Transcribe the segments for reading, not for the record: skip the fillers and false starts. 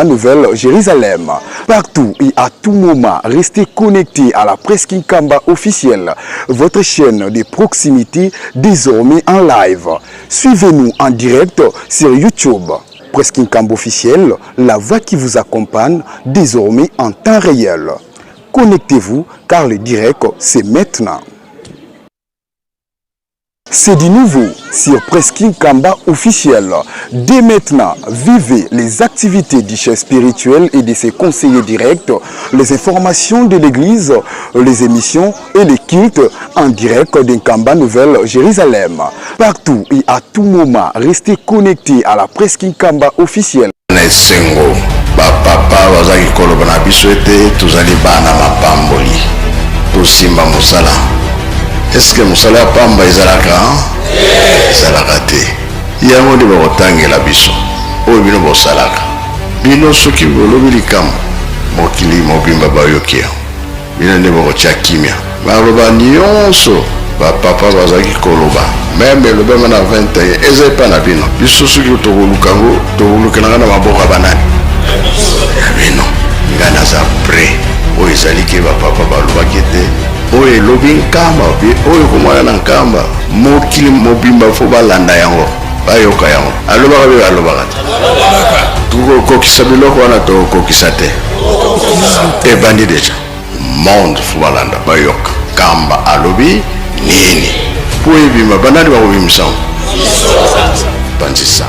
Nouvelle Jérusalem. Partout et à tout moment, restez connectés à la Presse Kinkamba officielle, votre chaîne de proximité désormais en live. Suivez-nous en direct sur YouTube. Presse Kinkamba officielle, la voix qui vous accompagne désormais en temps réel. Connectez-vous car le direct, c'est maintenant. C'est du nouveau sur Presse Kinkamba officiel. Dès maintenant, vivez les activités du chef spirituel et de ses conseillers directs, les informations de l'église, les émissions et les cultes en direct d'Nkamba Nouvelle Jérusalem. Partout et à tout moment, restez connectés à la Presse Kinkamba officielle. Na esengo, bapapa bazalaki koloba na biso ete tozali bana mapamboli, tosimba mosala. Eske mosala ya pamba ezalaka? Ezalaka te. Yango nde bakotangela biso oyo bino bosalaka. Bino soki bolobi likambo, mokili mobimba bayoki yango. Bino nde bokotia kimia. Maloba nyonso bapapa bazalaki koloba, même elobama na 21, eza epa na bino. Biso soki tokoluka yango, tokolukelanga na maboko ya banani? Ya bino. Ngai naza prêt. Oyo ezali ke bapapa balobaki ete oyo elobi Nkamba mpe oyo komwana na Nkamba, mokili mobimba fo balanda yango, bayoka yango. Alobaka mpe alobaka te. Tokokokisa biloko wana, tokokokisa te. Ebandi déjà, monde fo balanda, bayoka Nkamba alobi nini. Mpo ebima, banani bakobimisa yango? Panzisa.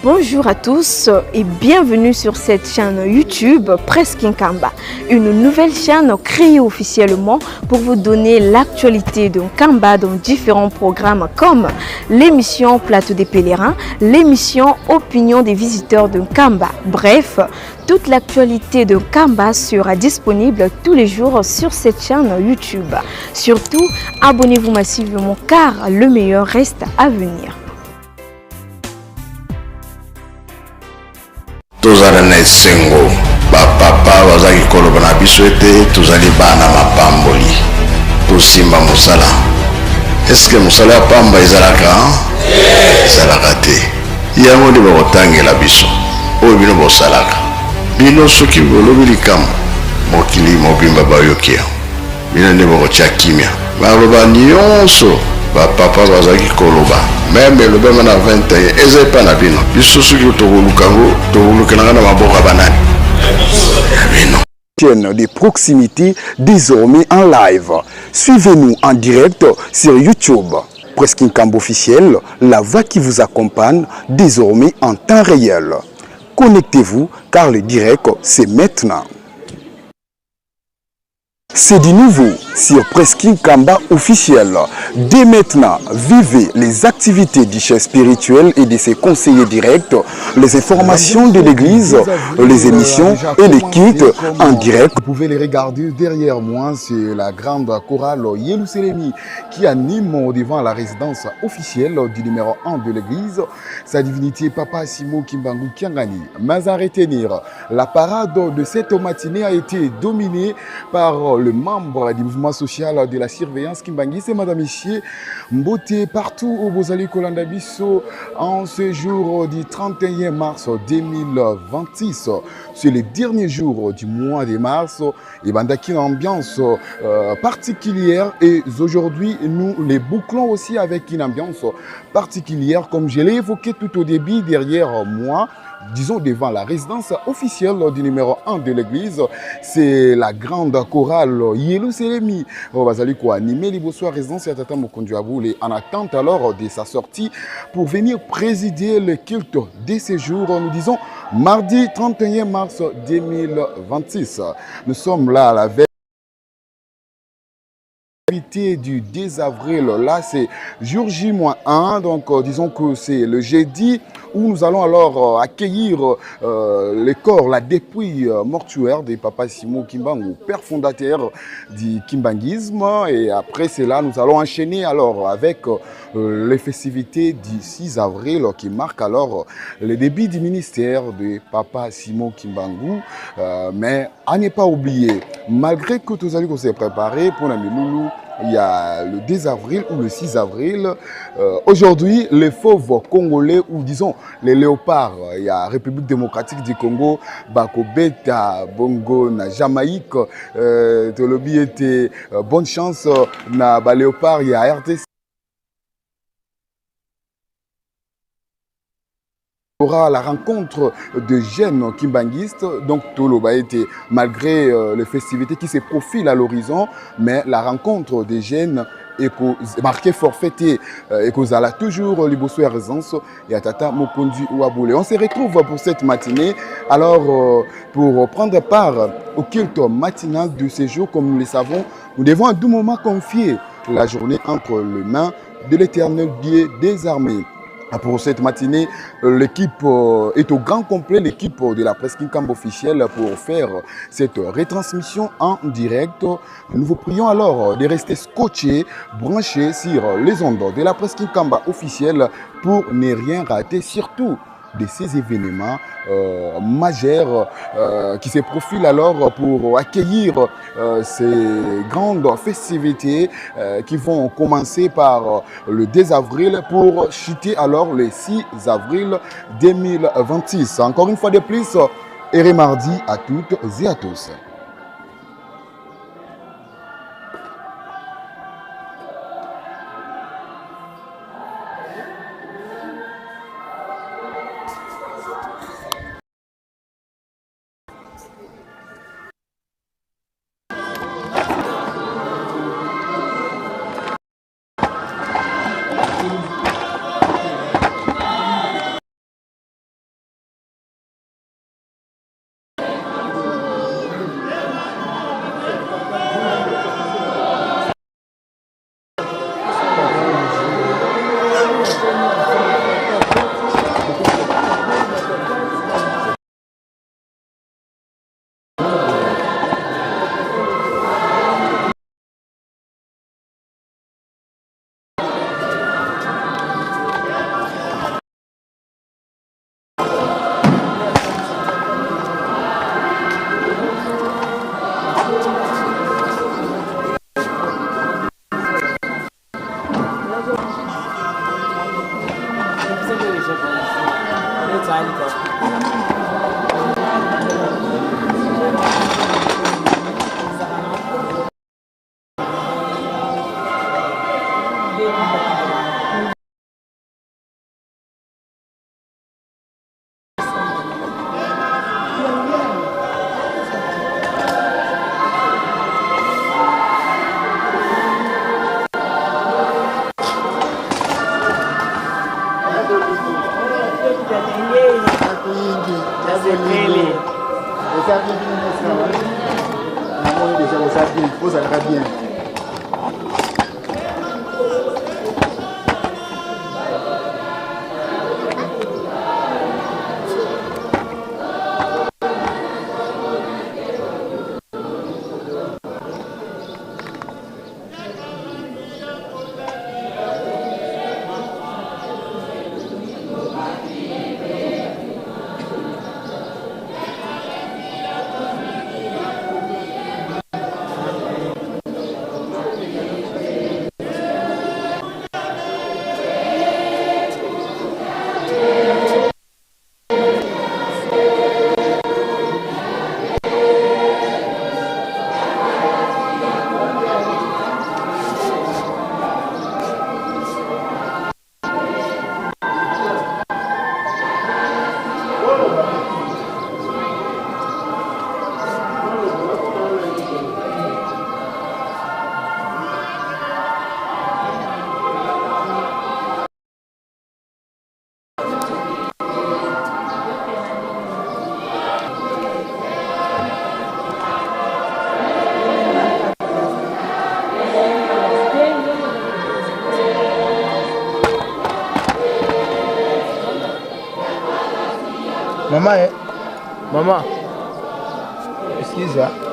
Bonjour à tous et bienvenue sur cette chaîne YouTube Presse Nkamba, une nouvelle chaîne créée officiellement pour vous donner l'actualité de Nkamba dans différents programmes comme l'émission Plateau des pèlerins, l'émission Opinion des visiteurs de Nkamba. Bref, toute l'actualité de Nkamba sera disponible tous les jours sur cette chaîne YouTube. Surtout, abonnez-vous massivement car le meilleur reste à venir. Tozala na esengo, bapapa bazalaki koloba na biso ete tozali bana mapamboli, tosimba mosala. Eske mosala ya pamba ezalaka? Ezalaka te. Yango nde bakotangela biso oyo bino bosalaka. Bino soki bolobi likambo, mokili mobimba bayoki yango. Bino nde bokotia kimia. Maloba nyonso bapapa bazalaki koloba, même elobama na 21, eza epa na bino. Biso soki tokoluka yango, tokolukelanga na maboko ya banani? Ya bino. Chaîne de proximité désormais en live. Suivez-nous en direct sur YouTube. Presse Kinkamba officiel, la voix qui vous accompagne désormais en temps réel. Connectez-vous car le direct, c'est maintenant. C'est du nouveau sur Presse Kinkamba officiel. Dès maintenant, vivez les activités du chef spirituel et de ses conseillers directs, les informations de l'église, les émissions et les cultes en direct. Vous pouvez les regarder derrière moi, c'est la grande chorale Yelusalemi qui anime devant la résidence officielle du numéro 1 de l'église, sa divinité Papa Simo Kimbangu Kiangani. Mais à retenir, la parade de cette matinée a été dominée par le membre du mouvement social de la surveillance Kimbanguiste, c'est Madame Issier Mbote, partout où bozali kolanda biso en ce jour du 31 mars 2026. C'est le dernier jour du mois de mars et bandaki une ambiance particulière et aujourd'hui nous les bouclons aussi avec une ambiance particulière comme je l'ai évoqué tout au début. Derrière moi, disons devant la résidence officielle du numéro 1 de l'église, c'est la grande chorale Yelusalemi oyo bazali koanimer liboso ya résidence ya Tata Mokonzi ya Bule en attente alors de sa sortie pour venir présider le culte de ce jour. Nous disons mardi 31 mars 2026. Nous sommes là à la veille. Du 10 avril, là c'est jour J-1, donc disons que c'est le jeudi où nous allons alors accueillir les corps, la dépouille mortuaire de Papa Simon Kimbangu, père fondateur du kimbanguisme. Et après cela, nous allons enchaîner alors avec les festivités du 6 avril qui marque alors le début du ministère de Papa Simon Kimbangu. Mais à ne pas oublier, malgré que tout ça s'est préparé pour la Miloulou, il y a le 2 avril ou le 6 avril. Aujourd'hui, les fauves congolais, ou disons les léopards, il y a République démocratique du Congo, Bakobeta, Bongo, na Jamaïque, Tolobi était bonne chance, na ba léopard, il y a RTC. Aura la rencontre de jeunes kimbanguistes, donc Toloba était, malgré les festivités qui se profilent à l'horizon, mais la rencontre des jeunes marqué forfaité et kozala toujours liboso ya résidence ya Tata Mokonzi Waboulé. On se retrouve pour cette matinée, alors pour prendre part au culte matinal de ce jour, comme nous le savons, nous devons à tout moment confier la journée entre les mains de l'éternel Dieu des armées. Pour cette matinée, l'équipe est au grand complet, l'équipe de la presse Kinkamba officielle pour faire cette retransmission en direct. Nous vous prions alors de rester scotchés, branchés sur les ondes de la presse Kinkamba officielle pour ne rien rater, surtout de ces événements majeurs qui se profilent alors pour accueillir ces grandes festivités qui vont commencer par le 2 avril pour chuter alors le 6 avril 2026. Encore une fois de plus, et mardi à toutes et à tous. Mama, eh? Mama. Excuse, hein?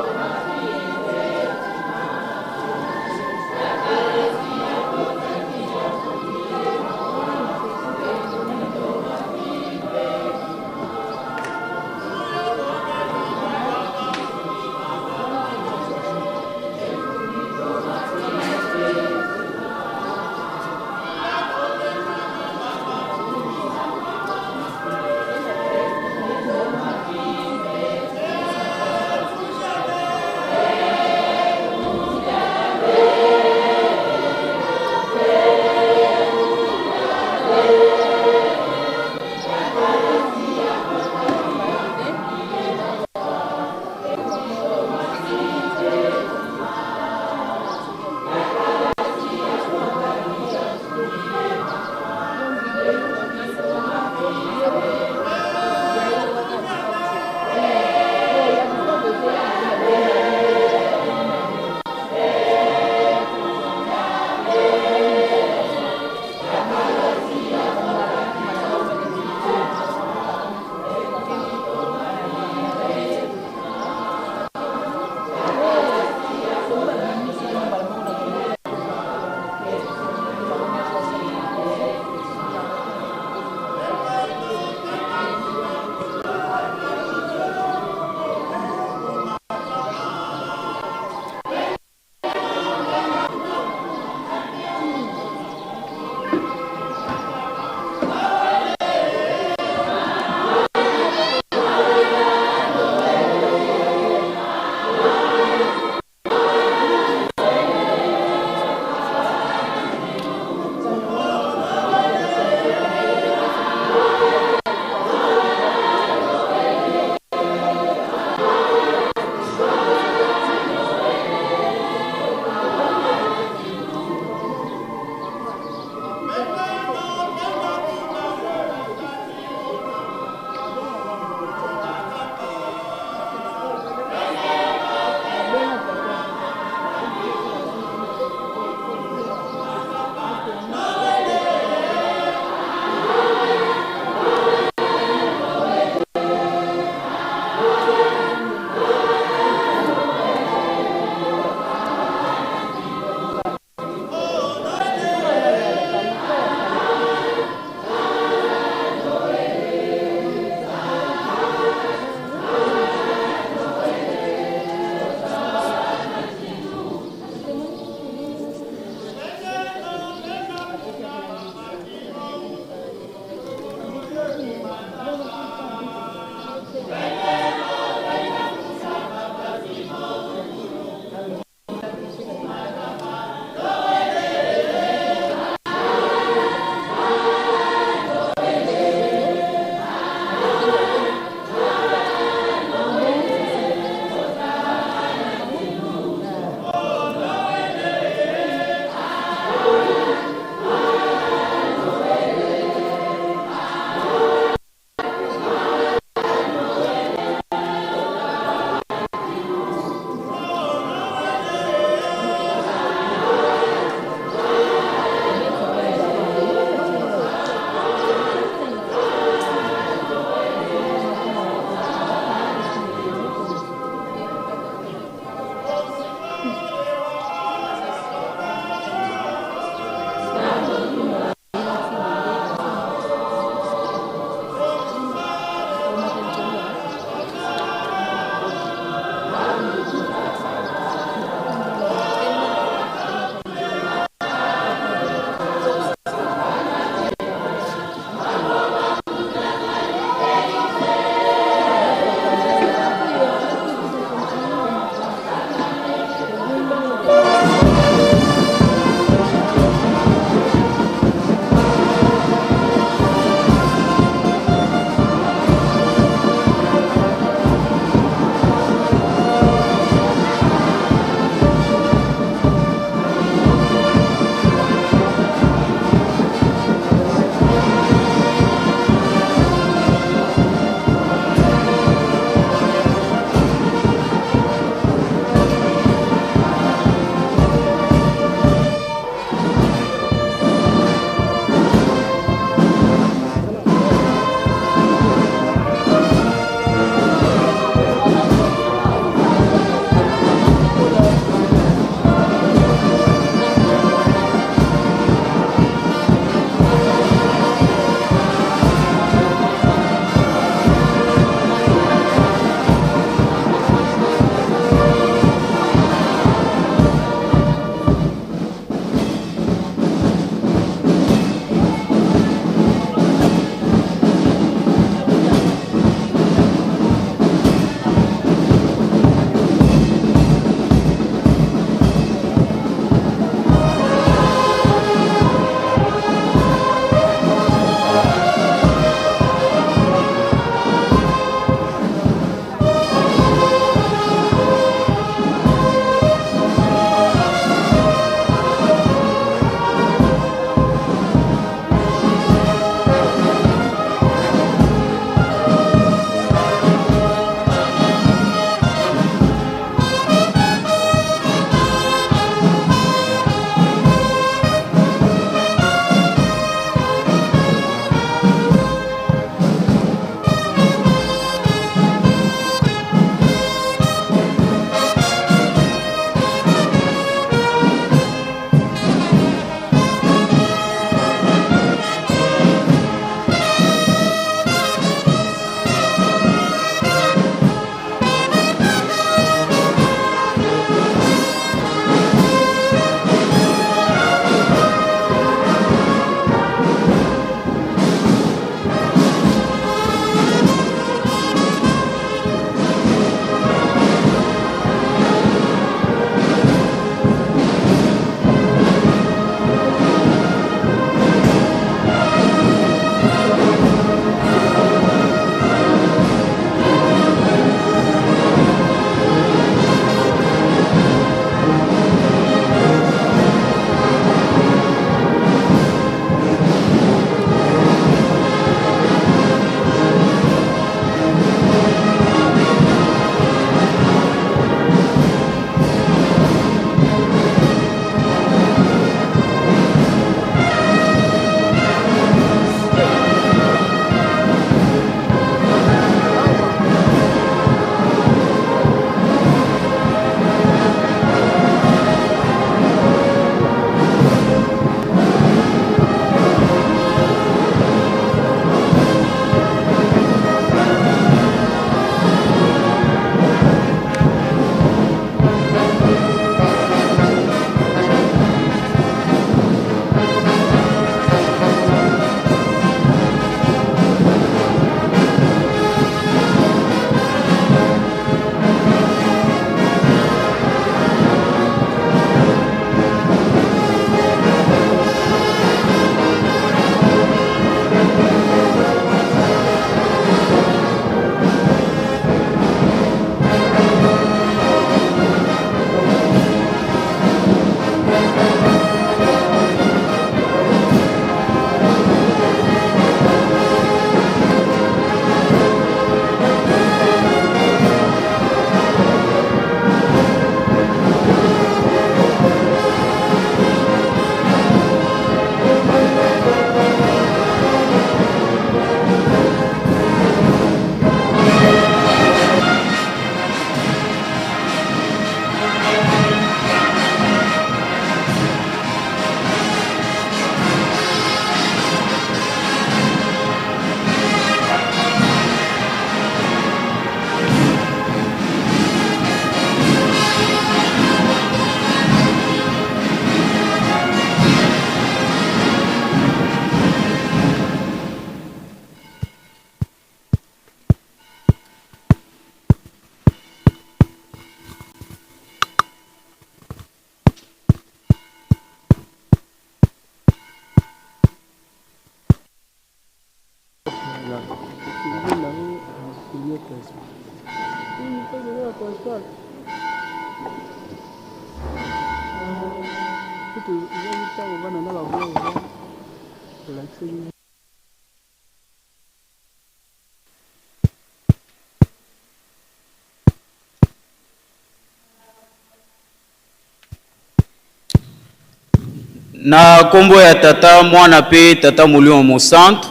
Na nkombo ya Tata, Mwana mpe Tata Molimo Mosantu,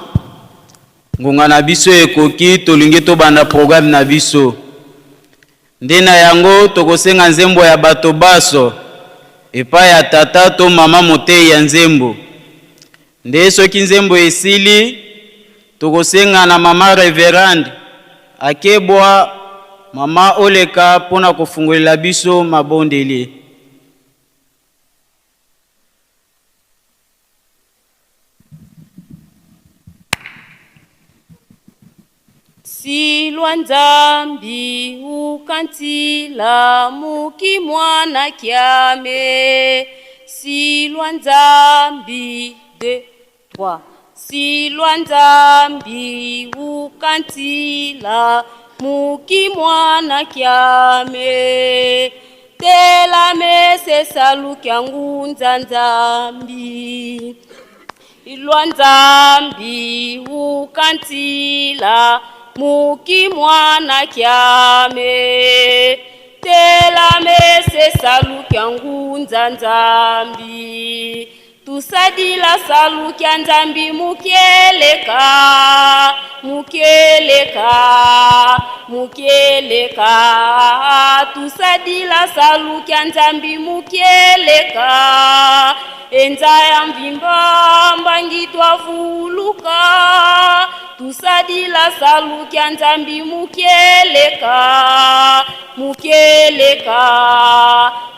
ngonga na biso ekoki, tolingi tobanda programme na biso. Nde na yango tokosenga nzembo ya bato baso epai ya tata to mama moteyi ya nzembo. Nde soki nzembo esili, tokosenga na mama reverende akebwa mama Oleka mpo na kofungolela biso mabondeli. Silwa Nzambi ukantila muki mwana kiame. Silwa Nzambi 2 3 Silwa Nzambi ukantila muki mwana kiame. Tela mese salukia ngunza Nzambi. Ilwa Nzambi ukantila muki mwana kiame. Tela mese salukia ngunza Nzambi. Tusadila salukia Nzambi mukieleka, mukieleka, mukieleka. Tusadila salukia Nzambi mukieleka. Enza ya mvimba mbangi twavuluka. Tusadila salukia Nzambi mukieleka, mukieleka,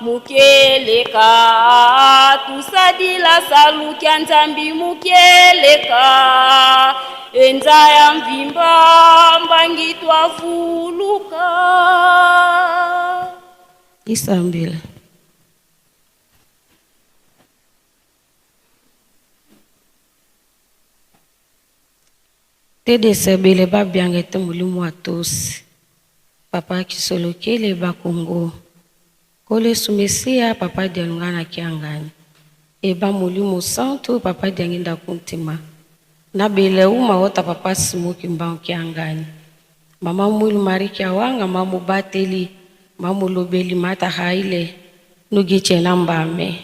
mukieleka. Tusadila salukia Nzambi mukieleka. Enza ya mvimba mbangi twavuluka. Isambila. Tede sebele babianga ete molimo wa tosi. Papa kisolokele bakongo. Kole sumesia papa dialunga na kiangani. Eba molimo santo papa dianginda kuntima. Na bele uma ota papa simoki mbao kiangani. Mama mwilu mariki awanga mamu bateli mamu lobeli mata haile nugiche na mbame.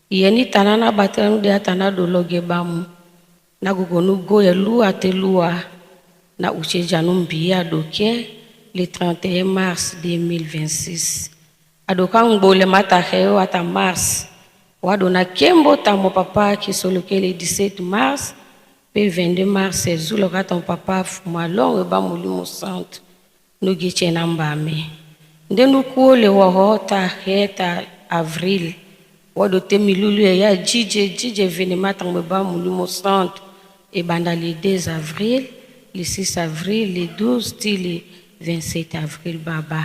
Yeni tanana batela nude atana dologe bamu. Na gugo nugo ya lua te lua na ucheja numbia doke le 31 mars 2026. Adoka ngbole mata heo ata mars. Wadona kembo tamo papa kisoloke le 17 mars pe 22 mars zulo kata papa fuma longo ba molimo santo nugiche na mbame. Nde nukuole wa heta avril. Wado te milulu ya jije jije venema tango ba molimo santo. Et banda le 2 avril, le 6 avril, le 12 ti le 27 avril baba.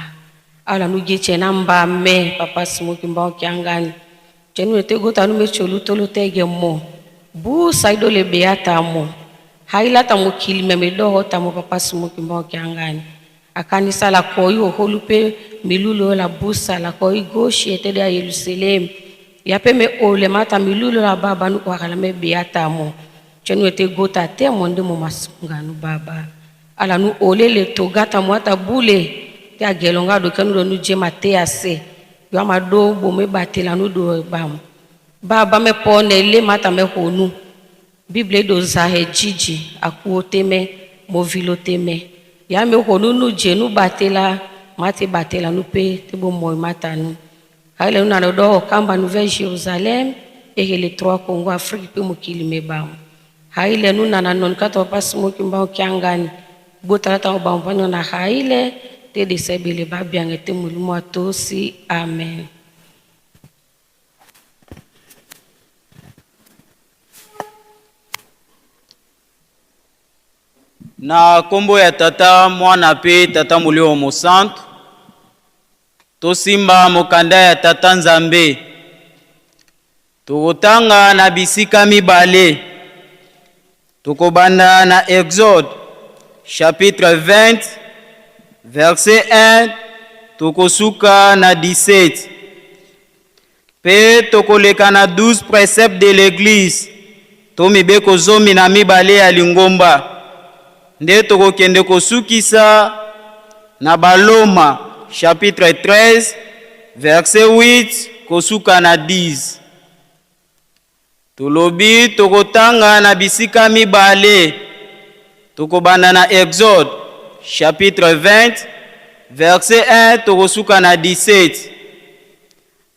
Ala nugiche na mbame papa simoki mbao kiangani. Chenu ete gota nu mecholu tolo tege mo. Bu saido le beata mo. Haila ta mo kili meme do ta mo papa simoki mbao kiangani. Akanisa la koyi oholu pe milulo la busa la koyi gauche ete de Yerusalem. Ya pe me ole mata milulo la baba nu kwa me beata mo. Chenu ete gota te monde mo masunga nu baba. Ala nu ole le togata mo ata bule te agelonga do kenu do nu jema te ase. Yo ama do bo me batela nu do bam. Baba me pone le mata me honu. Bible do zahe jiji akuo teme movilo teme. Ya me honu nu je nu batela mate batela nu pe te bo moy mata nu. Haile nu na do kamba Nouvelle Jérusalem et les trois Congo Afrique pe mokili me bam. Haile nu na non kato pas moki mbao kiangani. Botala ta ba mpanyo na haile te de sebele ba biange te molimo atosi. Amen. Na kombo ya Tata, Mwana pe Tata Molimo Mosantu, tosimba mokanda ya Tata Nzambe. Tokotanga na bisika mibale. Tokobanda na Exode chapitre 20 verset 1 tokosuka na 17. Mpe tokoleka na 12 préceptes de l'Église to mibeko 12 ya lingomba. Nde tokokende kosukisa na Baloma chapitre 13 verset 8 kosuka na 10. Tolobi tokotanga na bisika mibale. Tokobanda na Exode chapitre 20 verset 1 tokosuka na 17.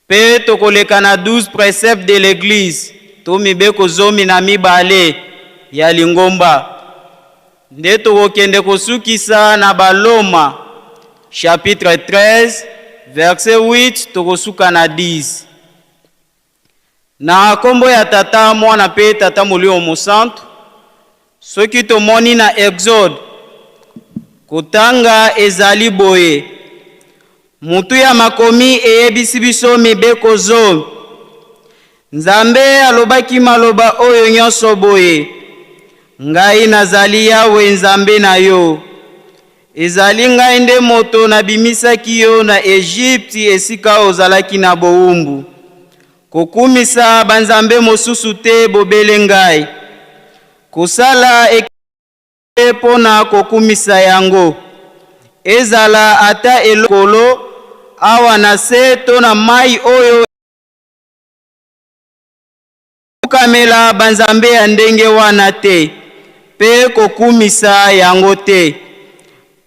Mpe tokoleka na 12 préceptes de l'Église to mibeko 12 ya lingomba. Nde tokokende kosukisa na Baloma chapitre 13 verset 8 tokosuka na 10. Na kombo ya Tata, Mwana mpe Tata Molimo Mosantu, soki tomoni na Exode kotanga ezali boye: mutu ya makomi eyebisi biso mibeko 10. Nzambe alobaki maloba oyo nyonso boye: Ngai nazali Yawe Nzambe na yo. Ezali ngai nde moto nabimisaki yo na Egypte esika ozalaki na bowumbu. Kokumisa banzambe mosusu te bobele ngai. Kosala ekeko mpo na kokumisa yango. Ezala ata elokolo awa na se to na mai oyo kokamela banzambe ya ndenge wana te mpe kokumisa yango te.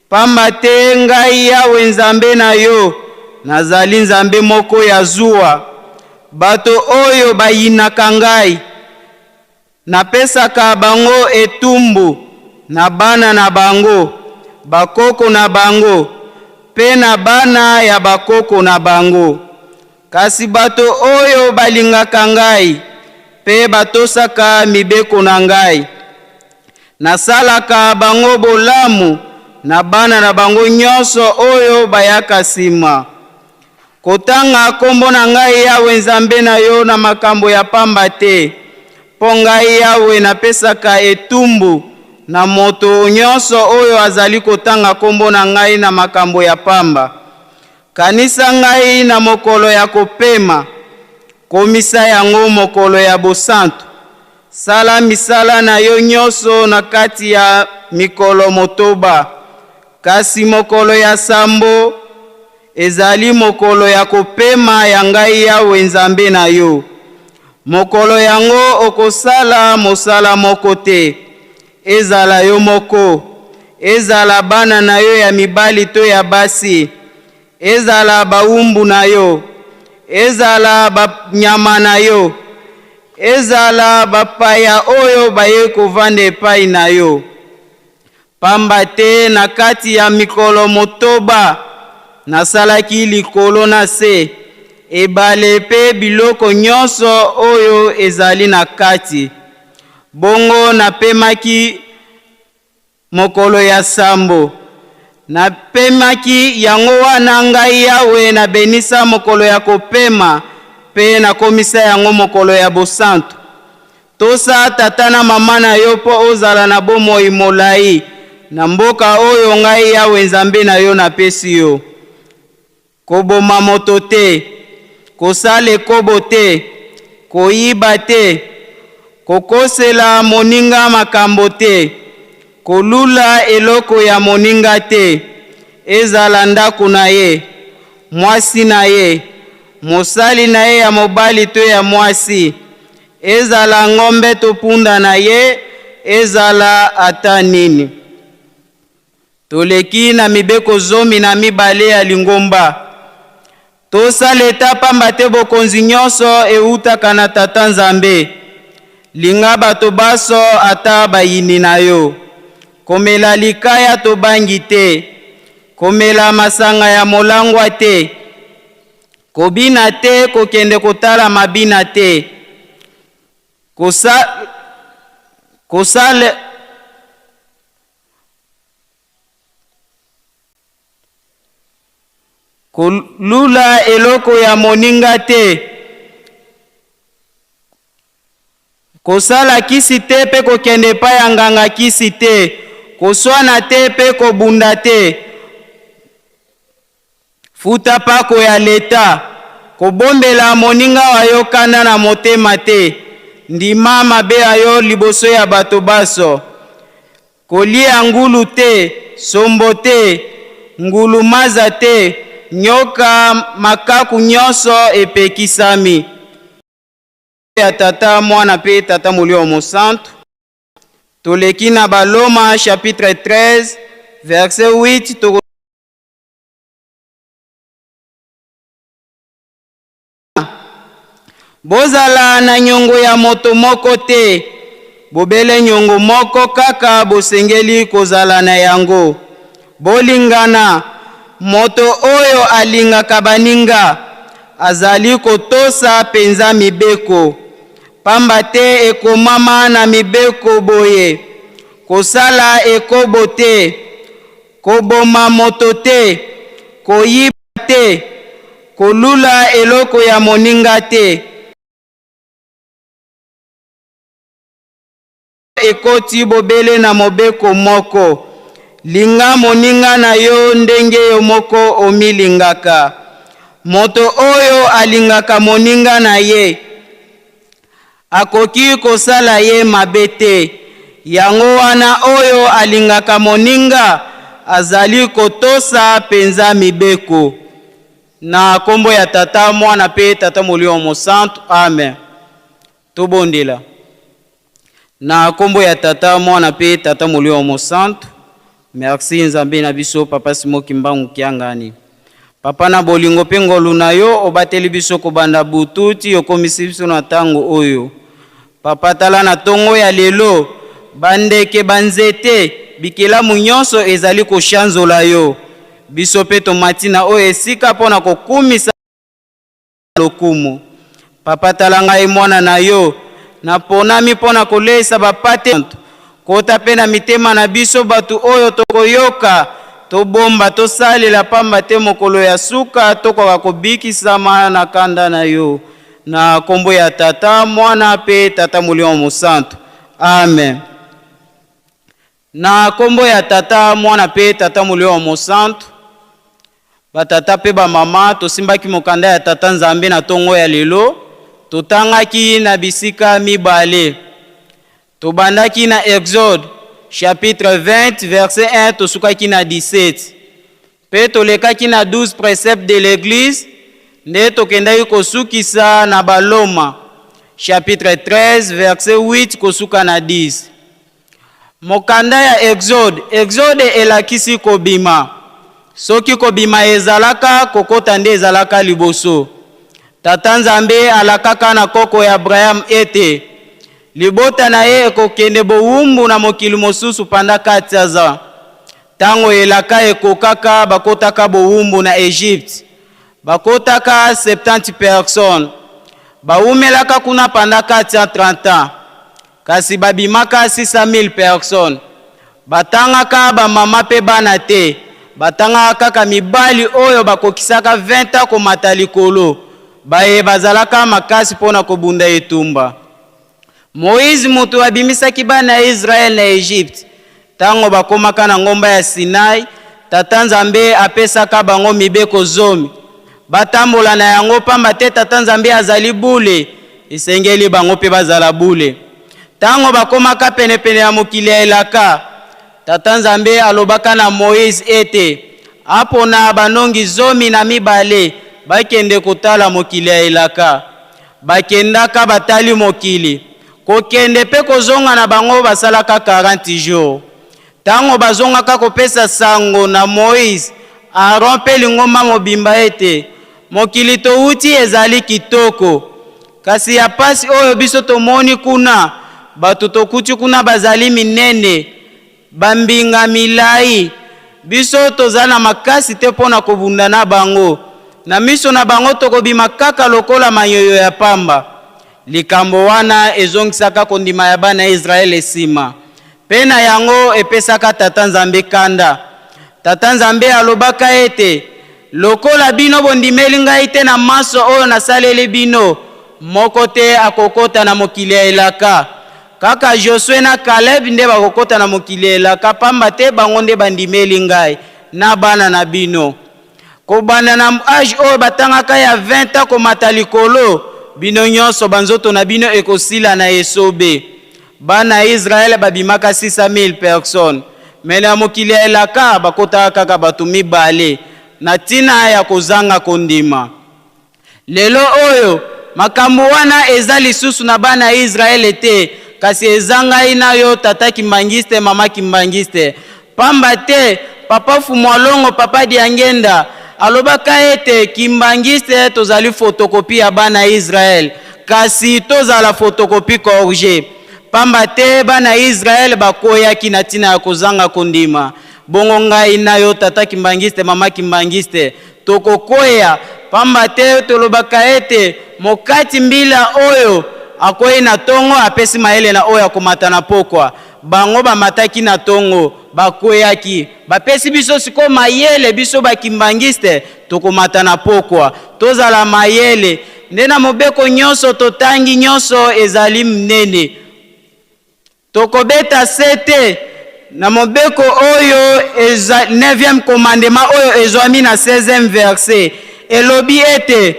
Pamba te ngai Yawe Nzambe na yo nazali Nzambe moko ya zuwa. Bato oyo bayinaka ngai napesaka bango etumbu na bana na bango, bakoko na bango mpe na bana ya bakoko na bango. Kasi bato oyo balingaka ngai mpe batosaka mibeko na ngai, nasalaka bango bolamu na bana na bango nyonso oyo bayaka nsima. Kotanga kombo na ngai Yawe Nzambe na yo na makambo ya pamba te, mpo ngai Yawe napesaka etumbu na moto nyonso oyo azali kotanga kombo na ngai na makambo ya pamba. Kanisa ngai na mokolo ya kopema, komisa yango mokolo ya bosantu. Sala misala na yo nyonso na kati ya mikolo 8, kasi mokolo ya sambo ezali mokolo ya kopema ya ngai Yawe Nzambe na yo. Mokolo yango okosala mosala moko te, ezala yo moko, ezala bana na yo ya mibali to ya basi, ezala bawumbu na yo, ezala banyama na yo, ezala bapaya oyo baye kovanda epai na yo. Pamba te na kati ya mikolo 8 nasalaki likolo na se, ebale mpe biloko nyonso oyo ezali na kati. Bongo napemaki mokolo ya sambo. Napemaki yango wana ngai Yawe nabenisa mokolo ya kopema mpe nakomisa yango mokolo ya bosantu. Tosa tata na mama na yo mpo ozala na bomoi molai na mboka oyo ngai Yawe Nzambe na yo napesi yo. Koboma moto te, kosala ekobo te, koyiba te, kokosela moninga makambo te, kolula eloko ya moninga te, ezala ndako na ye, mwasi na ye, mosali na ye ya mobali to ya mwasi, ezala ngombe to punda na ye, ezala ata nini. Toleki na mibeko 12 ya lingomba. Tosala eta pamba te bokonzi nyonso eutaka na Tata Nzambe. Linga bato baso ata bayini na yo. Komela likaya tobangi te, komela masanga ya molangwa te, kobina te, kokende kotala mabina te, kosala kolula eloko ya moninga te, kosala kisi te mpe kokende epai ya nganga kisi te, koswana te mpe kobunda te. Futa pako ya leta. Kobombela moninga wa yo kanda na motema te. Ndima mabe ya yo liboso ya bato baso. Kolia ngulu te, sombo te, ngulu maza te, nyoka, makaku nyonso epekisami. Ya Tata, Mwana mpe Tata Molimo Mosantu. Toleki na Baloma chapitre 13 verset 8 toko Bozala na nyongo ya moto moko te, bobele nyongo moko kaka bosengeli kozala na yango. Bolingana. Moto oyo alingaka baninga azali kotosa penza mibeko. Pamba te ekomama na mibeko boye, Kosala ekobo te, koboma moto te, koyiba te, kolula eloko ya moninga te. Ekoti bobele na mobeko moko, Linga moninga na yo ndenge yo moko omilingaka. Moto oyo alingaka moninga na ye akoki kosala ye mabe te. Yango wana oyo alingaka moninga azali kotosa penza mibeko. Na kombo ya Tata, Mwana pe Tata Molimo Mosantu. Amen. Tobondela. Na kombo ya Tata, Mwana pe Tata Molimo Mosantu. Merci Nzambe na biso Papa Simon Kimbangu Kiangani. Papa na bolingo pe ngolu na yo obateli biso kobanda butu ti okomisi biso na tango oyo. Papa tala na tongo ya lelo ba ndeke ba nzete bikelamu nyonso ezali koshanzola yo. Biso pe tomati na oyo esika po na kokumisa lokumu. Papa tala ngai mwana na yo, naponami mpo na koleisa bapate. Kota mpe na mitema na biso bato oyo tokoyoka, tobomba, tosalela, pamba te mokolo ya suka tokoka kobikisama na kanda na yo. Na kombo ya Tata, Mwana mpe Tata Molimo Mosantu. Amen. Na kombo ya Tata, Mwana mpe Tata Molimo Mosantu. Ba tata mpe ba mama, tosimbaki mokanda ya Tata Nzambe na tongo ya lelo. Totangaki na bisika mibale. Tobandaki na Exode chapitre 20 verset 1 tosukaki na 17. Mpe tolekaki na 12 preceptes de l'Eglise nde tokendaki kosukisa na Baloma chapitre 13 verset 8 kosuka na 10. Mokanda ya Exode. Exode elakisi kobima. Soki kobima ezalaka, kokota nde ezalaka liboso. Tata Nzambe alakaka na koko ya Abraham ete libota na ye ekokende bowumbu na mokili mosusu pendant 400 ans. Tango elaka ekokaka, bakotaka bowumbu na Egypte. Bakotaka 70 personnes. Bawumelaka kuna pendant 430 ans. Kasi babimaka 600.000 personnes. Batangaka ba mama pe bana te, batangaka kaka mibali oyo bakokisaka 20 ans komata likolo, baye bazalaka makasi mpo na kobunda etumba. Moïse moto abimisaki bana ya Israël na Egypte. Tango bakomaka na ngomba ya Sinai, Tata Nzambe apesaka bango mibeko zomi. Batambola na yango pamba te Tata Nzambe azali bule, esengeli bango pe bazala bule. Tango bakomaka penepene ya mokili ya elaka, Tata Nzambe alobaka na Moïse ete apona banongi 12 bakende kotala mokili ya elaka. Bakendaka batali mokili. Kokende pe kozonga na bango basalaka 40 jours. Tango bazongaka kopesa sango na Moïse, Aaron pe lingomba mobimba ete, Mokili towuti ezali kitoko, kasi ya pasi oyo biso tomoni kuna, bato tokuti kuna bazali minene, ba mbinga milayi, biso toza na makasi te po na kobunda na bango. Na miso na bango tokobima kaka lokola mayoyo ya pamba. Likambo wana ezongisaka kondima ya bana ya Israele sima, pe na yango epesaka Tata Nzambe kanda. Tata Nzambe alobaka ete, Lokola bino bondimeli ngai te na manso oyo nasaleli bino, moko te akokota na mokili ya elaka. Kaka Josue na Caleb nde bakokota na mokili ya elaka, pamba te bango nde bandimeli ngai na bana na bino. Kobanda na age oyo batangaka ya 20 ans komata likolo, bino nyonso banzoto na bino ekosila na esobe. Bana ya Israël babimaka 600,000 personnes, mais na mokili ya elaka bakotaka kaka bato mibale na tina ya kozanga kondima. Lelo oyo, makambo wana eza lisusu na bana ya Israele te, kasi eza ngai na yo, tata kimbanguiste, mama kimbanguiste. Pamba te, papa Fumualongo, papa Diangenda, alobaka ete kimbanguiste tozali photocopie ya bana ya Israele, kasi tozala photocopie corrigee. Pamba te bana ya Israele bakweyaki na tina ya kozanga kondima. Bongo ngai na yo, tata kimbanguiste, mama kimbanguiste, Tokokweya, pamba te tolobaka ete mokati mbila oyo akwei na tongo apesi mayele na oyo akomata na pokwa. Bango bamataki na tongo, bakweyaki. Bapesi biso sikoyo mayele, biso ba kimbanguiste tokomata na pokwa. Tozala mayele. Nde na mobeko nyonso totangi nyonso ezali mnene. Tokobeta sete na mobeko oyo eza neuvième commandement oyo ezwami na seizième verset. Elobi ete,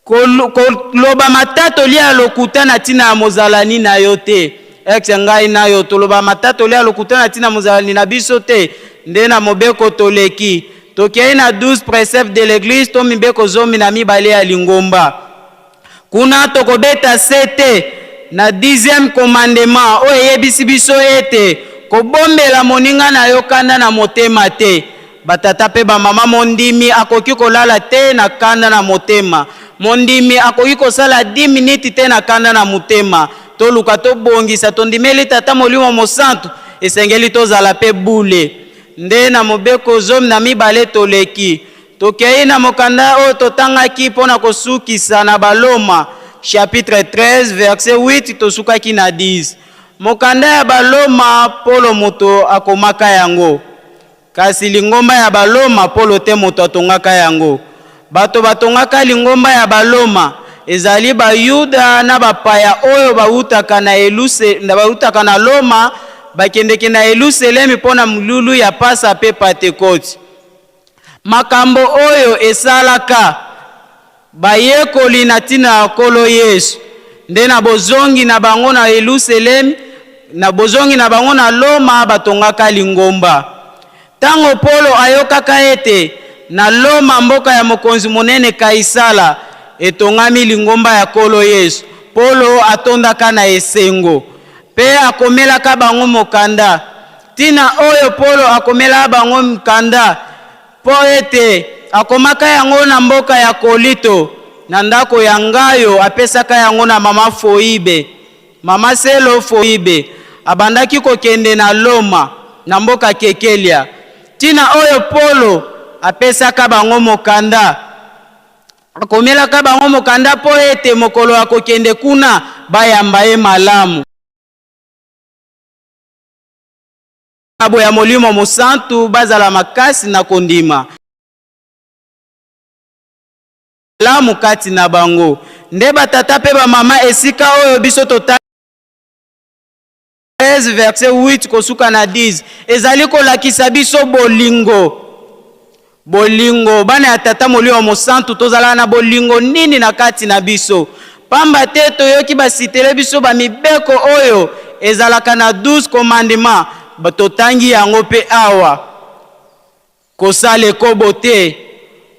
Koloba matatoli ya lokuta na ntina ya mozalani na yo te. Ex ngai na yo toloba matatoli ya lokuta na ntina mozalani na biso te? Nde na mobeko toleki. Tokei na 12 preceptes de l'Eglise to mibeko 12 ya lingomba. Kuna tokobeta sete na dixième commandement oyo eyebisi biso ete kobombela moninga na yo kanda na motema te. Batata mpe bamama, mondimi akoki kolala te na kanda na motema. Mondimi akoki kosala 10 minutes te na kanda na motema. Toluka tobongisa, tondimeli Tata Molimo Mosantu, esengeli tozala mpe bule. Nde na mobeko 12 toleki. Tokei na mokanda oyo totangaki mpo na kosukisa na Baloma, chapitre 13, verset 8, tosukaki na 10. Mokanda ya Baloma, Polo moto akomaka yango. Kasi lingomba ya Baloma, Polo te moto atongaka yango. Bato batongaka lingomba ya Baloma ezali Bayuda na bapaya oyo bawutaka na Eluse, bawutaka na Loma, bakendeke na Yelusalemi mpo na molulu ya Pasa mpe Patekoti. Makambo oyo esalaka bayekoli na ntina ya Nkolo Yesu, nde na bozongi na bango na Yelusalemi, na bozongi na bango na Loma, batongaka lingomba. Ntango Polo ayokaka ete na Loma, mboka ya mokonzi monene Kaisala, etongami lingomba ya Nkolo Yesu, Polo atondaka na esengo mpe akomelaka bango mokanda. Ntina oyo Polo akomelaka bango mokanda, mpo ete akomaka yango na mboka ya Kolito, na ndako ya Ngayo, apesaka yango na mama Foibe. Mama Selo Foibe abandaki kokende na Loma, na mboka Kekelia. Ntina oyo Polo apesaka bango mokanda, akomelaka bango mokanda mpo ete mokolo akokende kuna, bayamba ye malamu. Makabo ya Molimo Mosantu bazala makasi na kondima. Malamu kati na bango. Nde batata mpe bamama esika oyo biso totali 13 verset 8 kosuka na 10 ezali kolakisa biso bolingo. Bolingo, bana ya Tata Molimo Mosantu, tozalaka na bolingo nini na kati na biso? Pamba te toyoki basitele biso ba mibeko oyo ezalaka na 12 commandements, totangi yango pe awa, kosala ekobo te,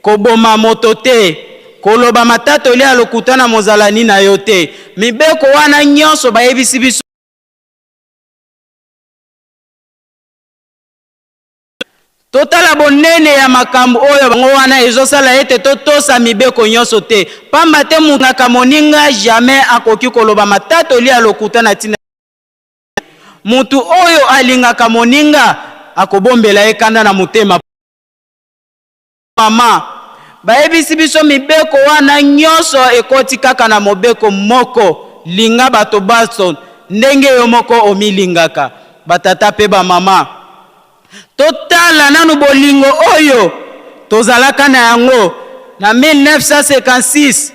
koboma moto te, koloba matatoli ya lokuta na mozalani na yo te. Mibeko wana nyonso bayebisi biso. Totala bonene ya makambo oyo bango wana ezosala ete totosa mibeko nyonso te, pamba te moto moninga jamais akoki koloba matatoli ya lokuta na tina. Moto oyo alingaka moninga akobombela ye kanda na motema. Mama, bayebisi biso mibeko wana nyonso ekoti kaka na mobeko moko, linga bato banso ndenge yo moko omilingaka. Batata mpe bamama, totala nanu bolingo oyo tozalaka na yango na 1956.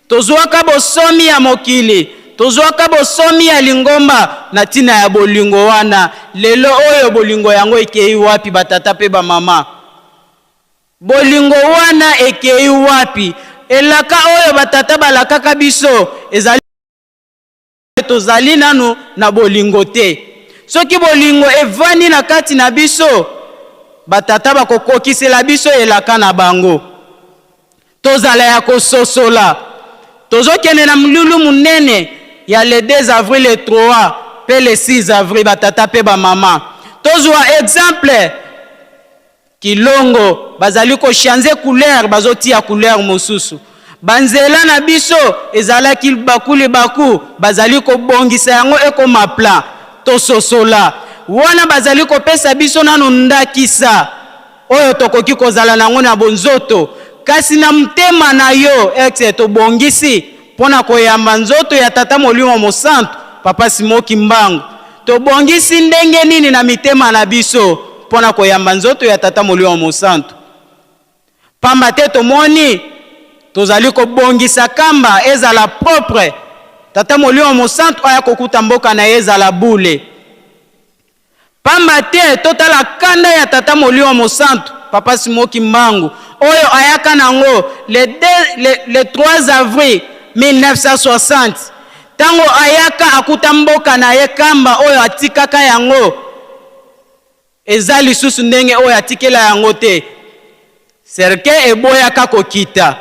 Tozwaka bosomi ya mokili, tozwaka bosomi ya lingomba na ntina ya bolingo wana. Lelo oyo bolingo yango ekei wapi, batata mpe bamama? Bolingo wana ekei wapi? Elaka oyo batata balakaka biso ezali tozali nanu na bolingo te. Soki bolingo evandi na kati na biso, batata bakokokisela biso elaka na bango. Tozala ya kososola. Tozokende na molulu monene ya le 2 avril, le 3 mpe le 6 avril, batata mpe bamama. Tozwa exemple Kilongo, bazali ko changer couleur, bazotia couleur mosusu. Banzela na biso ezalaki libaku libaku, bazali kobongisa yango ekoma plan. Tososola wana bazali kopesa biso nanu ndakisa oyo tokoki kozala nango na bonzoto, kasi na motema na yo ex tobongisi mpo na koyamba nzoto ya Tata Molimo Mosantu, Papa Simon Kimbangu. Tobongisi ndenge nini na mitema na biso mpo na koyamba nzoto ya Tata Molimo Mosantu? Pamba te tomoni tozali kobongisa kamba ezala propre, Tata Molimo Mosantu aya kokuta mboka na ye ezala bule. Pamba te totala kanda ya Tata Molimo Mosantu, Papa Simon Kimbangu, oyo ayaka nango le, le, le 3 avril 1960 tango ayaka akuta mboka na ye kamba oyo atikaka yango eza lisusu ndenge oyo atikela yango te. Cercueil eboyaka kokita.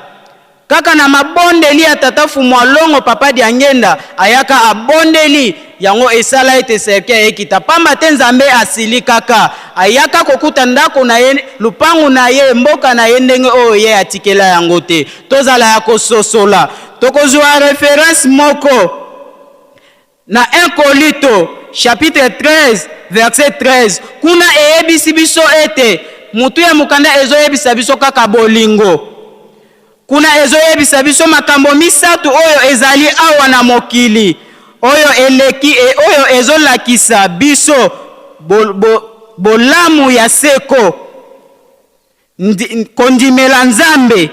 Kaka na mabondeli ya tata Fumualongo Papa Diangenda ayaka abondeli yango esala ete cercueil ekita pamba te Nzambe asilikaka ayaka kokuta ndako na ye lupangu na ye mboka na ye ndenge oyo ye atikela yango te. Tozala ya kososola. Tokozua reference moko. Na 1 Kolinto chapitre 13 verset 13, kuna eyebisi biso ete mutu ya mokanda ezoyebisa biso kaka bolingo. Kuna ezoyebisa biso makambo misatu oyo ezali awa na mokili oyo eleki e, oyo ezolakisa biso bo, bo, bolamu ya seko. Ndi, kondimela Nzambe,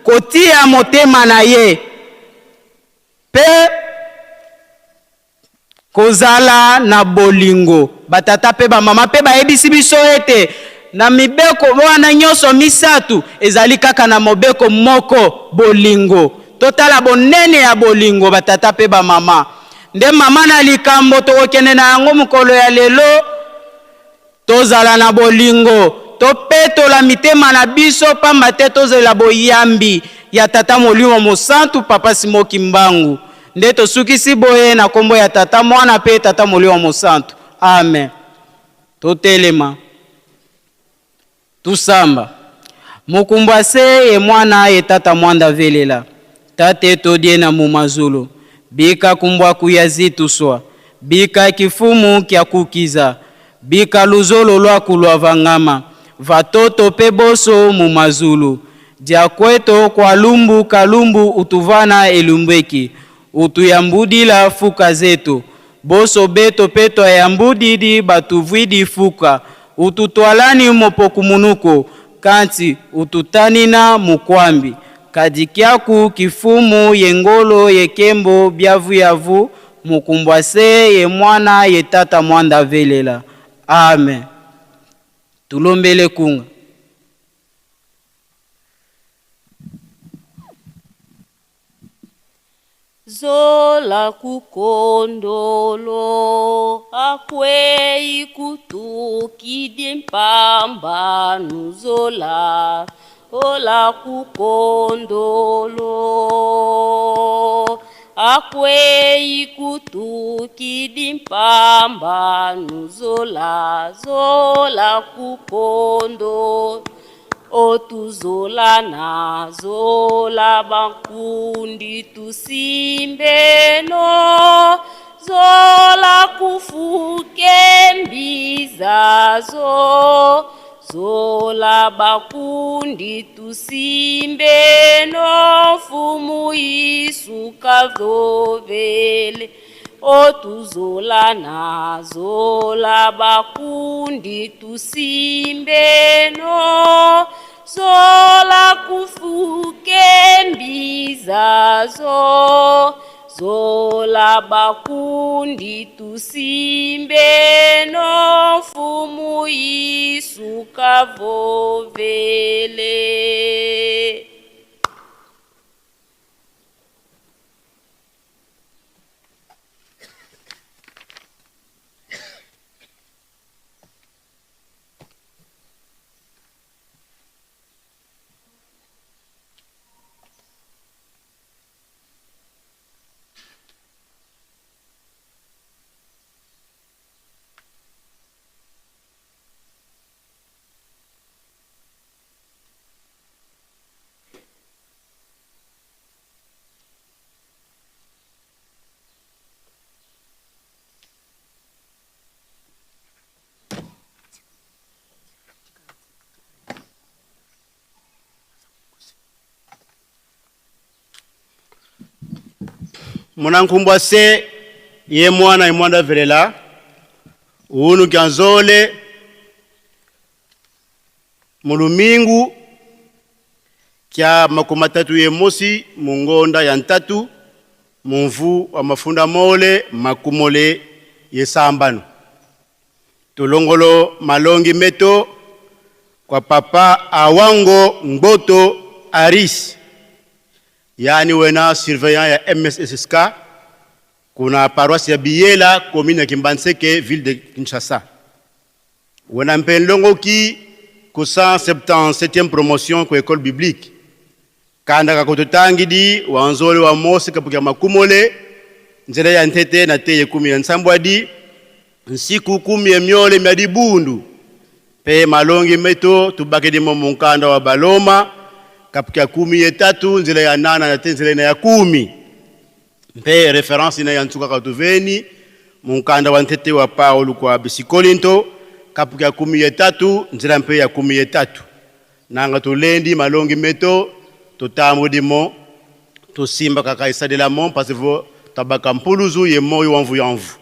kotia motema na ye Mpe kozala na bolingo. Batata mpe bamama mpe bayebisi biso ete na mibeko wana nyonso misatu ezali kaka na mobeko moko, bolingo. Totala bonene ya bolingo, batata mpe bamama. Nde mama na likambo tokokende na yango mokolo ya lelo. Tozala na bolingo, topetola mitema na biso pamba te tozela boyambi ya Tata Molimo Mosantu Papa Simon Kimbangu. Nde tosukisi boye na kombo ya Tata Mwana pe Tata Molimo Mosantu. Amen. Totelema. Tusamba. Mukumbwa se ye mwana ye tata mwanda velela. Tate todie na mumazulu. Bika kumbwa kuya zituswa. Bika kifumu kya kukiza. Bika luzolo lwaku lwa vangama. Vatoto pe boso mumazulu. Dia kweto kwa lumbu kalumbu utuvana elumbeki. Utuyambudila fuka zetu. Boso beto pe twayambudidi batuvwidi fuka. Ututwalani mopokumunuko, kanti ututanina mukwambi. Kadi kyaku kifumu ye ngolo ye kembo byavuyavu mukumbwa se ye mwana ye tata mwanda velela. Amen. Tulombele kunga. Zola kukondolo akwei kutukidi mpamba nuzola ola kukondolo akwei kutukidi mpamba nuzola zola kukondo Otuzola na zola bankundi tusimbeno zola kufuke mbiza zo zola bakundi tusimbeno mfumu isuka zovele otuzola na zola bakundi tusimbeno zola kufuke mbiza zo Zola bakundi tusimbe no mfumu Yesu kavovele. Munankumbwa se ye mwana imwanda velela unu kyanzole mulumingu kya 30 ye mosi mungonda ya ntatu mumvu wa mafunda mole makumole ye sambano tolongolo malongi meto kwa papa Awango Ngoto Aris, yani wena surveillant ya MSSK kuna paroisse ya Biyela, commune ya Kimbanseke, ville de Kinshasa. Wena mpe ndongoki ku 177e promotion ku école biblique. Kanda kakototangidi wanzole wa Mose kapukia makumole nzela ya ntete na teye kumi ya nsambwadi nsiku kumi ya myole mya dibundu pe malongi meto tubakidimo munkanda wa baloma kapukia kumi ya tatu nzela ya nana na te nzela ya kumi mpe reference ina ya ntsuka katuveni munkanda wa ntete wa Paulo kwa bisikolinto kapukia kumi ya tatu nzela mpe ya kumi ya tatu nanga tulendi malongi meto totambudimo tosimba kaka esalelamo parce vo tabaka mpuluzu ye moyo wa mvu ya mvu.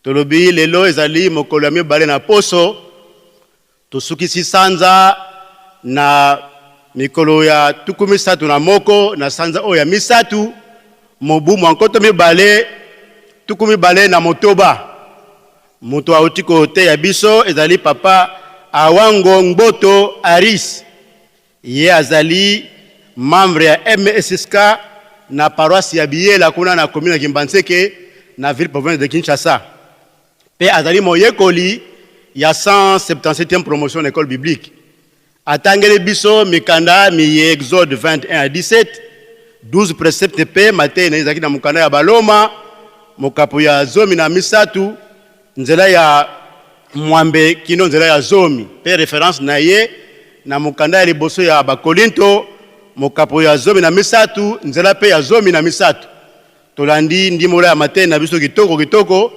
Tolobi lelo ezali mokolo ya mibale na poso tosukisi sanza na mikolo ya tuku misatu na moko na sanza oyo ya misatu mobu mwa nkoto mibale tuku mibale na motoba. Moto auti koteya biso ezali papa Awango Ngboto Aris, ye azali membre ya MSSK na paroisse ya Biyela kuna na commune ya Kimbanseke na ville province de Kinshasa, pe azali moyekoli ya 177e promotion na école biblique. Atangeli biso mikanda miye Exode 21 à 17, 12 préceptes pe mateyi na ezalaki na mokanda ya Baloma mokapo ya zomi na misatu nzela ya mwambe kino nzela ya zomi, pe référence na ye na mokanda ya liboso ya Bakolinto mokapo ya zomi na misatu nzela pe ya zomi na misatu. Tolandi ndimola ya mateyi na biso kitoko kitoko,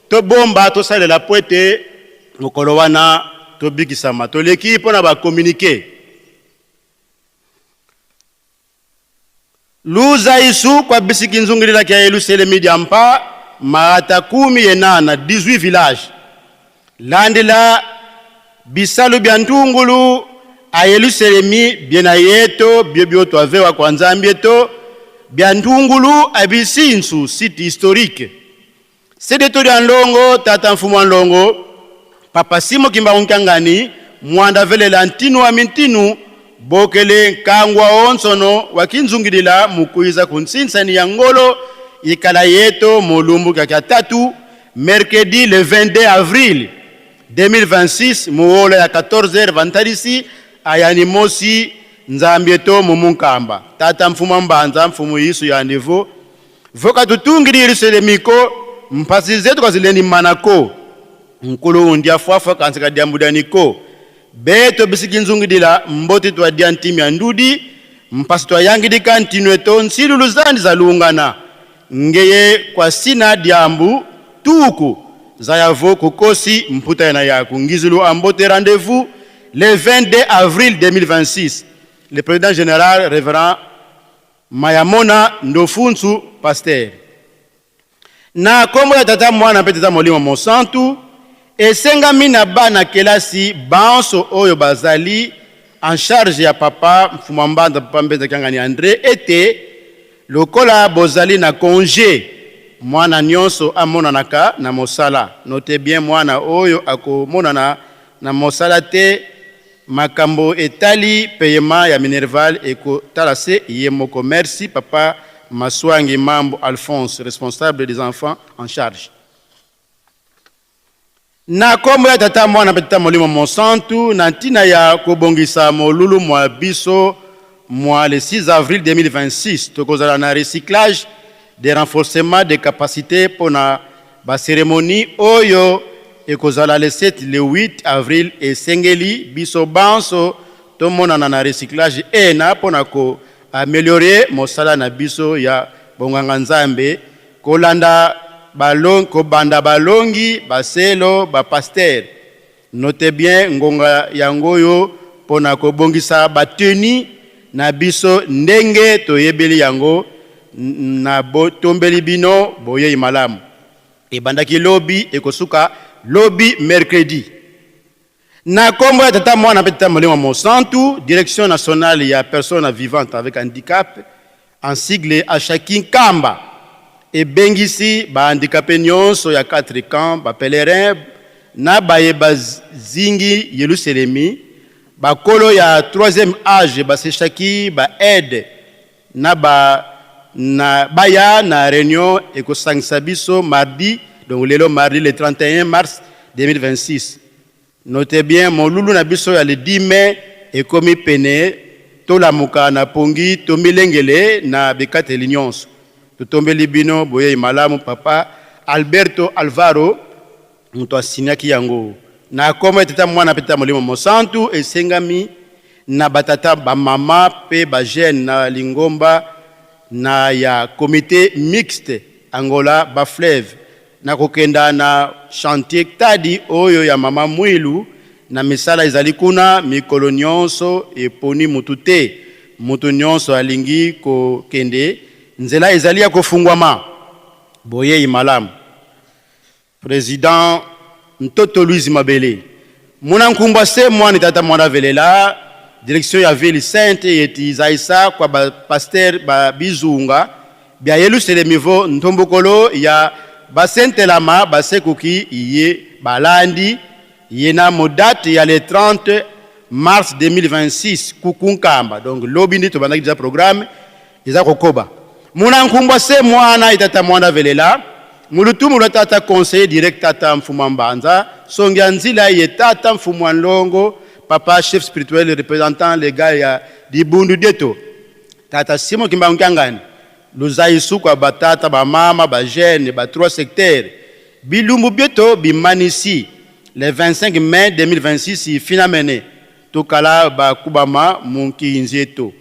tobomba tosalela po ete mokolo wana tobikisama. Toleki mpo na bakomunike. Luza isu kwa bisiki nzungilila kya Yelusalemi diampa maata kumi yenana 18 village landela bisalu bya ntungulu a Yelusalemi biena yeto byo twavewa kwa Nzambi eto bya ntungulu abisinsu site historique sedeto lya ndongo tata mfumu wa ndongo papa Simo Kimbangu Kiangani mwanda velela ntinu wa mintinu bokele nkangwa onsono wakinzungilila mukuiza kunsinsani ya ngolo ikala yeto molumbu kaka tatu mercredi le 22 avril 2026 muola ya 14h vantalisi ayani mosi nzambi eto mumunkamba tata mfumu mbanza mfumu Yesu ya niveau voka tutungili Yerusalemiko mpasi zetu kazileni manako nkulu undi afwafa kansi diambudaniko beto bisiki nzungidila mboti twa dia ntimi ya ndudi mpasi twa yangidika ntinwe to nsilulu zandi zalungana ngeye kwa sina diambu tuku zayavo kukosi mputa na yaku ngizulu ambote rendez-vous le 22 avril 2026 le président général révérend Mayamona Ndofunsu pasteur na kombo ya tata mwana mpe tata molimo mosantu esengami na bana kelasi banso oyo bazali en charge ya papa Mfuma Mbanza papa Mbenza Kiangani André ete Lokola bozali na conge, mwana nionso amonanaka na mosala. Note bien mwana oyo akomonana na mosala te, makambo etali payement ya minerval ekotala se ye moko. Merci papa Masuangi Mambo Alphonse, responsable des enfants en charge. Na kombo ya Tata, Mwana mpe Tata Molimo Mosantu, na ntina ya kobongisa molulu mwa biso mwa le 6 avril 2026, tokozala na recyclage de renforcement de capacites mpo na ba ceremonies oyo ekozala le 7 le 8 avril. Esengeli biso banso tomonana na recyclage ena mpo na ko ameliorer mosala na biso ya bonganga Nzambe Kolanda balongi kobanda balongi baselo ba pasteur note bien ngonga yangoyo pona kobongisa ba tenue na biso ndenge toyebeli yango na tombeli bino boyeyi malamu ebandaki lobi ekosuka lobi mercredi. Na kombo ya Tata, Mwana mpe Tata Molimo Mosantu, Direction nationale ya personnes vivantes avec handicap, en sigle Ashaki Nkamba, ebengisi ba handicapes nionso ya quatre camps, ba pèlerins na baye bazingi Yeluselemi, bakolo ya troisième age baseshaki ba aides na ba na baya na reunion ekosangisa biso mardi, donc lelo mardi le 31 mars 2026. Notez bien molulu na biso ya le 10 mai ekomi pene, tolamuka na pongi tomilengele na bikateli nionso. Totombeli bino boyeyi malamu papa Alberto Alvaro moto asignaki yango na kombo ya Tata, Mwana mpe Tata Molimo Mosantu. Esengami na ba tata, ba mama mpe ba jeunes na lingomba na ya Comite mixte Angola Bas-Fleuve na kokenda na chantier Ktadi oyo ya mama Muilu na misala ezali kuna mikolo nionso eponi mutu te, mutu nionso alingi kokende nzela ezali ya kofungwama. Boyeyi malamu. President Ntoto Louise Mabele Muna nkumbwa se mwani tata mwana velela direction ya ville sainte yeti zaisa kwa ba pasteur ba bizunga bia Yeluselemi vo ntombokolo ya basentelama basekuki iye balandi ye na mo date ya le 30 mars 2026 kuku Nkamba. Donc lobi ndi tobandaki deja programme eza kokoba. Muna nkumbwa se mwana itata mwana velela mulutumu lwa tata conseiller direct tata mfuma mbanza songi ya nzila ye tata mfumu wa nlongo papa chef spirituel representant legal ya libundu dieto tata Simon Kimbangu Kiangani luzaisu kwa batata ba mama ba jeune ba trois secteurs bilumbu bieto bimanisi le 25 mai 2026 ifinamene tokala bakubama munkinzi eto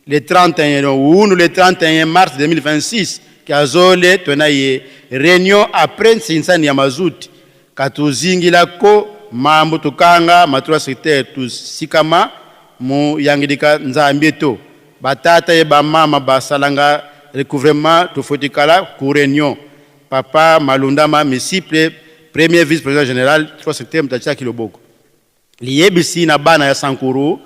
Le 31 unu le 31 mars 2026 kiazole twena ye reunion après nsinsani ya mazuti katuzingila ko mambu tukanga ma trois secteurs tusikama mu yangidika nzambi to batata ye ba mama basalanga recouvrement tufutikala ku reunion papa malundama misiple premier vice president general trois secteurs mutatiaki loboko. Liyebisi na bana ya Sankuru,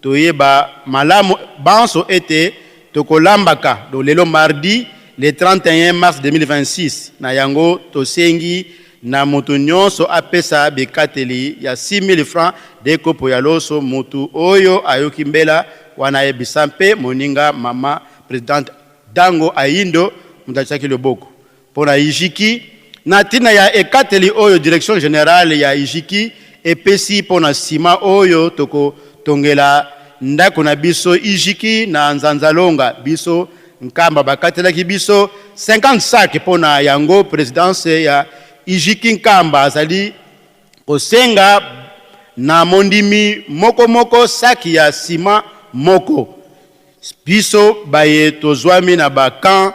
Toyeba malamu banso ete tokolambaka do lelo mardi le 31 mars 2026, na yango tosengi na moto nionso apesa bikateli ya 6000 francs de kopo ya loso, moto oyo ayoki mbela wana ayebisa mpe moninga mama presidente Dango Ayindo moto atiaki loboko. Mpo na Ijiki, na ntina ya ekateli oyo Direction generale ya Ijiki epesi mpo na sima oyo tokotongela ndako na biso Ijiki na Nzanzalonga, biso Nkamba bakatelaki biso 50 sacs mpo na yango presidence ya Ijiki Nkamba azali kosenga na mondimi moko moko sac ya ciment moko. Biso baye tozwami na ba camps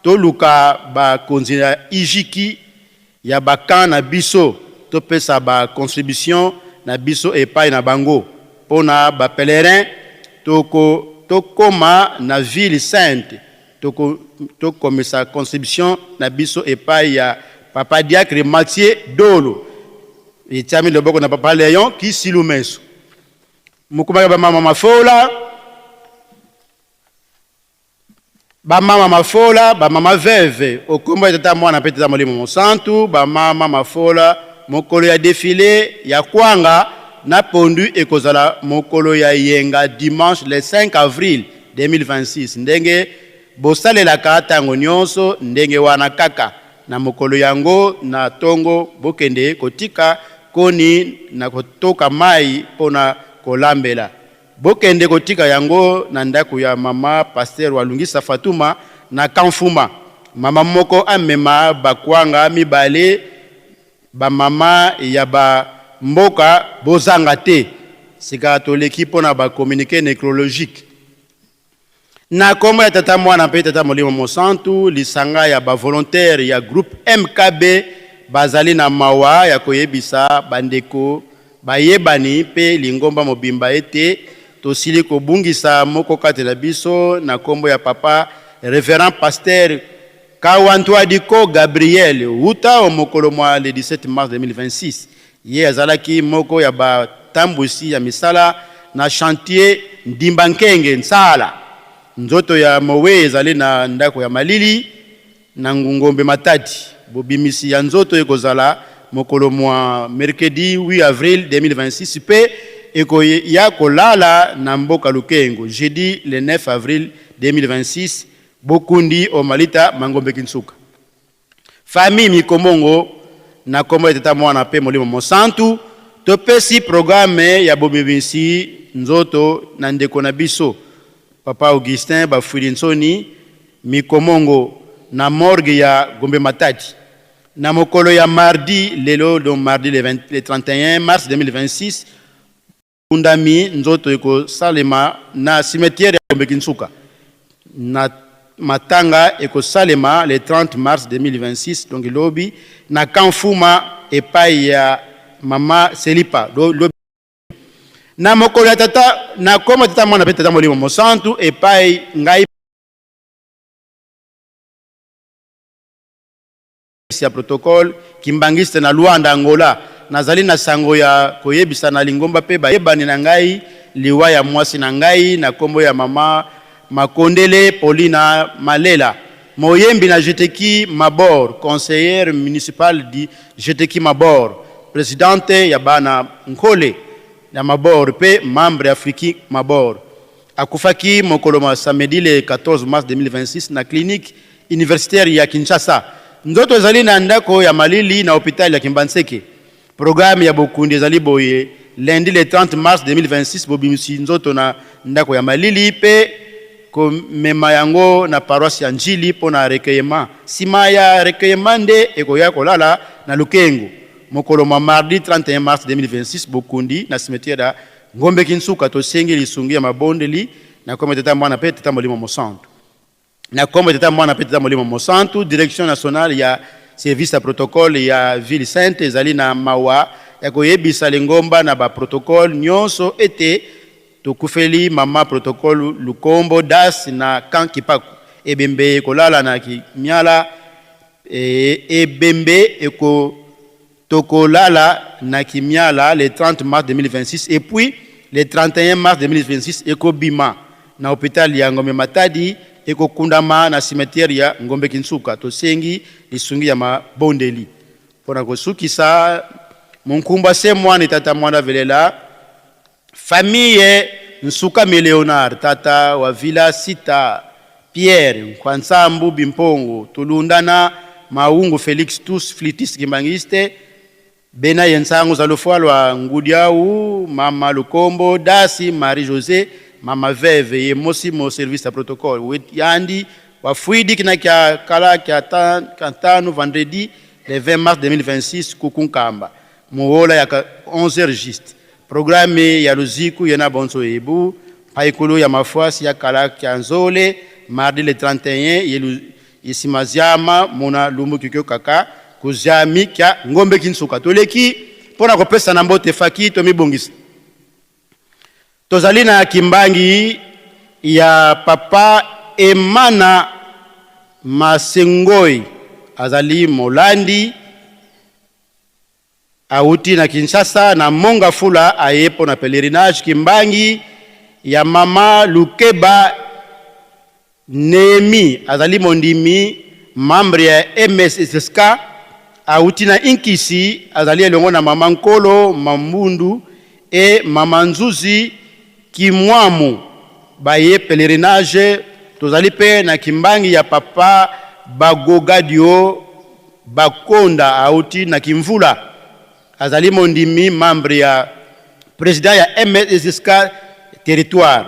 toluka ba konzi ya Ijiki ya ba camps na biso topesa ba contributions na biso epai na bango pona ba pèlerins toko tokoma na ville sainte toko tokomisa contribution na biso epai ya papa diacre Mathieu Dolo etiami loboko na papa Leon Kisilumeso. Mukumaka ba mama mafola. Bamama mafola, bamama veuve, o kombo ya Tata, Mwana mpe Tata Molimo Mosantu, bamama mafola, mokolo ya defile ya kwanga na pondu ekozala mokolo ya yenga dimanche le 5 avril 2026 ndenge bosalelaka tango nionso ndenge wana kaka na mokolo yango na tongo bokende kotika koni na kotoka mayi pona kolambela. Bokende kotika yango na ndaku ya mama pasteur Walungisa Fatuma na Kamfuma. Mama moko amema ba kwanga mibale ba mama ya ba mboka bozanga te. Sika toleki pona ba communique necrologique. Na kombo ya Tata, Mwana mpe Tata Molimo Mosantu, lisanga ya ba volontaires ya groupe MKB bazali na mawa ya koyebisa bandeko, bayebani mpe lingomba mobimba ete tosili kobungisa moko kati na biso na kombo ya Papa Reverend Pasteur Kawantuadiko Gabriel wuta o'mokolo mwa le 17 mars 2026. Ye azalaki moko ya batambwisi ya misala na chantier Ndimba Nkenge, Nsala. Nzoto ya mowei ezali na ndako ya malili na Ngungombe, Matadi. Bobimisi ya nzoto ekozala mokolo mwa mercredi 8 avril 2026 mpe ekoya kolala na mboka Lukengo jeudi le 9 avril 2026. Bokundi o malita ma Ngombe Kinsuka. Famille Mikombongo na kombo ya Tata Mwana pe Molimo Mosantu, topesi programme ya bobimisi nzoto na ndeko na biso Papa Augustin Bafuili Nsoni Mikomongo na morgue ya Gombe Matadi na mokolo ya mardi lelo donc mardi le 20, le 31 mars 2026. Bokundami nzoto ekosalema na cimetière ya Gombe Kinsuka. Na matanga ekosalema le 30 mars 2026 donc lobi na camp Fuma epai ya mama Selipa lobi na mokolo ya tata na koma tata mwana pe tata molimo mosantu epai ngai ya protocole kimbanguiste na Luanda, Angola. Nazali na sango ya koyebisa na lingomba pe bayebani na ngai liwa ya mwasi na ngai na kombo ya mama Makondele Paulina Malela, moyembi na Jeteki Mabor, conseillère municipale du Jeteki Mabor, presidente ya bana Nkole ya Mabor pe membre ya Friki Mabor. Akufaki mokolo mwa samedi le 14 mars 2026 na clinique universitaire ya Kinshasa. Nzoto ezali na ndako ya malili na hopital ya Kimbanseke. Programme ya bokundi ezali boye, lundi le 30 mars 2026 bobimisi nzoto na ndako ya malili mpe komema yango na paroisse ya Ndjili mpo na recueillement. Sima ya recueillement nde ekoya kolala na Lukengo. Mokolo mwa mardi 31 mars 2026 bokundi na cimetière ya Ngombe Kinsuka. Tosengi lisungi ya mabondeli na kombo ya Tata, Mwana mpe Tata Molimo Mosantu. Na kombo ya Tata, Mwana mpe Tata Molimo Mosantu, Direction nationale ya service ya protocole ya Ville Sainte ezali na mawa ya koyebisa lingomba na ba protocole nionso ete tokufeli mama protocole Lukombo Das na Camp Kipaku. Ebembe ekolala na Kimiala, ebembe eko Tokolala na Kimiala le 30 mars 2026 et puis le 31 mars 2026 ekobima na hopital ya Ngombe Matadi ekokundama na cimetière ya Ngombe Kinsuka. Tosengi lisungi ya mabondeli. Pona kosukisa, Monkumbwa se mwana tata mwana velela famille Nsukami Leonard tata wa villa Sita Pierre Nkwansambu Bimpongo Tulundana Maungu Felix tous flûtiste kimbanguiste Bena ye Nsangu Zalufua lwa Ngudiau Mama Lukombo Dasi Marie Josee Mama Veuve ye mosi mo service ya protocole yandi wa fuidi kina kya kala kya tanu vendredi le 20 mars 2026 kuku Nkamba muhola ya 11 heures juste. Programe ya luziku yena bonso ebu mpaikulu ya mafuasi ya kala kya nzole mardi le 31 ye isimaziama muna lumbu kikyo kaka kuziami kya ngombe kinsuka. Toleki mpona kopesa na mbote faki tomibongisa. Tozali na kimbangi ya papa Emana Masengoi azali molandi Awuti na Kinshasa na Mont Ngafula aye mpo na pelerinage kimbangi ya mama Lukeba. Nehemie azali mondimi, membre ya MSSK, awuti na Inkisi, azali elongo na mama Nkolo Mambundu et mama Nzuzi Kimwamu baye pelerinage. Tozali pe na kimbangi ya papa Bagogadio Bakonda awuti na Kimvula, azali mondimi, membre ya president ya MSSK territoire,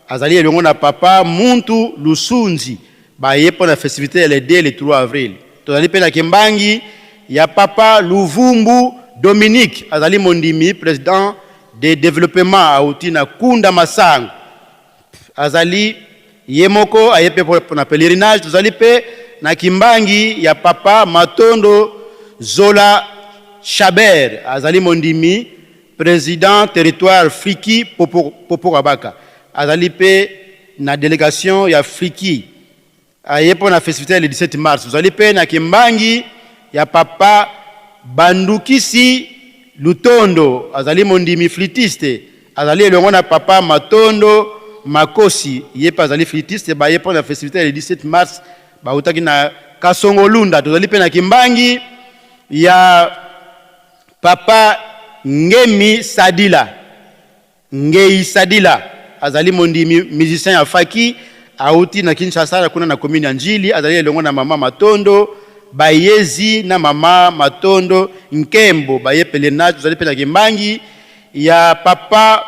azali elongo na papa Muntu Lusunzi baye mpo na festivité ya le 2 le 3 avril. Tozali mpe na kimbangi ya papa Luvumbu Dominique, azali mondimi, president de développement, auti na Kunda Masango, azali ye moko aye mpe mpo na pèlerinage. Tozali mpe na kimbangi ya papa Matondo Zola Chaber, azali mondimi, président territoire Friki Popo, Popo Kabaka, azali mpe na délégation ya Friki, aye mpo na festivité le 17 mars. Tozali mpe na kimbangi ya papa Bandukisi Lutondo, azali mondimi, flûtiste, azali elongo na papa Matondo Makosi, ye mpe azali flûtiste, baye mpo na festivité le 17 mars, bautaki na Kasongolunda. Tozali mpe na kimbangi ya papa Ngemi Sadila Ngei Sadila, azali mondimi, musicien ya faki, auti na Kinshasa kuna na commune ya Njili, azali elongo na mama Matondo Bayezi na mama Matondo Nkembo, baye pèlerinage. Tozali mpe na kimbangi ya papa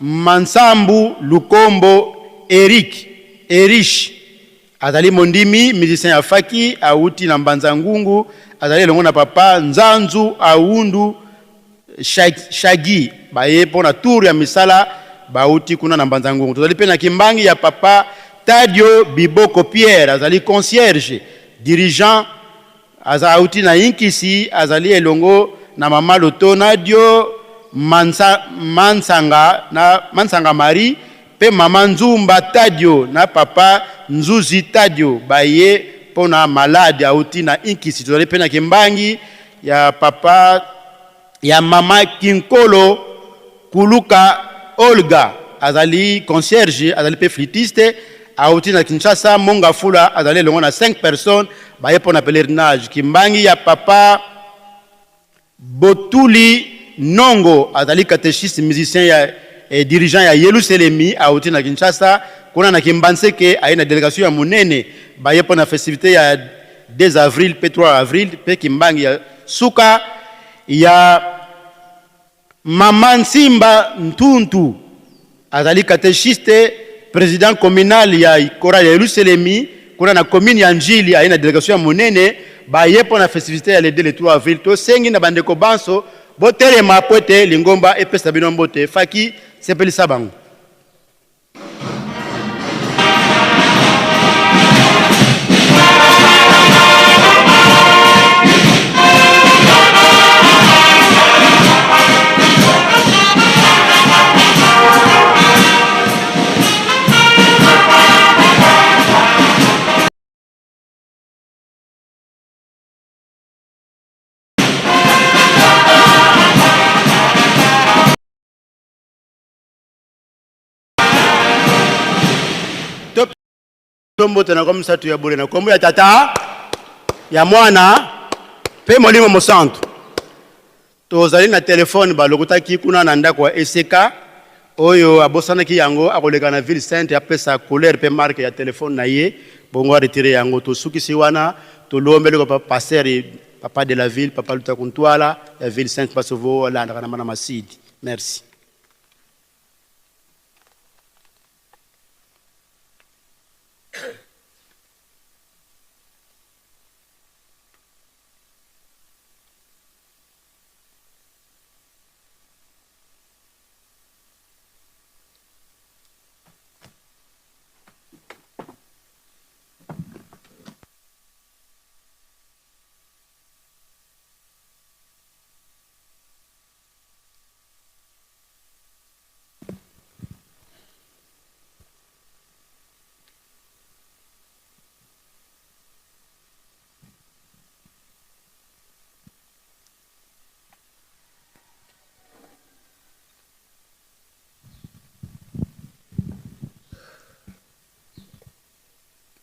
Mansambu Lukombo Eric Erich, azali mondimi, musicien ya faki, auti na Mbanza Ngungu, azali elongo na papa Nzanzu Aundu Shagi, baye mpo na tour ya misala, bauti kuna na Mbanza Ngungu. Tozali mpe na kimbangi ya papa Tadio Biboko Pierre, azali concierge dirigeant, aza auti na Inkisi, azali elongo na mama Loto Nadio Mansa, Mansanga na Mansanga Marie mpe mama Nzumba Tadio na papa Nzuzi Tadio, baye mpo na malade, auti na Inkisi. Tozali mpe na kimbangi ya papa ya mama Kinkolo Kuluka Olga, azali concierge, azali mpe flûtiste, auti na Kinshasa Mongafula, azali elongo na 5 personnes, baye mpo na pèlerinage. Kimbangi ya papa Botuli Nongo, azali catéchiste, musicien ya eh, dirigeant ya Yelusalemi, auti na Kinshasa kuna na Kimbanseke, aye na délégation ya monene, baye mpo na festivité ya 2 avril mpe 3 avril. Mpe kimbangi ya suka ya mama Nsimba Ntuntu, azali catéchiste, président communal ya chorale ya Yelusalemi kuna na commune ya Njili, aye na délégation ya monene, baye mpo na festivité ya le 2 le 3 avril. Tosengi na bandeko banso botelema po ete lingomba epesa bino mbote. Faki, sepelisa bango. Mbote na misato ya bole na kombo ya Tata, ya Mwana mpe Molimo Mosantu. Tozali na telefone balokotaki kuna na ndako ya eseka oyo abosanaki yango, akoleka na ville sainte, apesa couleur mpe marque ya telefone na ye, bongo aretire yango. Tosukisi wana, tolombeli ko pasteur, papa de la ville, papa Lutaku Ntwala ya ville sainte, Basovo alandaka na mana masidi. Merci.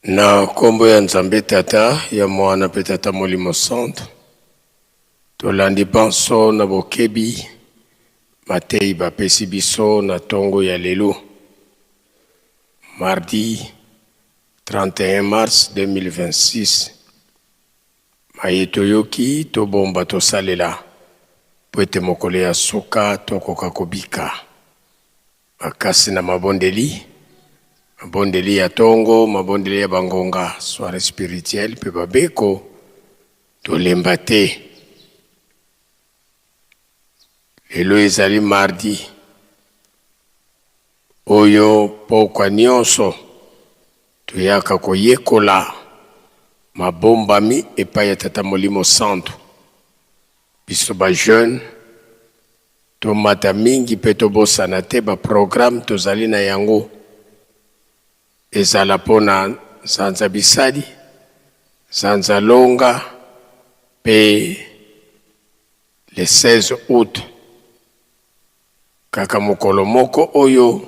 Na nkombo ya Nzambe Tata, ya Mwana mpe Tata Molimo Santu, tolandi banso na bokebi mateyi bapesi biso na tongo ya lelo, mardi 31 mars 2026. Maye toyoki, tobomba tosalela, mpo ete mokolo ya suka tokoka kobika. Makasi na mabondeli, mabondeli ya tongo, mabondeli ya bangonga, soiree spirituelle mpe babeko, tolemba te. Lelo ezali mardi oyo pokwa nionso toyaka koyekola mabombami epai ya Tata Molimo Santu. Biso ba jeunes Tomata mingi mpe tobosana te ba programmes tozali na yango, ezala mpo na Nsanza Bisali, Nsanza Longa mpe le 16 aout. Kaka mokolo moko oyo,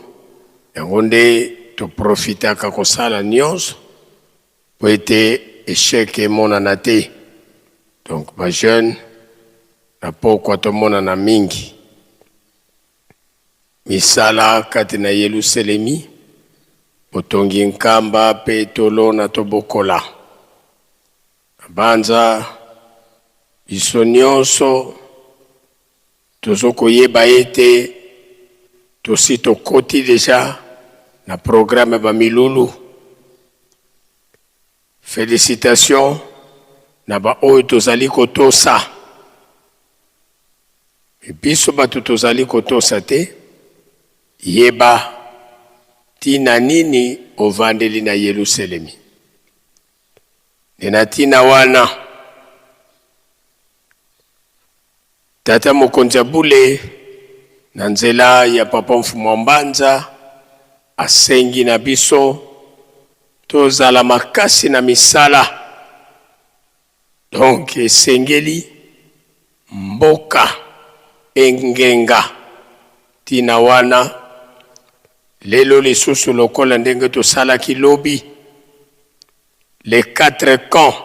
yango nde to profitaka kosala nionso mpo ete echec emonana te. Donc ba jeunes na pokwa tomonana mingi. Misala kati na Yeluselemi, botongi nkamba mpe tolona tobokola. Nabanza biso nionso tozo koyeba ete tosi tokoti dejà na programme ya ba milulu. Felicitations na ba oyo tozali kotosa. Mais biso batu tozali kotosa te, yeba tina nini ovandeli na Yeluselemi. Nde na tina wana Tata mokonzi ya bule na nzela ya Papa Mfumu wa Mbanza asengi na biso tozala makasi na misala. Donc esengeli mboka engenga. Tina wana lelo lisusu lokola ndenge tosalaki lobi les quatre camps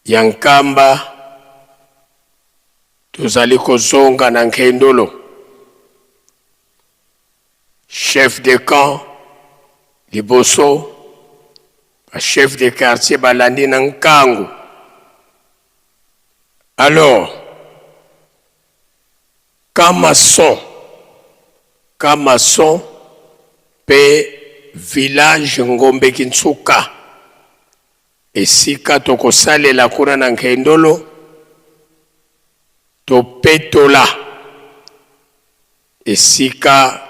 ya Nkamba tozali kozonga na Nkendolo. Chef de camp liboso, ba chef de quartier balandi na Nkangu. Alors camp maçon, camp maçon pe village Ngombe Kinsuka Esika tokosalela kuna na Nkendolo, topetola esika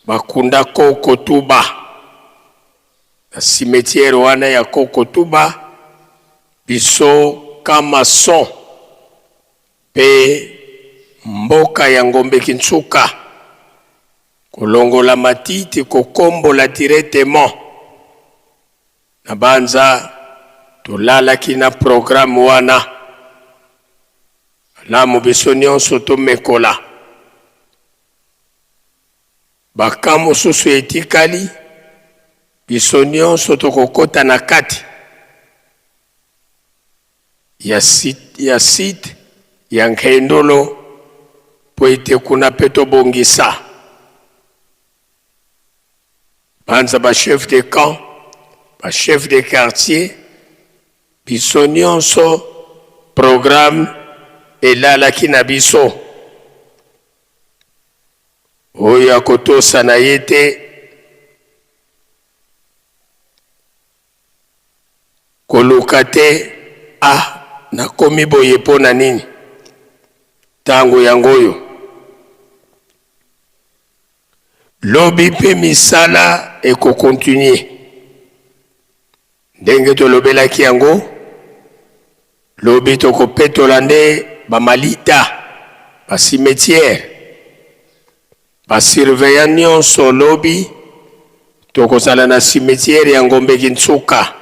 bakunda Koko Tuba na cimetière wana ya Koko Tuba, biso camp maçon pe mboka ya Ngombe Kinsuka, kolongola matiti, kokombola directement. Nabanza tolalaki na programme wana. Malamu biso nionso tomekola. Ba camps mosusu etikali, biso nionso tokokota na kati ya site ya site ya Nkendolo mpo ete kuna mpe tobongisa. Banza ba chef de camp, ba chef de quartier, biso nionso programme elalaki na biso. Oyo akotosa na ye te, koluka te ah nakomi boye mpo na nini? Tango yango oyo. Lobi mpe misala eko continuer ndenge tolobelaki yango. Lobi tokopetola nde ba malita, ba cimetières, ba surveillants nionso. Lobi tokozala na cimetière ya Ngombe Kinsuka.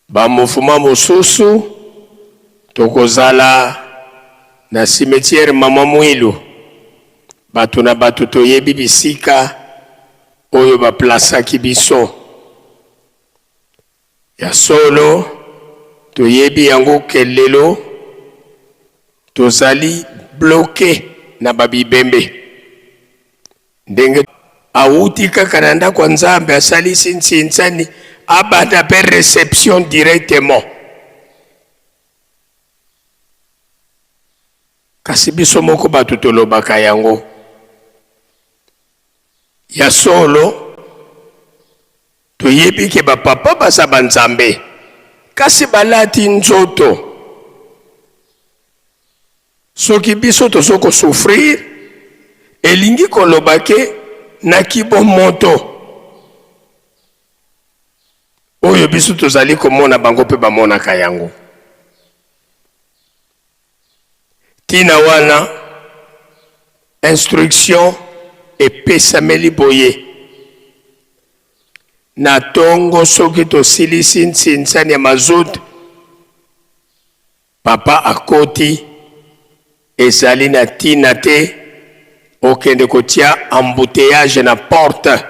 Ba mouvements mosusu tokozala na cimetière Mama Muilu. Bato na bato toyebi bisika. oyo baplasaki biso. Ya solo, toyebi yango ke lelo tozali bloque na ba bibembe. Ndenge awuti kaka na ndako ya Nzambe asalisi nsinsani abanda pe reception directement. Kasi biso moko bato tolobaka yango. Ya solo, toyebi ke ba papa baza ba Nzambe, kasi balati nzoto. Soki biso tozo ko souffrir, elingi koloba ke na kibomoto oyo biso tozali komona bango pe bamonaka yango. Tina wana instruction epesameli boye, na tongo soki tosilisi nsinsani ya mazout, papa akoti, ezali na tina te okende kotia embouteillage na porte.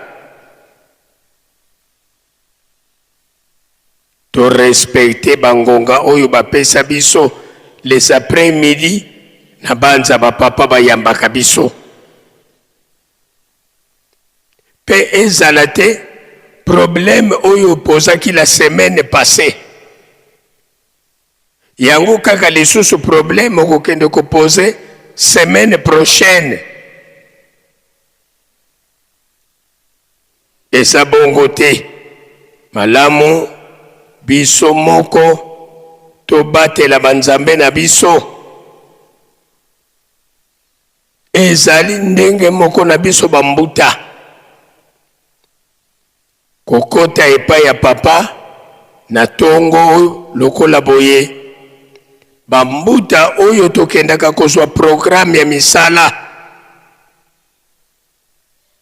To respecter ba ngonga oyo ba pesa biso les après midi na banza ba papa ba yambaka biso. Pe ezala te problème oyo opozaki la semaine passee. Yango kaka lisusu problème okokende ko poser semaine prochaine. Eza bongo te. Malamu biso moko tobatela ba nzambe na biso. Ezali ndenge moko na biso ba mbuta. Kokota epai ya papa na tongo lokola boye, ba mbuta oyo tokendaka kozwa programme ya misala.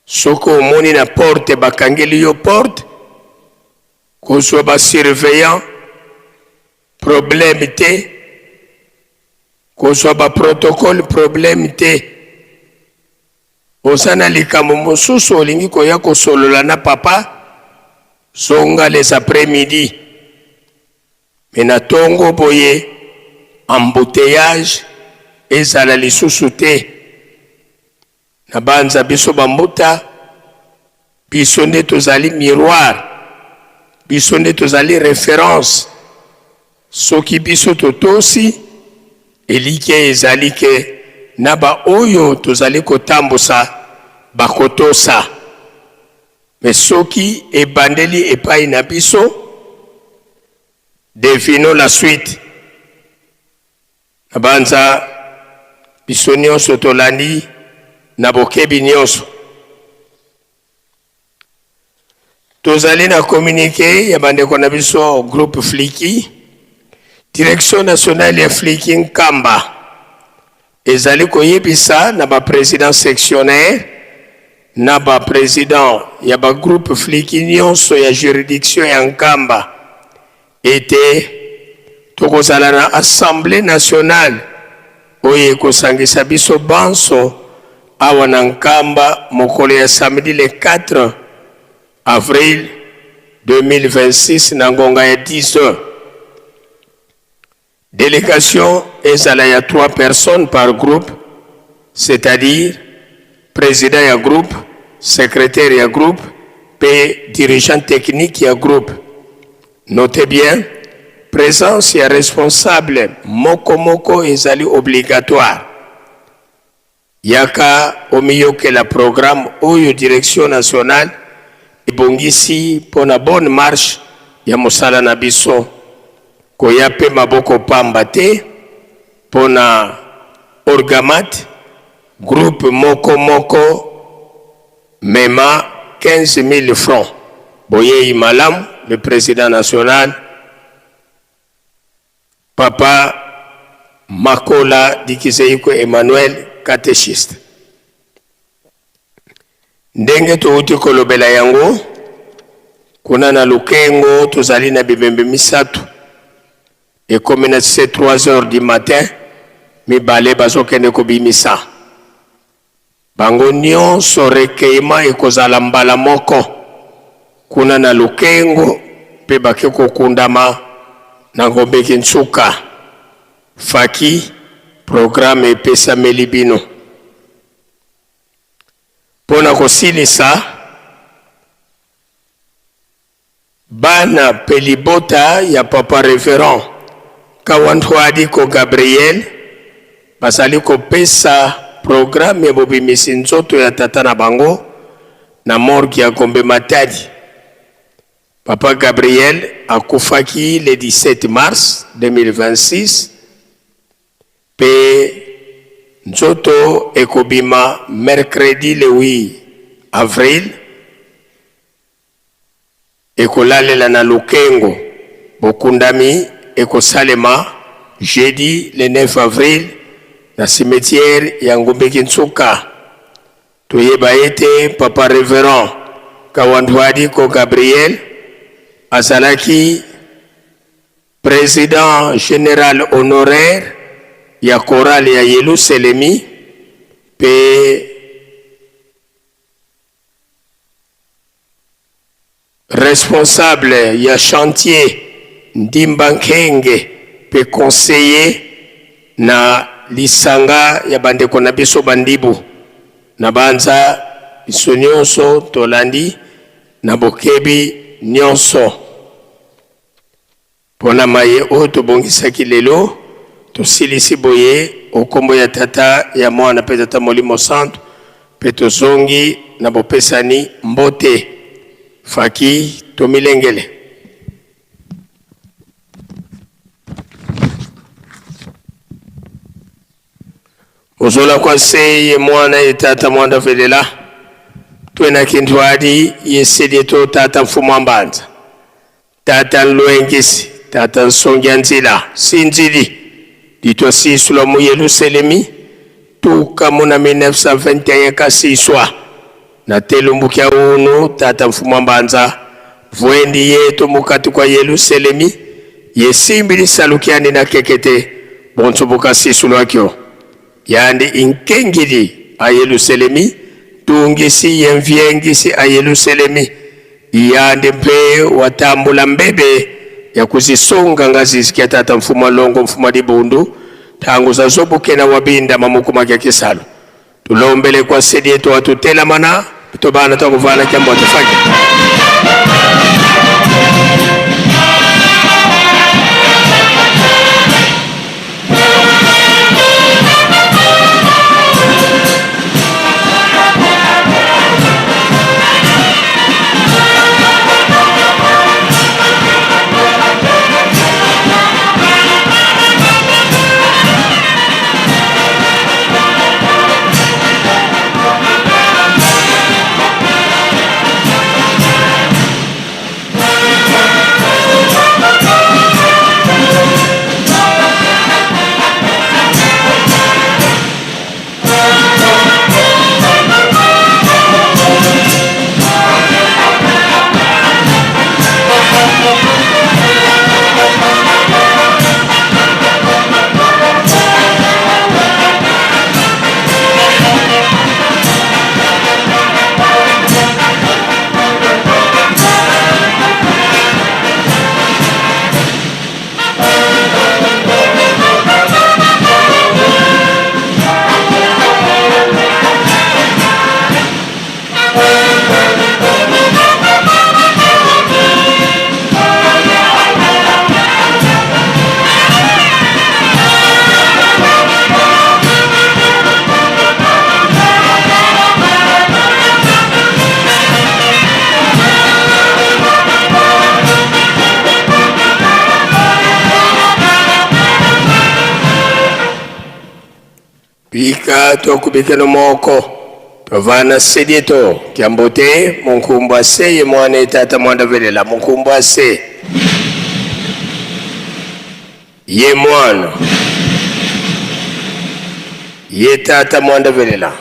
Soki omoni na porte bakangeli yo porte, kozwa ba surveillant problème te, kozwa ba protocole problème te. Oza na likambo mosusu olingi koya kosolola na papa, zonga les après midi. Mais na tongo boye embouteillage ezala lisusu te. Nabanza biso ba mbuta, biso nde tozali miroir, biso nde tozali reference. Soki biso totosi, elikya ezali ke na ba oyo tozali kotambusa bakotosa. Mais soki ebandeli epayi na biso, devinons la suite. Nabanza biso nionso tolandi na bokebi nionso. Tozali na communique ya bandeko na biso groupe Fliki, Direction nationale ya Fliki Nkamba ezali koyebisa na ba presidents sectionnaires na ba presidents ya ba groupes Fliki nionso ya juridiction ya Nkamba ete tokozala na Assemblee nationale oyo ekosangisa biso banso awa na Nkamba mokolo ya samedi le 4 avril 2026 na ngonga ya 10 heures. Delegation ezala ya 3 personnes par groupe, c'est-à-dire president ya groupe, secretaire ya groupe pe dirigeant technique ya groupe. Notez bien, presence ya responsable moko moko ezali obligatoire. Yaka omiyokela programme oyo direction nationale ebongisi mpo na bonne marche ya mosala na biso. Koya mpe maboko pamba te mpo na Orgamat, groupe moko moko mema 15.000 francs. Boyei malamu, le president national. Papa Makola Dikizeiko Emmanuel, catechiste. Ndenge towuti kolobela yango, kuna na Lukengo tozali na bibembe misatu. Ekomi na se 3 heures du matin, mibale bazokende kobimisa. Bango nionso recueillement ekozala mbala moko kuna na Lukengo mpe bake kokundama na Ngombe Kinsuka. Faki, programme epesameli bino. Mpo na kosilisa, Bana pe libota ya Papa Reverend Kawanthuadiko Gabriel bazali kopesa programme ya bobimisi nzoto ya tata na bango na morgue ya Gombe Matadi. Papa Gabriel akufaki le 17 mars 2026 pe nzoto ekobima mercredi le 8 avril. Ekolalela na Lukengo. Bokundami ekosalema jeudi le 9 avril na cimetière ya Ngombe Kinsuka. Toyeba ete Papa Reverend Kawandhuadiko Gabriel azalaki President general honoraire ya chorale ya Yeluselemi mpe Responsable ya chantier Ndimba Nkenge pe conseiller na lisanga ya bandeko na biso ba Ndibu. Nabanza biso nionso tolandi na bokebi nionso. Pona maye oyo tobongisaki lelo, tosilisi boye o kombo ya Tata, ya Mwana pe Tata Molimo Santu, pe tozongi na bopesani mbote. Faki tomilengele. Ozola kwa se ye mwana ye tata mwanda velela twena kintu adi ye sedie to tata mfumu wa mbanza. Tata nlwengisi, Tata nsongi ya nzila, sinzili, litwa sisulwa mu Yeluselemi, tuka mu na 1921 kasiswa na telumbukia unu Tata mfumu wa mbanza, vwendi yetu mukati kwa Yeluselemi, ye simbi lisalukiani na kekete bonso bukasisulwakio. Yandi inkengili a Yeluselemi, tungisi ye mviengisi a Yeluselemi, yandi mpe watambula mbebe ya kuzisunga nga zizkia tata mfumu wa longo mfumu wa dibundu tangu zazobukena wabinda mamukuma kya kisalu tulombele kwa sedi yetu watutelamana tobana twakuvala kyambo tufaki. Bika tokubikeno moko tovana sedieto kyambote munkumbu ase ye mwana etata mwanda velela munkumbu ase ye mwana ye tata mwanda velela.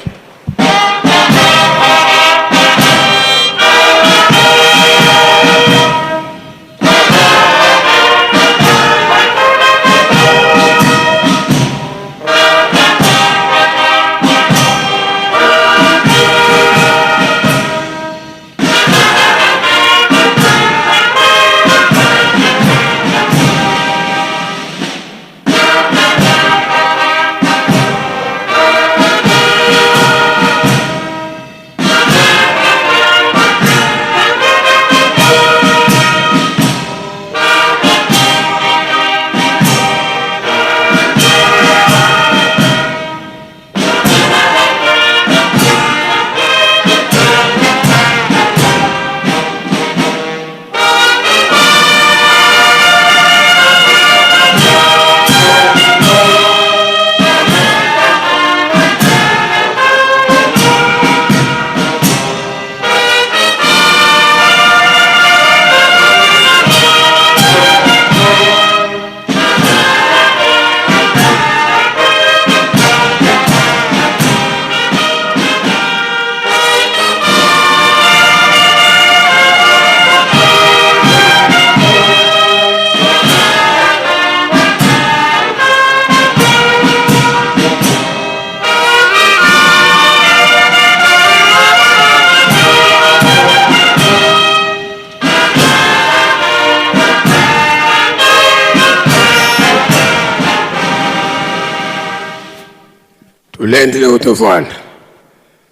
Tulendele utuvwana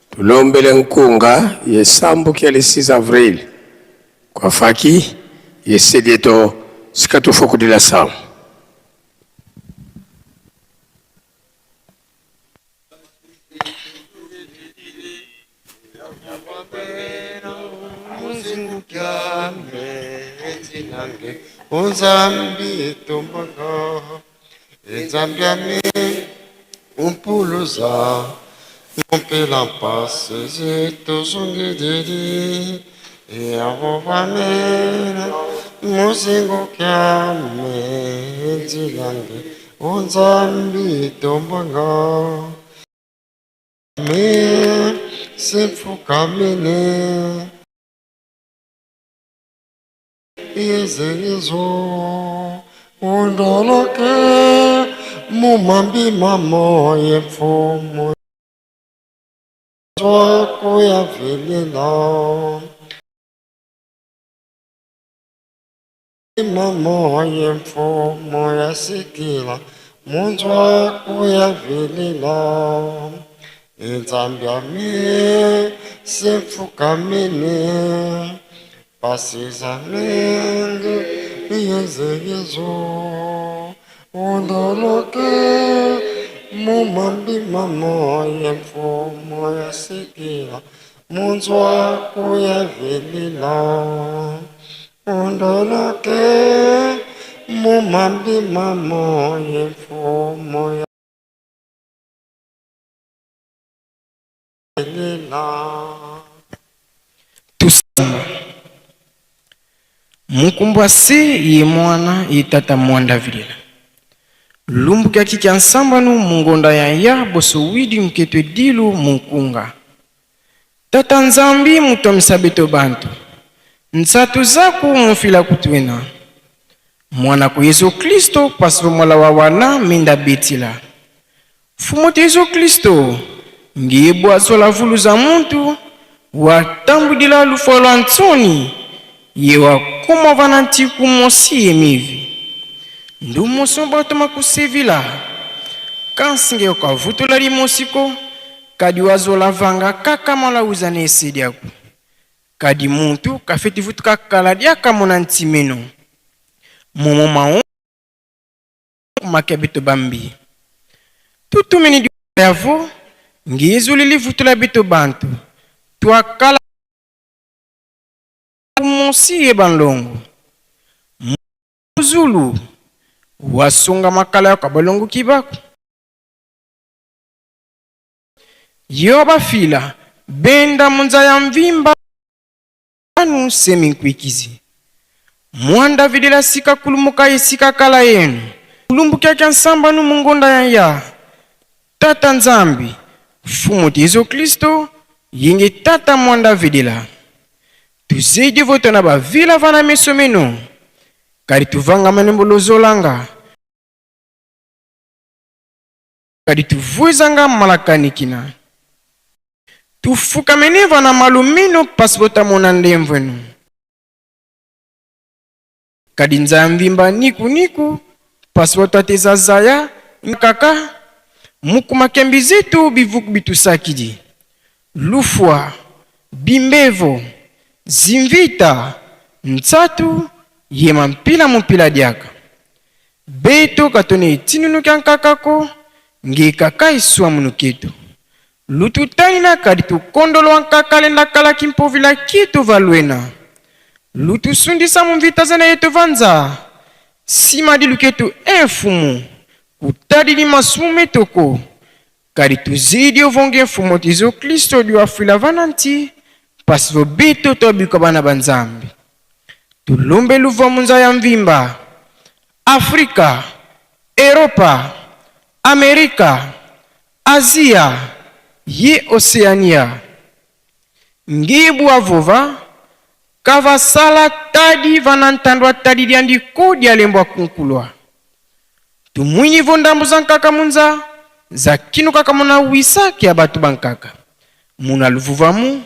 tulombele nkunga yesambuki ya le 6 avril kwafaki yesedieto sikatufokudila samu. Nzambi etombanga Nzambi ami umpuluza nompela mpasi zituzungididi yavovamela muzingo kyame nzilange Nzambi etombanga me sefukamene Yezeyezo undoloke mumambi mamo yemfumo kuyavelela mamo yemfumo yasikila munzwa kuyavelela inzambi sefukamene pasiza mingi yezeyezo undoloke mumambi mamo yemfumo yasikila munzwa kuyavelela undoloke mumambi mamo yemfumo yavelela. Tusamba mukumbwa se ye mwana ye tata mwanda vilela lumbu kya kikya nsambanu mungonda ya ya boso widi muketwe dilu munkunga tata Nzambi mutomisa beto bantu nsatu zaku mufila kutwena mwana ku Yesu Kristo pasipo mwala wa wana minda betila Fumu te Yesu Kristo ngiye bwazola vulu za muntu watambwidila lufwa lwa ntsoni ye wakoma vana ntiku mosi ye mivi ndu mosi bato makusevila kansinge okavutula limosiko kadi wazola vanga kaka mwala uzana esediaku kadi muntu kafeti vutuka kala diaka mona ntimeno momo mao kumake bito bambi tutumini yavo ngizuli livutula bito bantu twakala kumosi ye banlongo muzulu wasunga makala ya kabalongo kibaku yo bafila benda munza ya mvimba anu seminkwikizi mwanda vidila sika kulumuka esika kala yenu kulumbukyakya nsambanu mungonda ya ya tata Nzambi fumu ti Yesu Kristo yingi tata mwanda vidila tuzidi voto na bavila vana miso mino kadi tuvanga manembo lozolanga kadi tuvwezanga malakanikina tufukamene vana malumino pasi botamona ndemvwenu kadi nzamvimba niku niku pasi botateza zaya nkaka mukumakembi zetu bivuku bitusakidi lufwa bimbevo zimvita ntsatu yema mpila mupila diaka beto katone etinunu kya nkakako ngekaka eswa munuketu lututanina kadi tukondolwa nkakalenda kalaki mpovila kitu valwena lutusundisa mumvita zana yetu vanza sima di luketu enfumu kutadili masumu metoko kadi tuzidi ovonge mfumu ti Yesu Kristo di wafwila vana nti pasi vo beto twabikwa bana ba Nzambi tulombe luvwa munza ya mvimba Afrika, Europa, Amerika, Asia ye Oceania ngibu avova kavasala tadi vana ntandwa tadi dyandi ko dyalembwa kunkulwa tumwinyi vo ndambu za nkaka munza za kinu kaka muna wisa kia batu bankaka muna luvuvamu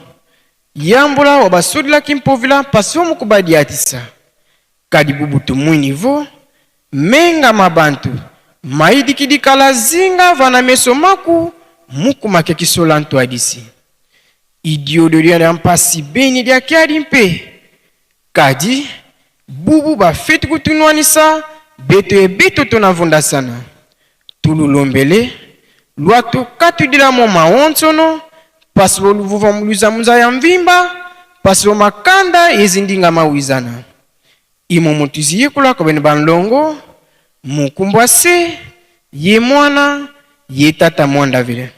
yambula wa basudila kimpovila pasi vo mukubadiatisa kadi bubu tumwinyi vo menga mabantu maidikidikala zinga vana meso maku mukuma ke kisola ntwadisi. Idiodo dia mpasi beni dia kiadi mpe. Kadi bubu bafeti kutunwanisa beto ebeto tonavundasana. Tululombele lwatu katudila mo maonsono pasi boluvuva muluza muza ya mvimba pasi bomakanda ezindinga mawizana. Imo mutuzi yekula ko bene banlongo mukumbwa se ye mwana ye tata mwanda vile.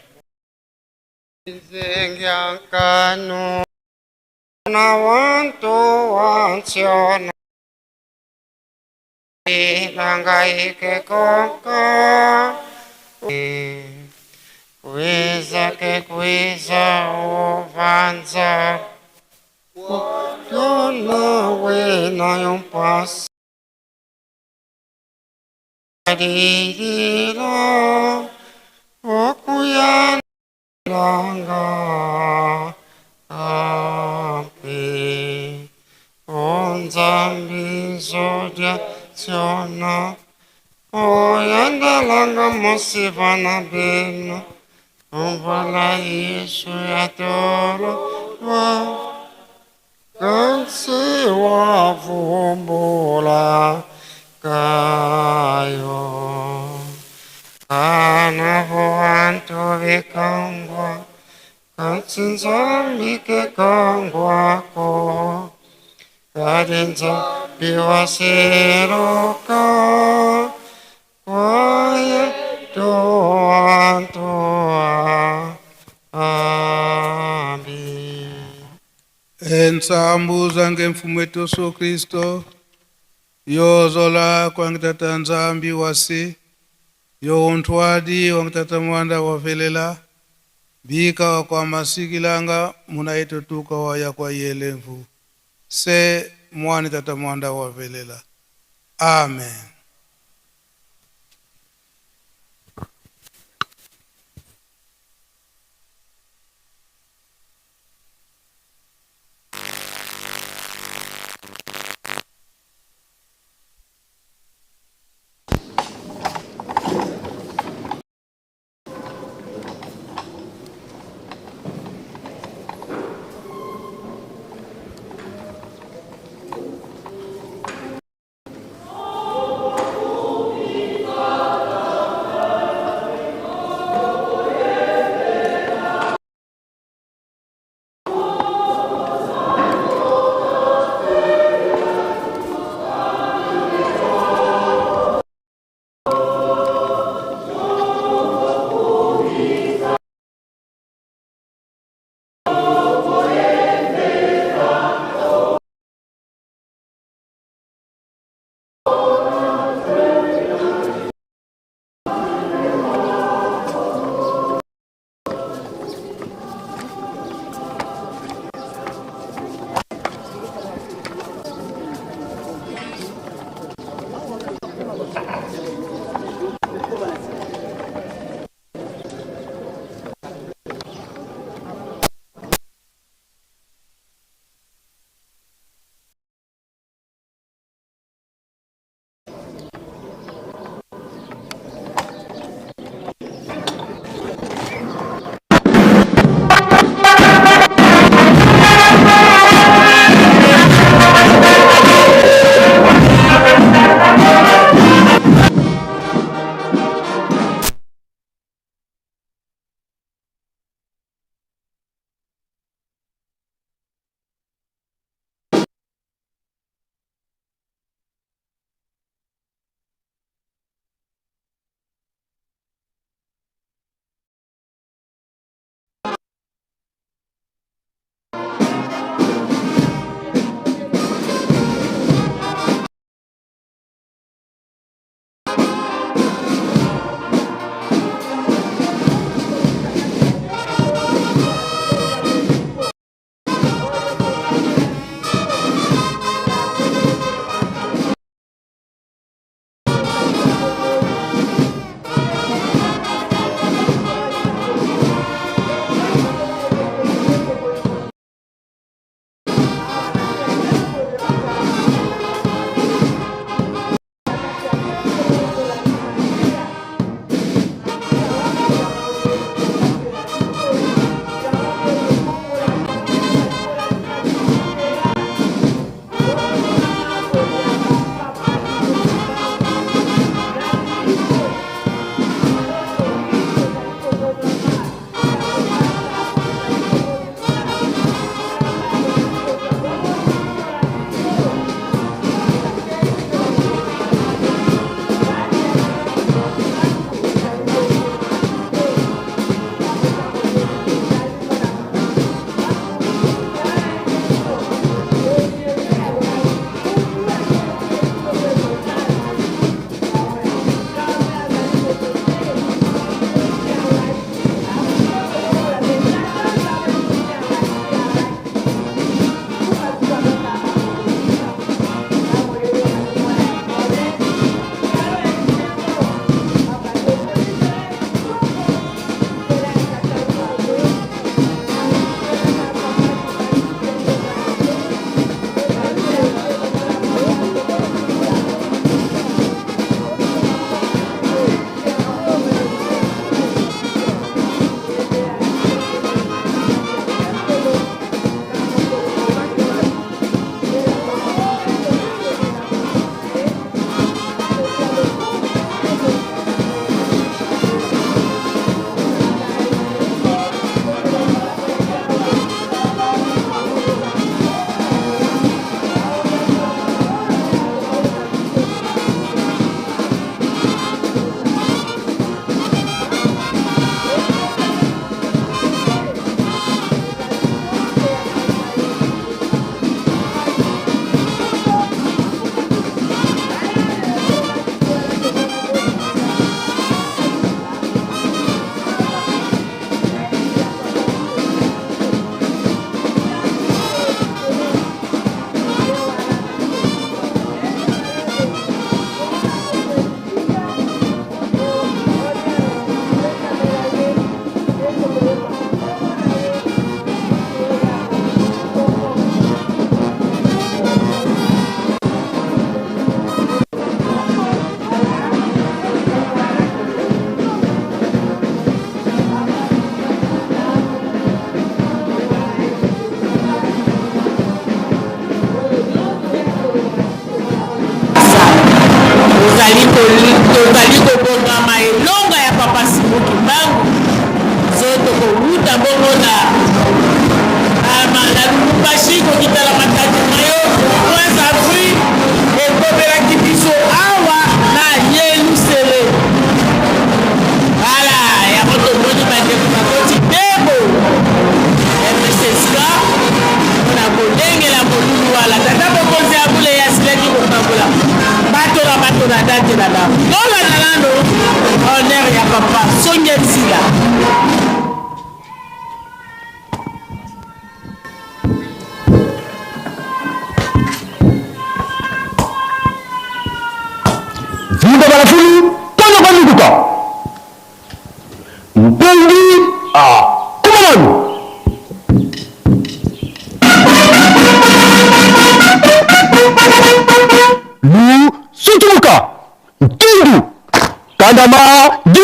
Nzengiankanu na wantu wansiona Langaike konka Kwiza ke kwiza uvanza Yona wena yompas Aririra Okuyana Langa Api Onzambi zodia Siona Oyandalanga mosivana beno Umbala Yesu yatoro wa Kansi wa vumbula kayo Kana voantu vikangwa Kansi nzambi ke kangwako Karinza biwaseroka Kwaye toantoa Abi Ensambu zange mfumu wetu Yesu Kristo yozola kwangitata nzambi wasi yo untwadi wangitata mwanda wavelela bika wa kwa masikilanga munaitotuka waya kwa yelemvu se mwani tata mwanda wavelela. Amen. Tozali tozali kobongama elonga ya Papa Simon Kimbangu. Nzoto kowuta bongo na na Lubumbashi kokita na Matadi Mayo 3 avril ekomelaki biso awa na Yelusele. Voilà, yango tomoni bandeko bakoti bebo MSSK mpona kolengela molulu wana. Tata mokonzi ya bule asilaki kokabola bato na bato na date na bango. Tolanda nano honneur ya papa Songe Nsila. Vinda balafulu tono bamikuka mpungi a kumamanu lu sutuluka nkindu kandama di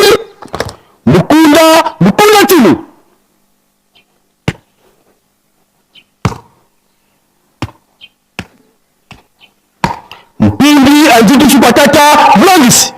mukunda mukunda ntinu Mpindi anziki chipatata bulangisi.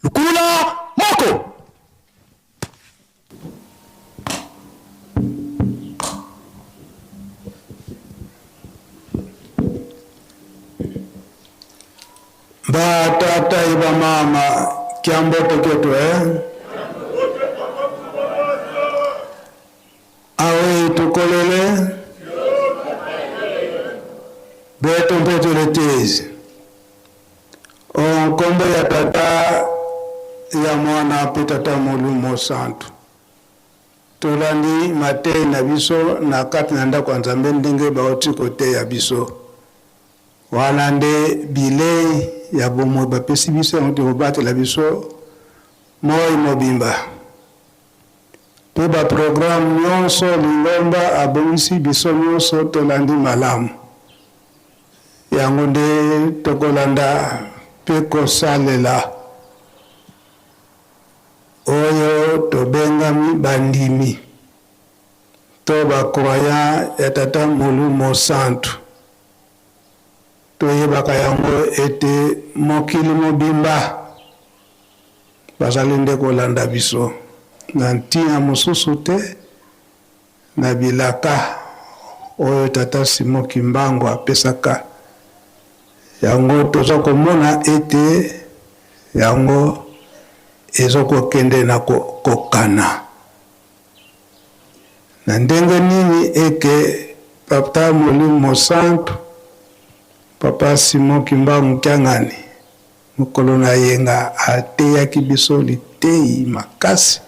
Lukula moko. Ba tata e ba mama kiamboto ketu eh? Awe tukolele beto mpe tuletezi o nkombo ya tata ya mwana mpe tata molimo santu Tolandi mateyi na biso na kati na ndako ya Nzambe ndenge bauti koteya biso. Wana nde bilei ya bomoi bapesi biso, yango ekobatela biso moi mobimba. Mpe ba programme nyonso lingomba abongisi biso nyonso tolandi malamu. Yango nde tokolanda mpe kosalela. Oyo tobengami bandimi to ba croyants ya Tata Molumo Santu, toyebaka yango ete mokili mobimba bazali nde kolanda biso na ntina mosusu te na bilaka oyo Tata Simon Kimbangu apesaka. Yango toza komona ete yango ezo kokende na kokokana. Na ndenge nini eke Papa Molimo Mosantu, Papa Simon Kimbangu Kiangani, mokolo na yenga ateyaki biso liteyi makasi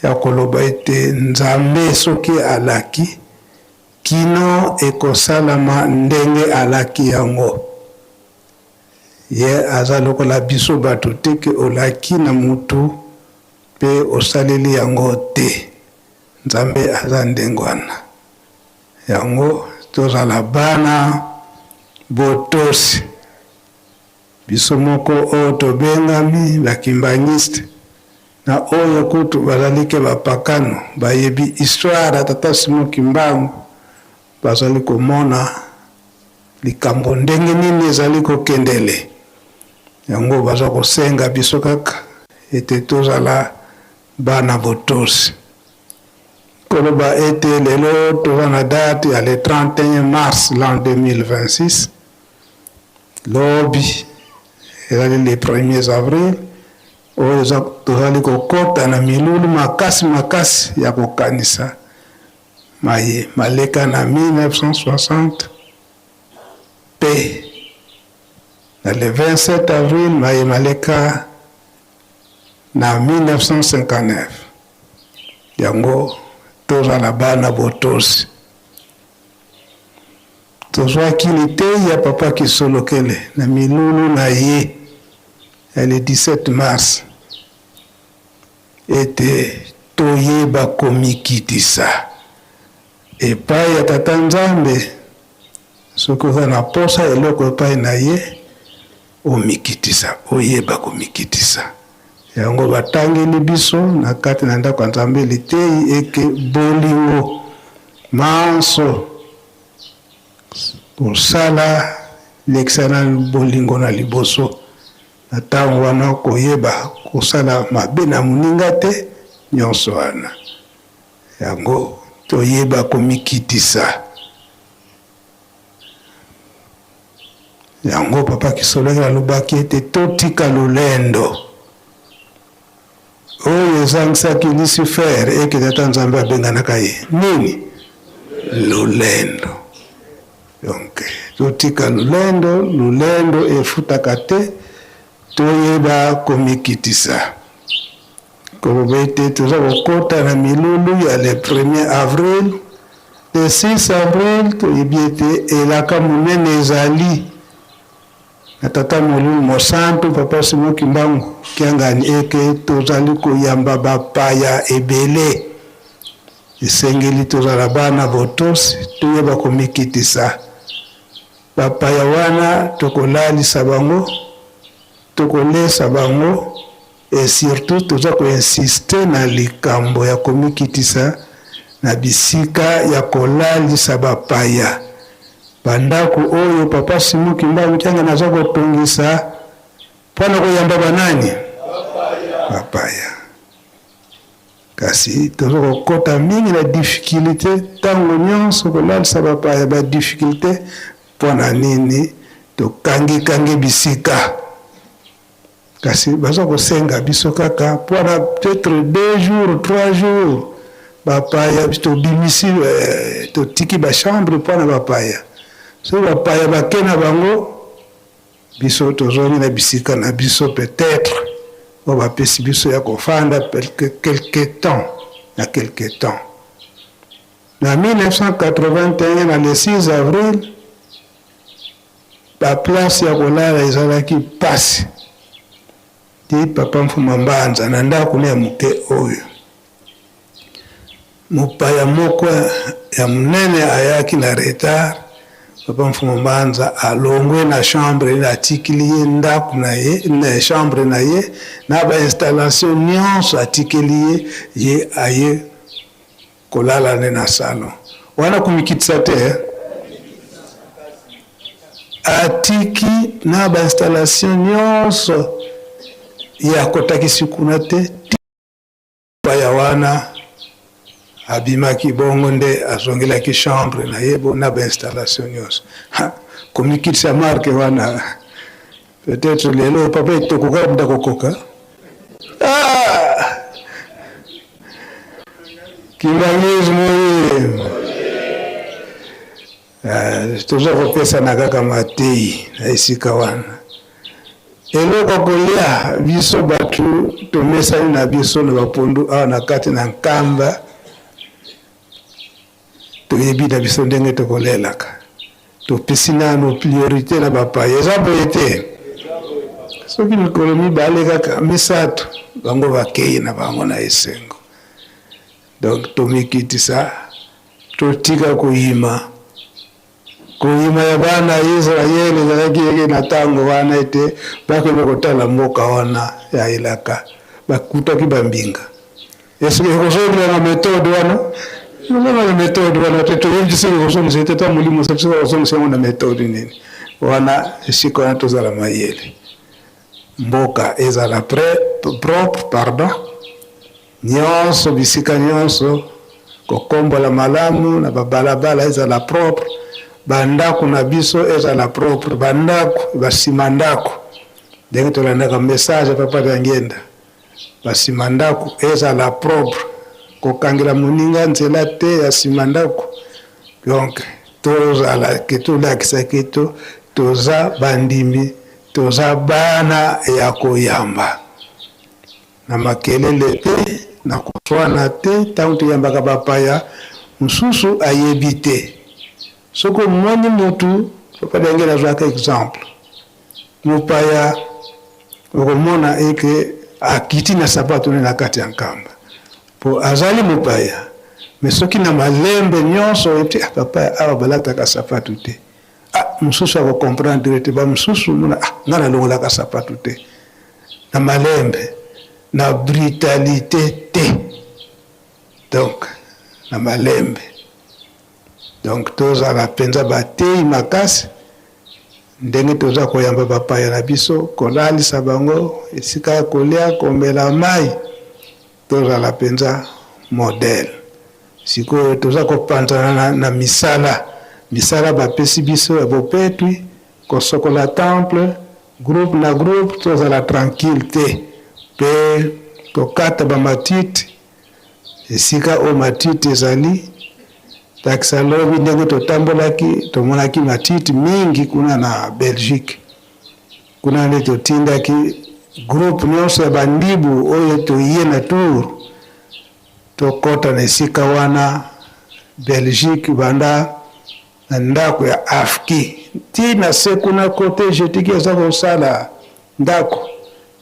ya koloba ete Nzambe soki alaki, kino ekosalama ndenge alaki yango. Ye aza lokola biso bato te ke olaki na mutu pe osaleli yango te. Nzambe aza ndenge wana. Yango tozala bana botosi. Biso moko oyo tobengami ba kimbanguiste na oyo kutu bazali ke bapakano bayebi histoire ya tata Simon Kimbangu bazali komona likambo ndenge nini ezali kokendele yango baza kosenga biso kaka ete tozala. Bana botosi. Koloba ete lelo toza na date ya le 31 mars l'an 2026, lobi ezali le 1er avril oyo eza tozali kokota na milulu makasi makasi ya kokanisa maye maleka na 1960 mpe na le 27 avril maye maleka na 1959. Yango tozala bana botosi. Tozwaki liteyi ya Papa Kisolokele na milulu na ye ya le 17 mars ete toyeba komikitisa epai ya Tata Nzambe. Soki oza na posa eloko epai na ye, omikitisa, oyeba komikitisa. Yango batangeli biso na kati na ndako ya Nzambe liteyi eke bolingo manso kosala lekisa na bolingo na liboso. Na tango wana koyeba kosala mabe na moninga te, nyonso wana. Yango toyeba komikitisa. Yango Papa Kisolokele alobaki ete totika lolendo oyo ezangisaki Lucifer eke Tata Nzambe abenganaka ye. Nini? Lolendo. Donc totika lolendo, lolendo efutaka te, toyeba komikitisa. Koloba ete toza kokota na milulu ya le premier avril, le 6 avril toyebi ete elaka monene ezali na Tata Molimo Mosantu Papa Simon Kimbangu Kiangani eke tozali koyamba bapaya ebele. Esengeli tozala bana botosi, toyeba komikitisa. Bapaya wana tokolalisa bango, tokolesa bango Et surtout toza ko insister na likambo ya komikitisa na bisika ya kolalisa bapaya. Ba ndako oyo Papa Simon Kimbangu Kiangani aza kotongisa mpo na koyamba ba nani? Bapaya. Kasi toza kokota mingi na difficulite tango nionso kolalisa bapaya, ba difficultes mpo na nini tokangi kangi bisika? Kasi baza kosenga biso kaka mpo na peut-être deux jours, trois jours, bapaya tobimisi, totiki ba chambre mpo na bapaya. Soki bapaya bake na bango, biso tozongi na bisika na biso peut-être oyo bapesi biso ya kofanda quelque temps na quelque temps. Na 1981 na le 6 avril, Ba place ya kolala ezalaki pasi ti papa Mfuma Mbanza na ndako ne ya moke oyo. Mopaya moko ya monene ayaki na retard, papa Mfuma Mbanza alongwe na chambre ne atikili ye ndako na ye, na chambre na ye na ba installation nionso atikeli ye, ye aye Kolala nde na salon wana komikitisa te eh? Atiki na ba installation nionso ye akotakisi kuna te paya wana abimaki bongo nde azongelaki chambre na ye na ba installation nionso. Komikitisa marque wana peut-être lelo papa etokoka mutu akokoka ah! Kimbanguisme oye toza kopesana kaka mateyi na esika wana. Eloko kolia biso bato tomesani na biso na bapondu awa na kati na Nkamba, toyebi na biso ndenge tokolelaka. Topesi nano priorite na bapaya, eza boye te? Soki mikolo mibale kaka misato, bango bakei na bango na esengo. Donc tomikitisa, totika koyima. Koyima ya bana ya Israël ezalaki eke na tango wana ete bakende kotala mboka wana ya elaka, bakutaki bambinga. Est-ce que ekozongela na methode wana? Ekozonga na methode wana te. Toyebi te soki ekozongisa ete ta Molimo Santu soki akozongisa yango na methode nini. Wana esika wana tozala mayele. Mboka ezala propre, pardon. Nyonso, bisika nyonso, kokombola malamu na babalabala ezala propre, bandako na biso ezala propre, bandako, basima ndako. Ndenge tolandaka message ya Papa Diangienda, basima ndako ezala propre, kokangela moninga nzela te ya sima ndako. Donc tozala ke tolakisa ke to toza bandimi, toza bana ya koyamba. Na makelele te, na koswana te, ntango toyambaka bapaya, mosusu ayebi te. Soki omoni mutu, Papa Diangienda azwaka exemple, mopaya okomona eke akiti na sapato ne na kati ya nkamba po azali mopaya, mais soki na malembe nyonso oyebi te, ah, papa awa balataka sapato te. Ah, mosusu ako comprendre te, ba mosusu mona, ah, nga nalongolaka sapato te. Na malembe, na brutalité te. Donc na malembe. Donc tozala mpenza bateyi makasi ndenge toza koyamba bapaya na biso, kolalisa bango esika ya kolia, komela mai, tozala mpenza modèle. Sikoyo toza kopanzana na, na misala, misala bapesi biso ya bopetwi, kosokola temple, groupe na groupe, tozala tranquille te mpe kokata ba matiti esika oyo matiti ezali. Lakisa lobi ndenge totambolaki, tomonaki matiti mingi kuna na Belgique. Kuna nde totindaki groupe nyonso ya bandibu oyo toye na tour, tokota na esika wana Belgique, banda na ndako ya AFKI ti na se kuna kote Jetiki aza kosala ndako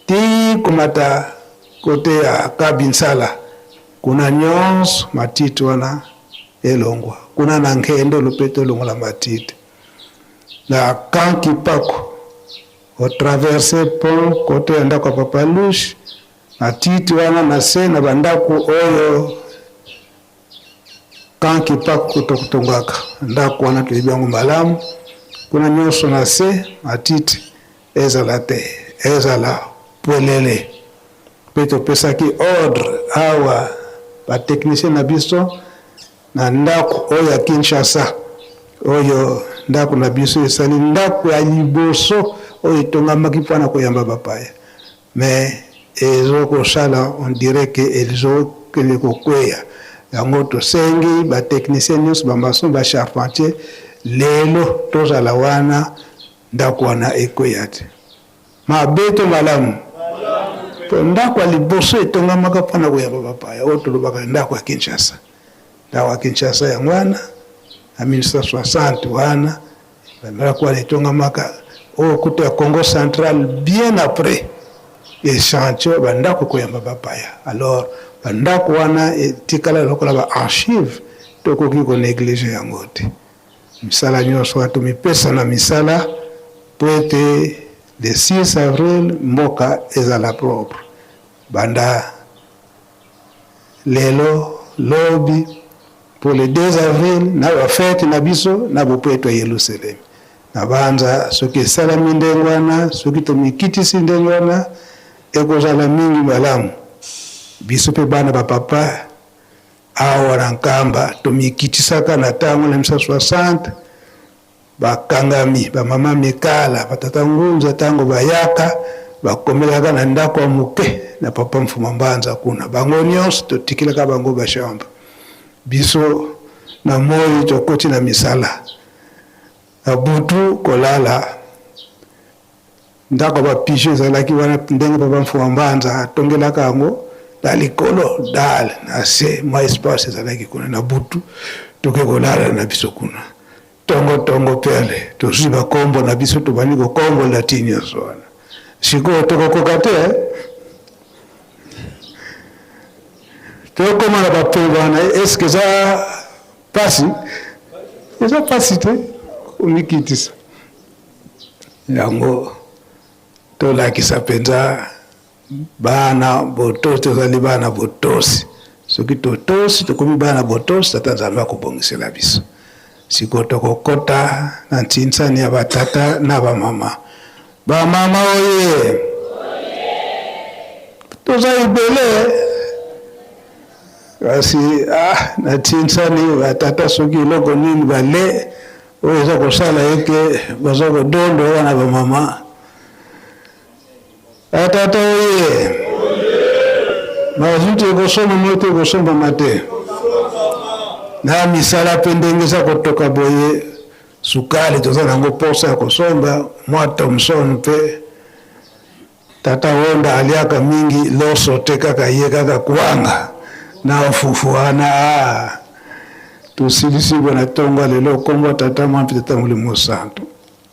ti komata kote ya Kabinsala kuna nyonso matiti wana elongwa kuna na Nkendo lopeto elongola matiti na Camp Kipaku otraverse pont kote ya ndako ya Papa Louche matiti wana na se na bandako oyo Camp Kipaku tokotongaka ndako wana toyebi yango malamu kuna nyonso na se matiti ezala te ezala pwelele mpe topesaki ordre awa ba technicien na biso na ndako oyo ya Kinshasa oyo ndako na biso esali ndako ya liboso oyo etongamaki mpo na koyamba bapaya Mais ezo kosala on dirait que ezo kende kokweya. Yango tosengi ba techniciens nionso, ba maçons, ba charpentiers lelo tozala wana ndako wana ekweya te. Mabe to malamu? Po ndako ya liboso etongamaka mpo na koyamba bapaya oyo tolobaka ndako ya Kinshasa. Ndako ya Kinshasa yango wana na 1960 wana Ndako wana etongamaka oyo kutu ya Congo central bien après echantion ba ndako ekoyamba bapaya. Alors ba ndako wana etikala lokola ba archives, tokoki ko negliger yango te. Misala nyonso wana tomipesa na misala mpo ete le 6 avril mboka ezala propre banda lelo lobi Po le 2 avril na ba fete na biso na bopeto ya Yelusalemi. Na banza soki esalami ndenge wana, soki tomikitisi ndenge wana, ekozala mingi malamu. Biso pe bana ba papa awa na Nkamba tomikitisaka na tango na 1960 Bakangami, ba mama Mikala, ba tata Ngunza tango bayaka, bakomelaka na ndako ya moke na papa Mfuma Mbanza kuna. Bango nionso totikelaka bango ba chambre. Biso na moyi tokoti na misala, na butu kolala. Ndako ya ba pigeons ezalaki wana ndenge papa Mfuma Mbanza atongelaka yango na likolo dalle na se mwa espace ezalaki kuna. Na butu toke kolala na biso kuna. Tongo tongo pele tozui ba kombo na biso tobandi kokombola ti nionso wana sikoyo tokokoka te eh? Tokoma na ba point wana est-ce que eza pasi? Eza pasi te komikitisa yango tolakisa mpenza Bana botosi, tozali bana botosi. Soki totosi, tokomi bana botosi, Tata Nzambe akobongisela biso. Sikoyo tokokota na ntinsani ya batata na bamama. Bamama oye! Toza ebele. Kasi ah, natinsani batata soki eloko nini bale oyo eza kosala ete baza kodondo wana bamama. Batata oye! Mazuti ekosombama te ekosombama te. Na misala mpe ndenge eza kotoka boye, sukali toza nango posa ya kosomba, mwa Thomson mpe Tata Wonda aliaka mingi loso te kaka ye kaka kwanga na fufu wana ah. Tosilisi bo na tongo ya lelo kombo ya Tata Mwana mpe Tata Molimo Santu.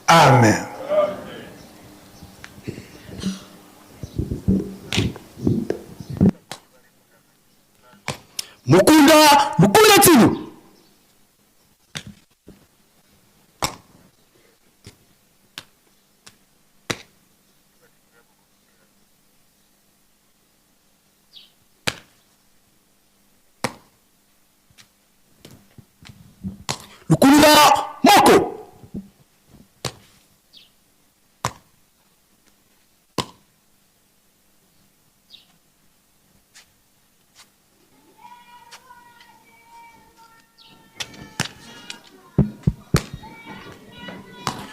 Amen. Mukunda, mukunda tinu. Lukulula moko.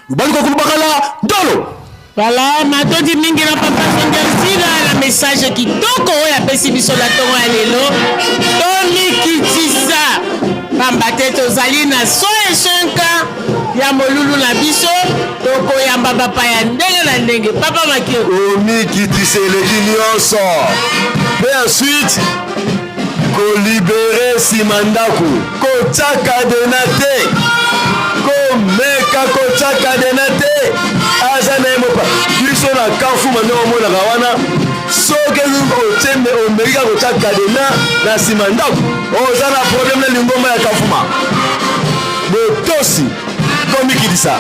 Lubaluka kulubakala ndolo. Voilà, matondi mingi na papa Songersila na message kitoko oyo apesi biso na ntongo ya lelo. Tomikitisa pamba te tozali na 105 ya molulu na biso, tokoyamba bapaya ndenge na ndenge. Papa Makio. Omikitisa eleki nyonso mpe ensuite kolibere nsima ndako kotya kadena te komeka kotya kadena te aza na ye mopa biso na kafuma ndenge omonaka wana soki otie omeki kaka kotya kadena na nsima ndako oza na problème na lingomba ya kafuma botosi komikitisa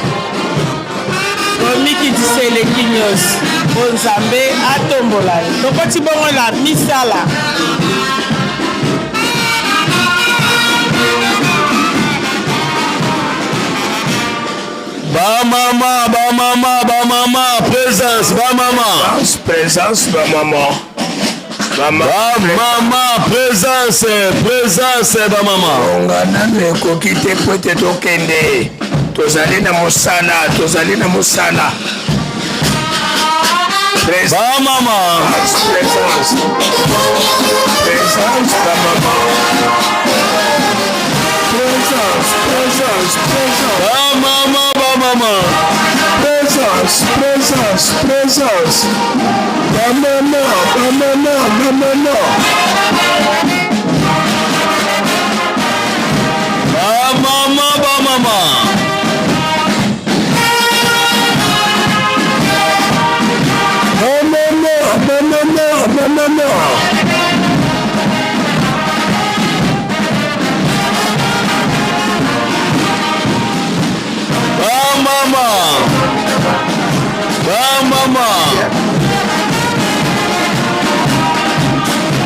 Komikitisa eleki nyonso mpo Nzambe atombola yo. Tokoti bongo na misala. Ba mama, ba mama, ba mama, présence, ba mama. Présence, ba mama. Ba mama, présence, présence, ba mama. Ngonga nanu ekoki te mpo ete tokende. Tozali na mosala, tozali na mosala. Ba mama. Présence. Présence, ba mama. Présence, présence, présence. Ba mama, ba mama. Présence, présence, présence. Ba mama, ba mama, ba mama. Ba mama, ba mama. Ba mama, ba mama, ba mama. Ba mama. Ba mama.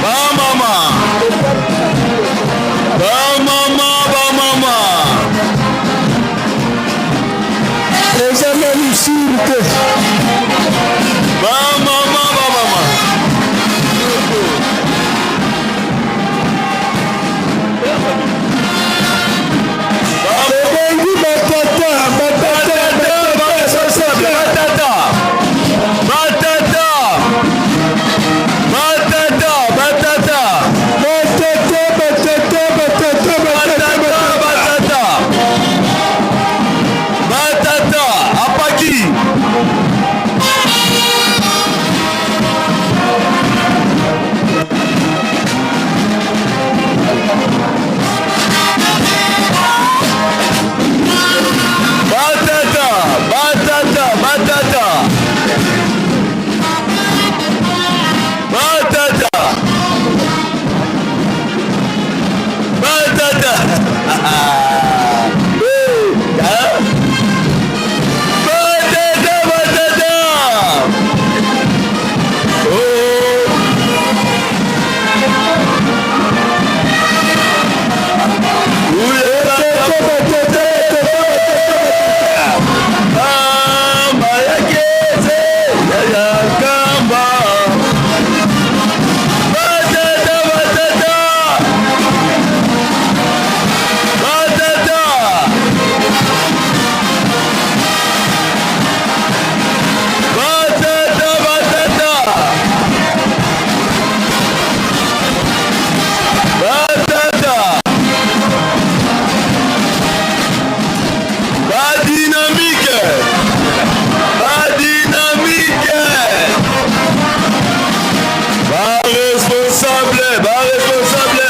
Ba mama. Ba mama, ba mama. Eza nanu sur te. Ba mama, ba mama. Tobengi batata, batata, batata, batata. Baresponsable, baresponsable,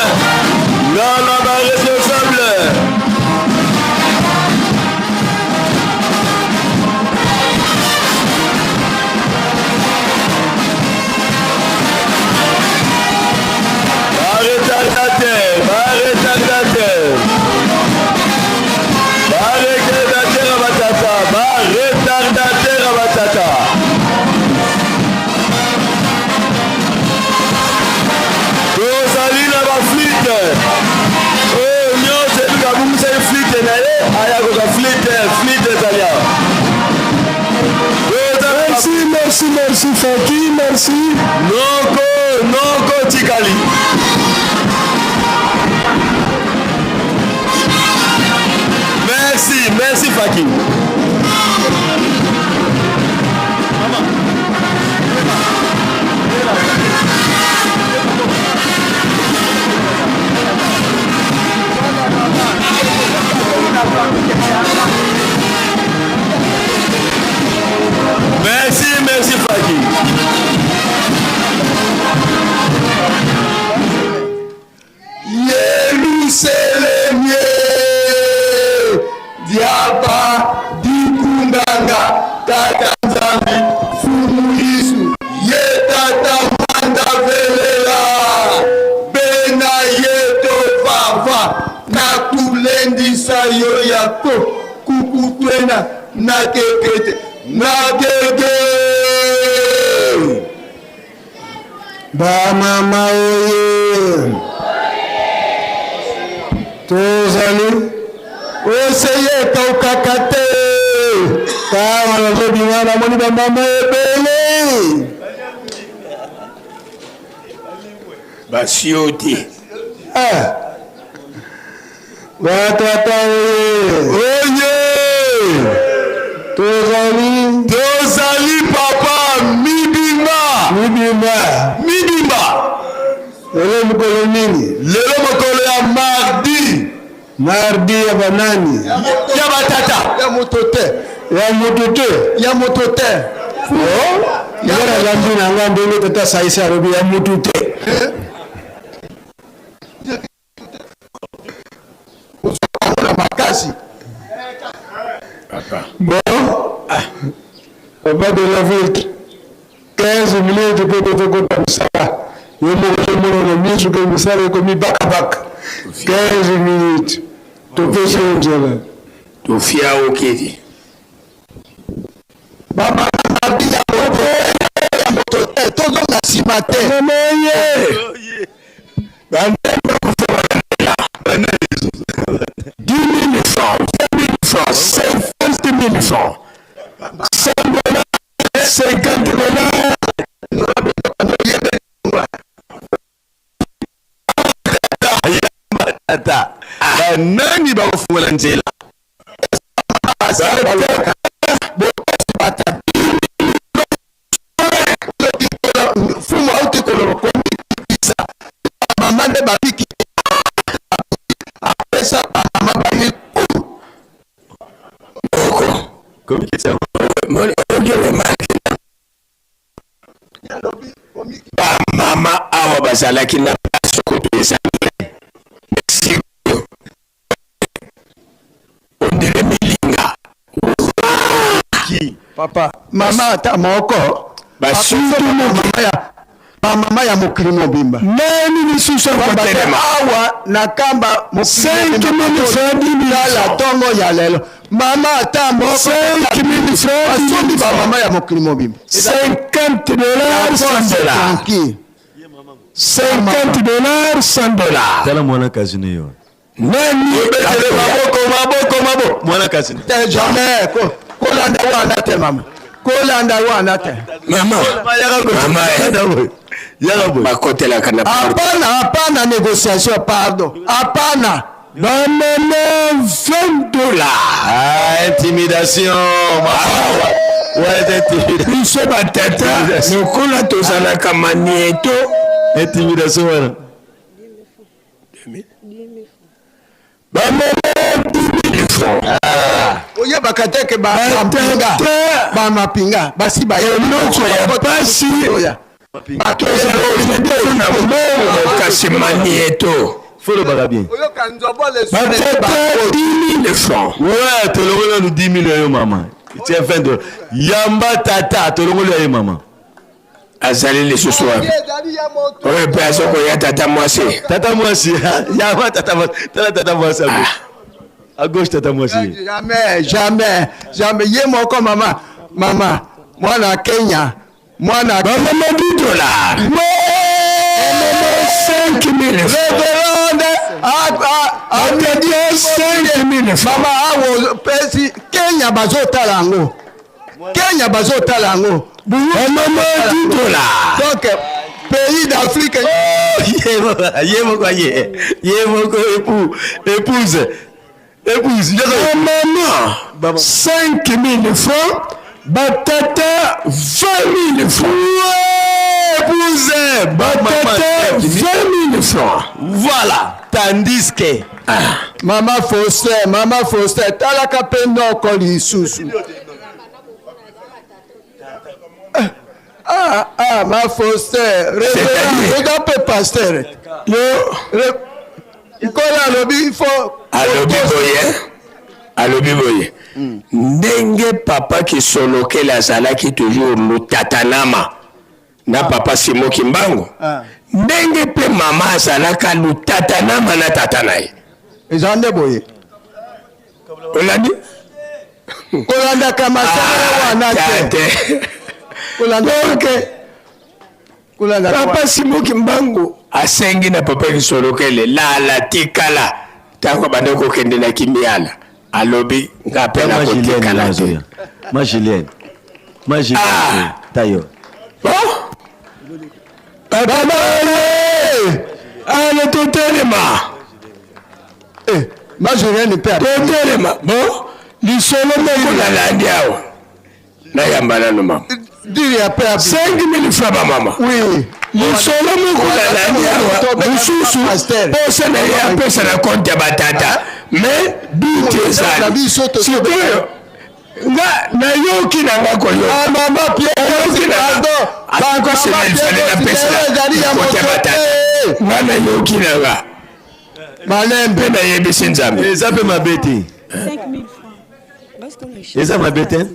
ngala baresponsable. Baretardateur, baretardateur. Baretardateur ya batata, baretardateur ya batata. Tozali na baflite oyo nyonso ebika abungisaki flite na ye aya kozwa flite, flite ezali awa. Merci, merci, merci Faki, merci. Noko, noko tikali. Merci, merci Faki. Merci, merci Faki. Yelusalemi diaba dikundanga tata Nzambi fumu Yesu ye tata mwanda velela bena ye tovava na kulendisa yo yako kukutwena na kekete na keke Ba mama oye tozali oseye ekaukaka te ntango nazobima namoni bamama ebele basio te ah. Batata oye! Oye! Tozali! Tozali papa mibimba! Mibimba! Mibimba! Lelo mokolo nini? Lelo mokolo ya mardi. Mardi ya banani? Ya batata. Ya moto te. Ya moto te. Ya moto te. Oh, ya nalambi na nga ndenge tata saisi alobi ya moto te. Na makasi. Bon, ah, papa de la vitre, 15 minutes mpo tokota mosala. Yo moko ozomona na miso ke mosala ekomi bakabaka. 15 minutes topesi yo nzela. Tofia okedi. Tozonga nsima te. Oye! 10 000 francs, 20 000 francs, 50 000 francs, 100 dollars, 50 dollars. Tata, banani bakofungola nzela? Fumu auti koloba komikitisa mama nde babiki apesa bamama bamiku Bamama awa bazalaki na place kutu eza sikoyo ondire milinga papa mama ata moko bamama ya mokili mobimba nani lisusu akotelema awa na kamba tala ntongo ya lelo mama ata mokobasombi bamama ya mokili mobimba 50 dollars 100 dollars 50 dollars 100 dollars Tala mwana kasine yo. Nani obetele maboko maboko maboko mwana kasine. Te jamais kolanda wana te mama kolanda wana te mama mama bakotelaka na hapana hapana négociation pardon hapana bamama 20 dollars Ah, intimidation. Biso batata lokola tozalaka manieto Intimidation wana. Bamama 10 000 francs oyebaka te ke bamapinga bamapinga basi eloko ya pasi na mbongo. mwasi manieto. Folobaka bien. Batata 10 000 francs. Ouais, tolongoli nanu 10 000 ya yo mama. Tiens 20 dollars. Yamba tata, tolongoli ya ye mama. Azali lisusu wapi? Oyo mpe azokoya tata mwasi. Tata mwasi, yamba tata mwasi. Tala tata mwasi à gauche. À gauche tata mwasi. Jamais, jamais, jamais. Ye moko mama, mama, mwana Kenya, mwana Bamama 10 dollars. Ouais! 5000 Révérende, Atadi 5000 francs. Mama awo pesi Kenya bazotala yango. Kenya bazotala yango. Bamama 10 dollars. Donc pays d'Afrique. Oh, ye moko ye. Ye moko époux, épouse. Épouse. Bamama 5000 francs. Batata 20 000 francs. Ouais, épouse. Batata 20 000 francs. Voilà. Tandis que. Ah. Mama Faustin, Mama Faustin, talaka mpe noko lisusu. Ah, ah, ma Faustin, révérend, oza mpe pasteur. Yo. Nkolo alobi il faut. Alobi boye. Alobi boye. Ndenge papa Kisolokele azalaki toujours lutatanama na papa Simo Kimbangu. Ndenge mpe mama azalaka lutatanama na tata na ye. Eza nde boye. Olandi? Kolandaka masala wana te. Donc, papa Simo Kimbangu asengi na papa Kisolokele lala tikala ntango abanda kokende na Kimiala alobi nga mpe nakotikala te. Ma Julienne. Ma Julienne. Tayo. Papa ale ale totelema. Ma Julienne mpe totelema. Bon lisolo moko nalandi awa nayamba nano mama. Diri ya pe 5000 francs ba mama. Oui. Lisolo moko nalandi awa mosusu posa na ye apesa na compte ya batata mais but ezali sikoyo nga nayoki na nga koyoka mama Nayoki na nga. Atuka sema ilfale napesa na compte ya batata nga nayoki na nga malembe mpe nayebisi Nzambe eza mpe mabe te. Eza mabe te.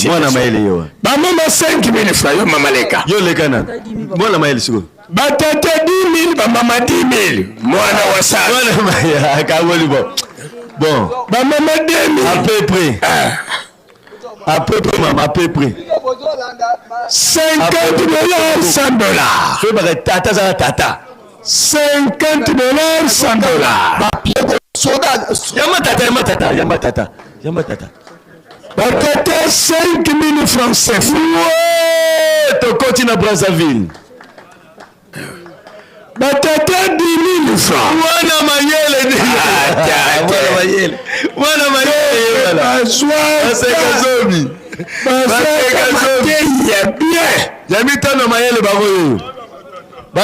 Mwana mayele yo. Bamama 5000 francs yo mama leka. Yo leka na. Mwana mayele sikoyo. Batata 10 000 bamama 10 000 mwana wa sala. Mwana mayele akaboli bon. Bon. Bamama 2 000. À peu près. À peu près mama, à peu près. 50 dollars 100 dollars. Soki baka tata zala tata. 50 dollars 100 dollars. Yamba tata, yamba tata, yamba tata, yamba tata. Batata 5000 francs CFA. Ouais, tokoti na Brazzaville. Batata 10 000 francs. Mwana mayele ni. Mwana mayele. Mwana mayele. Baseka zomi. Baseka zomi. Ya bien. Ya mitano mayele bango oyo.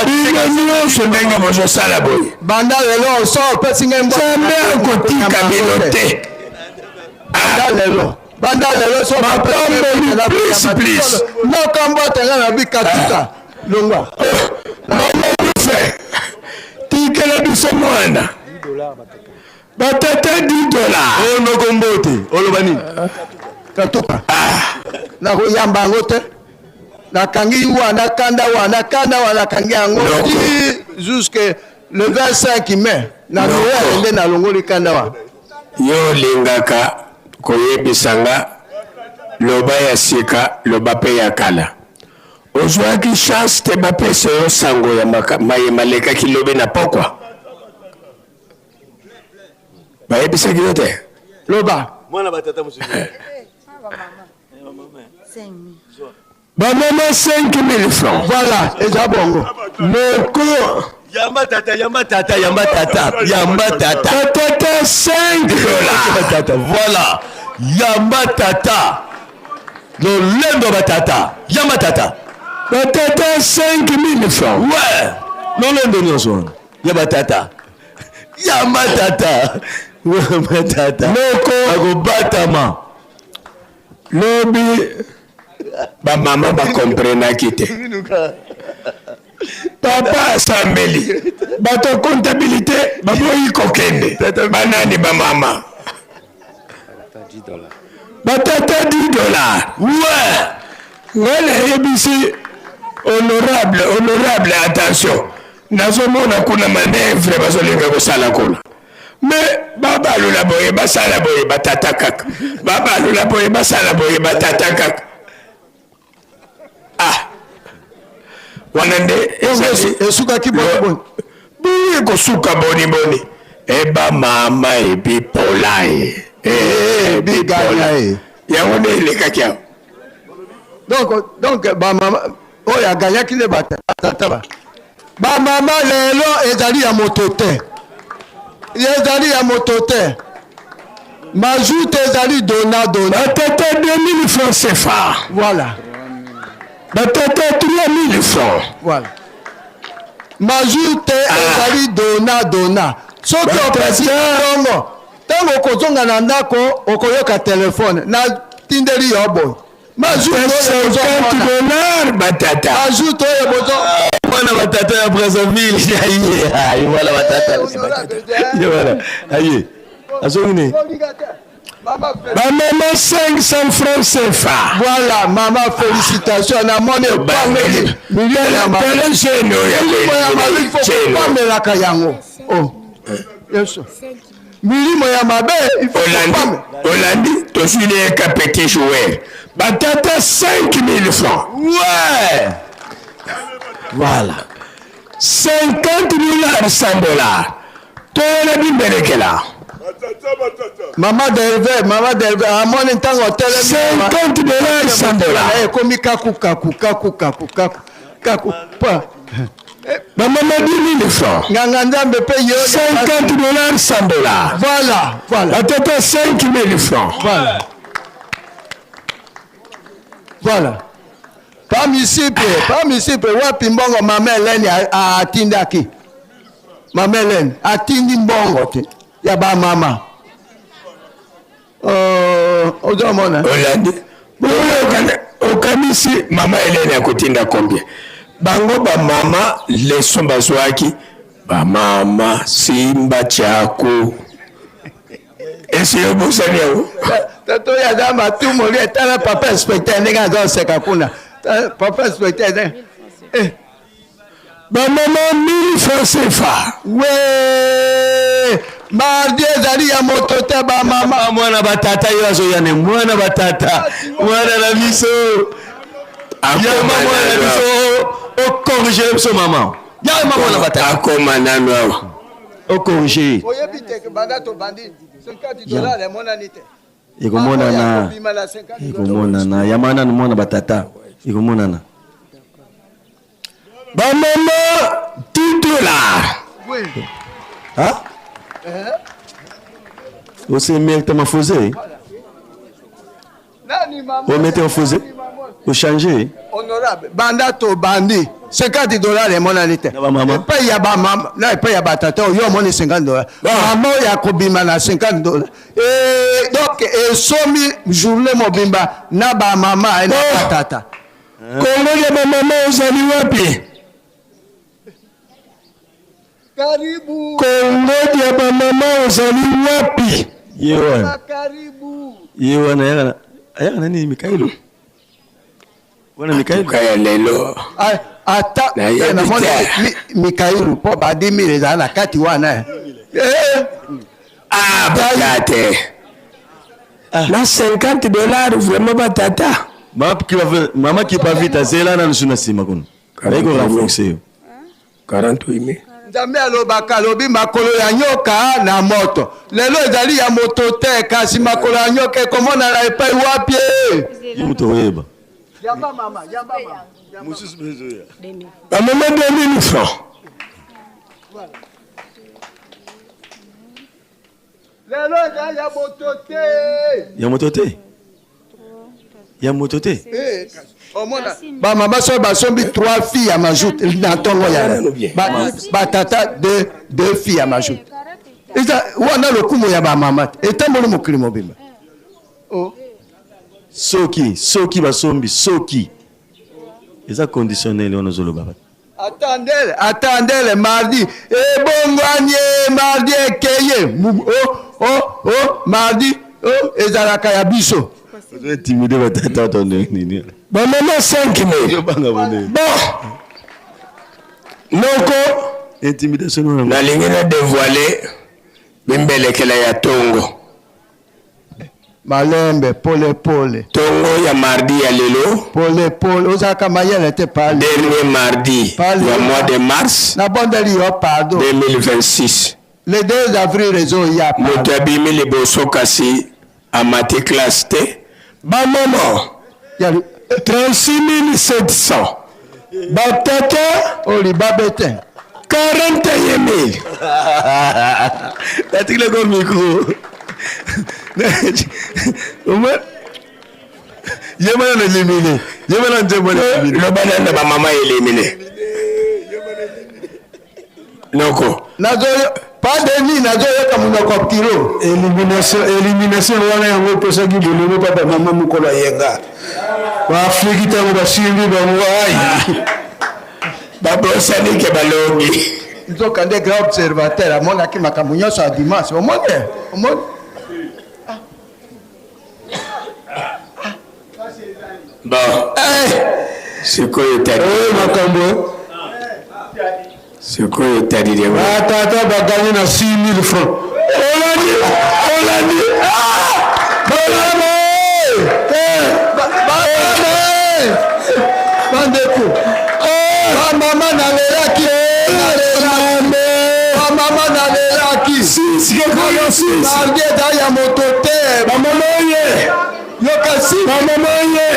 Bino nyonso ndenge bozosala boye. Banda lelo so opesi ngai mbwa. Nzambe akotika bino te. Banda lelo. Banda lelo so Mapamboli plus plus. Noko mbote nga na bikatuka. Longwa. Mama Rufe, tikela biso mwana. Batata 10 dollars. Oyo noko mbote, oloba nini? Katuka. Nakoyamba yango te. Nakangi wana kanda wana kanda wana nakangi yango ti jusque le 25 mai na Noël nde nalongoli kanda wana. Yo olingaka koyebisa nga loba ya sika loba mpe ya kala. Ozwaki chance te bapesa yo sango ya maye malekaki lobi na pokwa? Bayebisaki yo te? Loba. Mwana batata mosusu. Bamama 5000 francs. Voilà, eza bongo. Loko. Yamba tata, yamba tata, yamba tata, yamba tata. Tata 5 dollars. Tata, voilà. Yamba tata. Lolendo batata. Yamba tata. Batata 5000 francs. Ouais. Lolendo nyonso wana. Ya batata. Yamba tata. Yamba tata. Loko. Akobatama. Lobi bamama bakomprenaki te. Papa asambeli, bato ya comptabilité baboyi kokende. Banani bamama? Batata 10 dollars. Ouais. Ngai nayebisi honorable, honorable, attention. Nazomona kuna manœuvre bazolinga kosala kuna. Mais babalula boye basala boye batata kaka. Babalula boye basala boye batata kaka. Ah. Wana nde esukaki boni boni. Boye ekosuka boni boni. Eba mama ebipola e. Ebipola e. Yango nde elekaki awa. Donc donc ba mama oyo aganyaki nde batata ba. Ba mama lelo ezali ya moto te. Ezali ya moto te. Majoute ezali dona dona. Batata 2000 francs CFA. Voilà. Batata 3000 francs. Voilà. Majoute ah. ezali dona dona. Soki opesi mbongo, ntango okozonga na ndako okoyoka telefone natindeli yo boye. Majoute 50 dollars batata. Majoute oyo bozo mwana batata ya Brazzaville aye aye mwana batata ye wana aye azongi ne bamama 500 francs CFA. Voilà mama félicitation namoni opameli milimo ya mabe ifokopamelaka yango oh. Yesu milimo ya mabe olandi tozwi leyeka petit joueur batata 5000 francs ouais voilà 50 dollars 100 dollars toyela bimbelekela mama delve mama delve amoni ntango otelemi 50 dollars 100 dollars ekomi kaku kaku kaku kaku kaku kaku pa bamama 10 000 francs nganga nzambe mpe yo 50 dollars 100 dollars voilà voilà batata 5 000 francs voilà voilà pa misipe pa misipe wapi mbongo mama Helene atindaki mama Helene atindi mbongo te ya bamama uh, ozomona olandi okanisi mama Helene akotinda combien bango bamama leson bazwaki bamama simba chako esi obosani yango tata oyo aza matumoli etala papa inspecteur ndenge azoseka kuna papa inspecteur ndenge eh. bamama 1000 francs CFA we mardi ezali ya moto te bamama mwana batata yo azoya ne mwana batata mwana na biso yama mwana na biso okorige biso mama yama mwana batata akoma nanu awa okorige oyebi te banda tobandi 50 dollars emonani te ekomonana ekomonana yama nanu mwana batata ekomonana bamama 10 dollars ah? ose métamorphosé ométamorphosé ochange honorable banda tobandi 50 dollars emonani te epai ya bamama na epai ya batata oyo omoni 50 dollars mama oyo akobima na 50 dollars eh, donc esomi journée mobimba na bamama na oh. batata Kongo ya bamama ozali wapi? Karibu. Kongo ya bamama ozali wapi? Ye wana. Ye wana ayaka ayaka na nini Mikaelo? Wana Mikaelo. Kaya lelo. Ata namoni Mikaelo mpo ba 10000 ezala na kati wana. Eh. Ah, batata. Ah. Na 50 dollars vraiment batata. Mama Kipavita zela nanu na nsima kuna. Bayi ko renforcer yo. 48 000. Nzambe alobaka alobi makolo ya nyoka na moto. Lelo ezali ya moto te, kasi makolo ya nyoka ekomonana epai wapi? Ye moto okoyeba. Yamba mama, yamba mama. Mosusu mpe ezoya. Bamama 2000 francs. Lelo ezali ya moto te. Ya moto te. Ya moto te. Eh, omona bamama soki basombi 3 filles ya majoute na ntongo ya batata 2 filles ya majoute eza wana lokumu ya bamama te etamboli mokili mobimba oh. Soki soki basombi soki eza conditionnel wana ozoloba. Attendez, attendez le mardi. Ebongwani mardi ekeye. Oh, oh, oh, mardi. Oh, ezalaka ya biso. Intimide batata to ndenge nini? Bamama 5000. Bon. Noko. Intimidation wana. Nalingi na dévoiler bimbelekela ya tongo. Malembe pole pole. Tongo ya mardi ya lelo. Pole pole ozalaka mayele te pale. Dernier mardi ya mois de mars. Nabondeli yo pardon. 2026. Le 2 avril ezoya. Moto abimi liboso kasi amati classe te. Bamama 36 700. Batata olibabe te. 41 000. Natikile ko micro. Ye mana na éliminer. Ye mana nzembo na éliminer. Loba nanu na bamama éliminer. Noko. Nazoyo pas de nini nazoyoka monoko kilo. Elimination, elimination wana yango epesaki bolingo mpa bamama mokolo ya yenga. Baafriki ntango basimbi bango ai. Babosani ke balongi. Nzoka nde grand observateur amonaki makambo nyonso ya dimanche. Omoni? Omoni? Bon. Eh! Sikoyo etali. Eh, makambo. Sikoyo etali yango. Batata baganye na 6000 francs. Olandi, olandi. Ah! Bolama! Eh! Balama! Bandeko. Bamama nalelaki. Nalelaki. Bamama nalelaki. Mardi ezali ya moto te. Bamama oye. Yoka si. Bamama oye.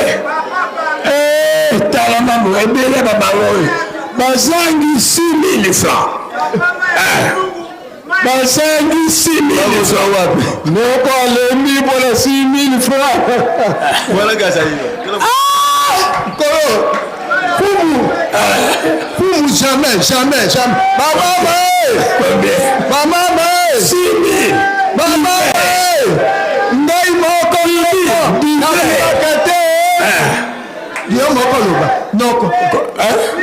Eh, tala mambo ebele babango oyo. Bazangi 6000 francs. Eh. Bazangi 6000 francs wapi? Noko alembi mpona 6000 francs. Wana gazali. Nkolo. Fumu. Fumu jamais, jamais, jamais. Bamama Combien? Bamama 6000. Bamama Ngai moko moko nalobaka te. Yo moko loba. Noko.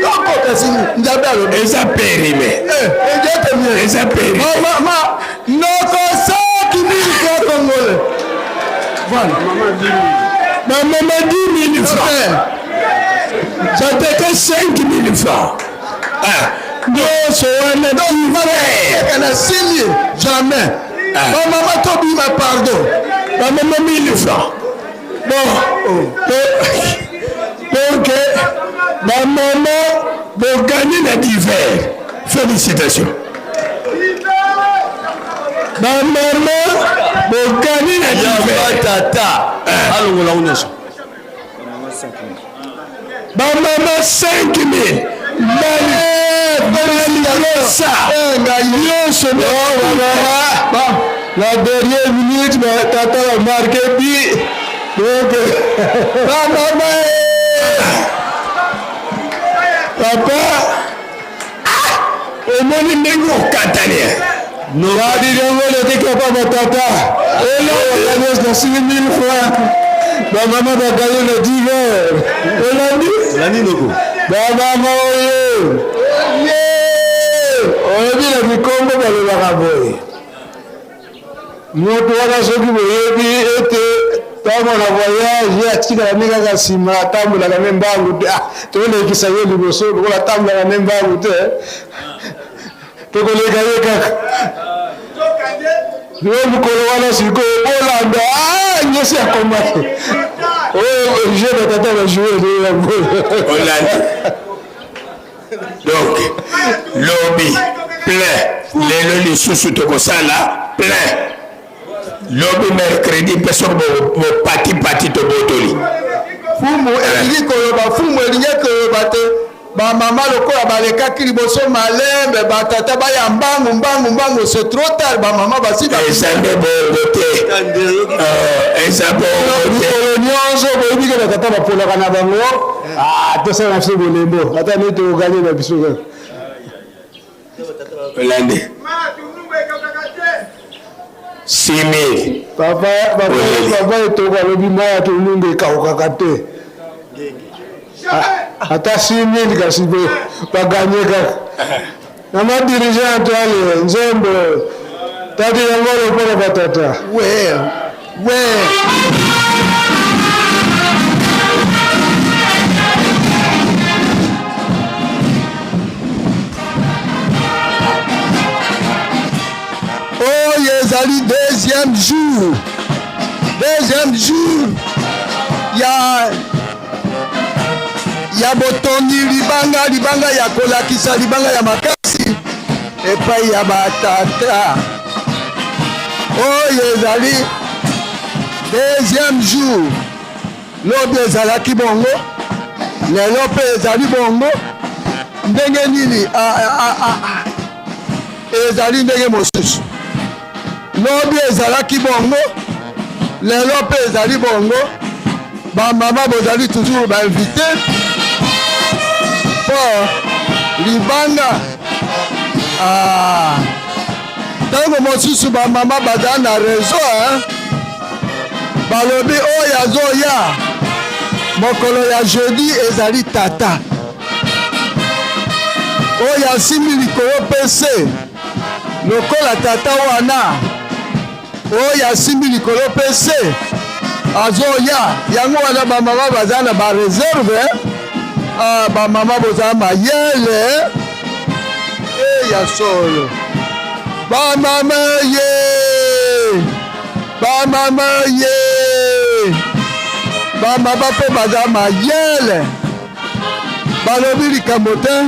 Noko kasi Nzambe alobi. Eza périmé. Eh, Eza périmé. Mama, noko 5000 francs congolais. Voilà. Bamama 10 000 francs. Batata 5 000 francs. Ah, nyonso wana Donc, na 6000 jamais. Bamama tobima pardon. Bamama 1000 francs. Bon, donc bamama bogani na divers. Félicitations. Bamama bogani na divers. Tata alongola ngo nyonso. Bamama 5000. Balikosa nyonso. La dernière minute, tata a marqué but. Donc, bamama papa, omoni ndenge okatani. Badi yango elekeki apa batata. Elongi na 6000 francs. Bamama baganye na divers. Olandi? Olandi noko. Bamama oyo. Oyebi na mikombo balobaka boye. Moto wana soki boyebi ete ntango na voyage ye atikala nde kaka nsima atambolaka nde mbangu te, ah, tolekisa ye liboso lokola atambolaka nde mbangu te, tokoleka ye kaka. Yo mokolo wana sikoyo bolanda, ah, nyonso akomaki oyo jeu batata bajoue nde yango. Olandi. Donc lobi plein, lelo lisusu tokosala plein. Lobi mercredi mpe soki bopatipati tobotoli. Fumu elingi koloba, fumu elingi koloba te bamama lokola balekaki liboso malembe, batata baya mbangu mbangu mbangu, c'est trop tard, bamama basi eza nde bongo te. Eza bongo te. Mikolo nyonso boyebi ke batata bapolaka na bango, ah, tosala na biso bolembo ata nde tokoganye na biso kaka. Olandi 6000. Papa, papa, papa etoko alobi mai ya tolungu ekaukaka te. Ata 6000 kasi baganye kaka. Na ma dirigeant ale nzembo tati yango lokola batata. We we. Oyo ezali deuxième jour, deuxième jour ya ya botongi libanga, libanga ya kolakisa, libanga ya makasi epai ya batata. Oyo ezali deuxième jour. Lobi ezalaki bongo, lelo mpe ezali bongo. Ndenge nini? Ah, ah, ah, ah. Ezali ndenge mosusu. Lobi ezalaki bongo, lelo mpe ezali bongo. Bamama bozali toujours bainvite mpo libanga. Ah, ntango mosusu bamama bazali na reseau hein? Balobi oyo azoya mokolo ya jeudi ezali tata oyo asimbi likolo pc lokola tata wana oyo asimbi likolo pc azoya. Yango wana bamama baza na bareserve. Ah, bamama boza mayele e ya solo. Bamama ye, bamama ye, bamama mpe baza mayele. Balobi likambo te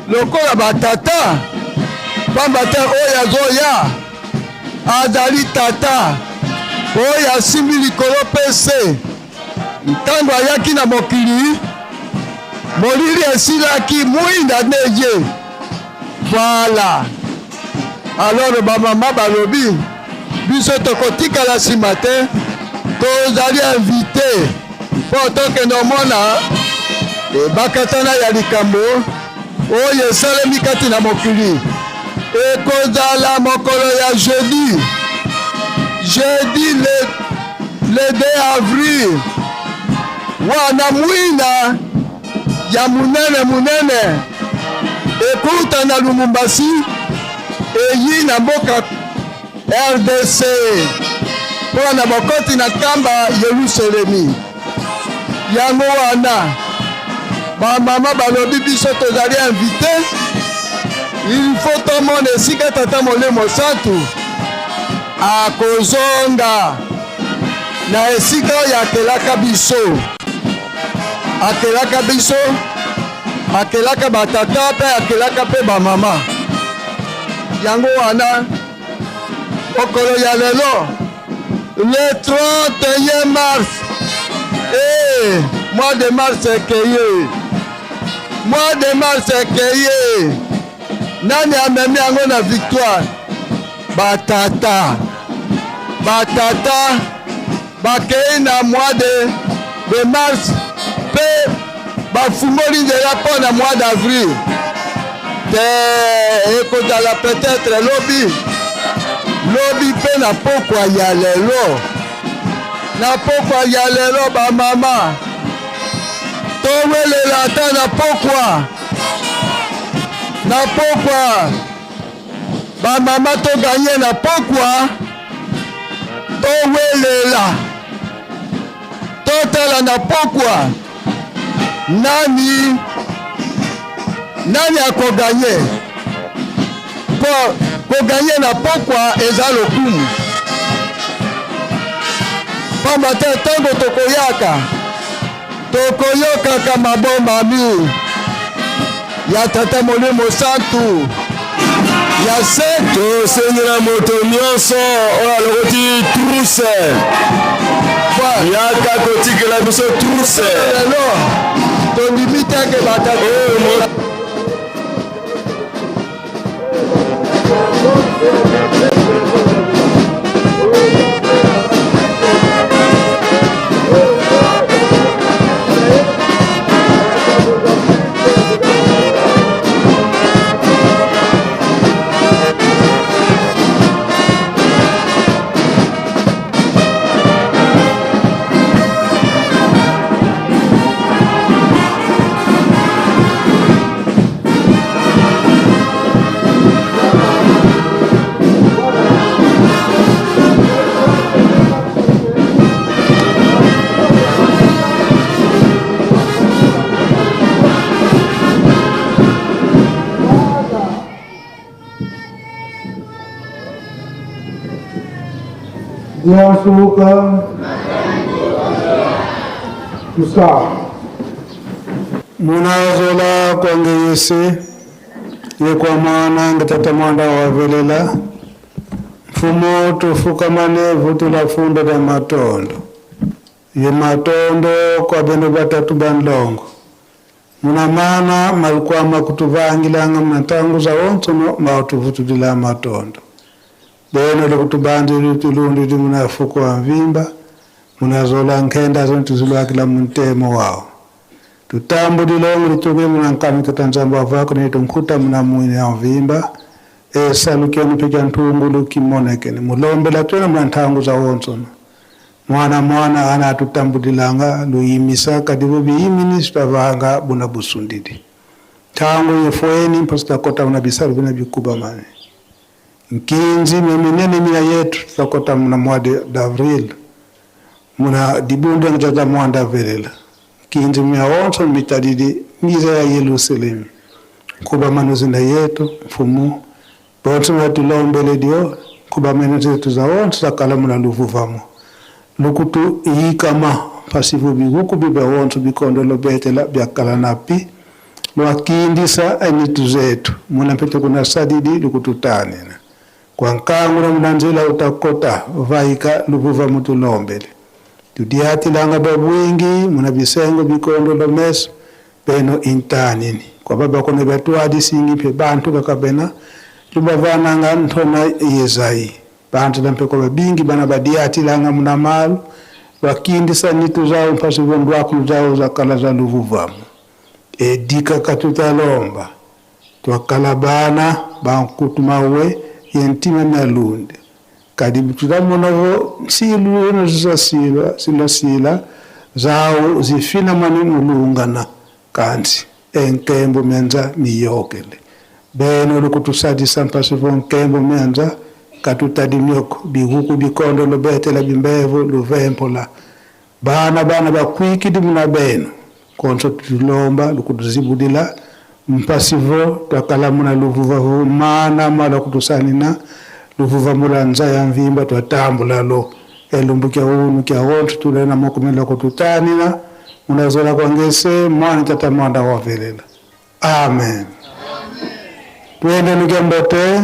lokola batata, pamba te oyo azoya azali tata oyo asimbi likolo pc. Ntango ayaki na mokili, molili esilaki, mwinda nde ye. Voilà. Alors bamama balobi, biso tokotikala nsima te, tozali invité mpo tokende omona ebakatana ya likambo oyo esalemi kati na mokili. Ekozala mokolo ya jeudi, jeudi le 2 avril, wana mwinda ya monene monene ekouta na Lumumbasi eyi na mboka RDC mpo na bokoti na kamba Yelusalemi. Yango wana bamama balobi biso tozali invité, il faut tomona esika Tata Molimo Santu akozonga na esika oyo akelaka biso, akelaka biso, akelaka batata mpe akelaka mpe bamama. Yango wana mokolo ya lelo le 31 mars, eh, mois de mars ekeye, mois de mars ekeye. Nani amemi yango na victoire? Batata, batata bakei na mois de mars mpe bafungoli nzela mpo na mois d'avril. Te ekozala peut-être lobi, lobi mpe na pokwa ya lelo, na pokwa ya lelo bamama towelela ata na pokwa, na pokwa bamama toganye na pokwa, towelela totala na pokwa nani nani akoganye, mpo koganye na pokwa eza lokumu, pamba te ntango tokoyaka tokoyokaka mabombami ya Tata Molimo Santu ya se. Tosengela moto nyonso oyo alokoti trousse yaka kotikela biso trousse. Lelo tondimi te ke batata Diasuka Tusa Munazola kwange yese ye kwa mwana ngatata mwanda wavelela mfumo tufukamane vutula fundo la matondo ye matondo kwa beno batatu banlongo muna mana malikwama kutuvangilanga mnatanguza wonsono mautuvutulila matondo beno lokutubandili tulundi li munafuko wa mvimba munazola nkhenda zontuzilwakila muntemo wao tutambulilongo lituke munankami tatanzambo avako nitunkhuta muna mwini ya mvimba esalukeni pekya nthungulu kimonekene mulombela twena muna nthangu za wonsono mwana mwana ana atutambulilanga luyimisa kadivo biyimini sitavanga buna busundidi thangu yefweni mpasi takota muna bisalu bina bikuba mane nkinzi miminene mina yetu tutakota muna mois d'avril muna dibundu ngitata mwanda velela nkinzi mya onso mitadidi ngiza ya Yerusalemu kuba manuzinda yetu mfumu bonso matulombele dio kuba meno zetu za onso zakala muna luvuvamo lukutu yikama pasivu biguku bibe wonso bikondo lobetela byakala napi lwakindisa enitu zetu muna mpete kuna sadidi lukututanina kwa nkangula munanzila utakota vaika luvuva mutulombele tudiatilanga babwingi muna bisengo bikondo lomeso beno intanini kwa baba kone batwadisingi pe bantu kakabena lubavananga ntona yezai bantu lampeko babingi bana badiatilanga muna malu bakindisa nitu zao mpasi vondwakulu zao zakala za luvuvamu edika katutalomba twakala bana bankutumawe yentima na lunde kadi tutamonavo nsilu eno zizasila silasila zawo zifina mani mulungana kanti enkembo menza miyokele beno lukutusadisa mpasi vo nkembo menza katutadi myoko biguku bikondo lobetela bimbevo luvempola bana bana bakwikidi muna beno konso tutulomba lukutuzibudila mpasivo twakala muna luvuva mana mala kutusanina luvuva mula nza ya mvimba twatambula lo elumbu kya unu kya wontu tulena mokumela kututanina munazola kwangese mwana tata mwanda wavelela amen twende nukyambote.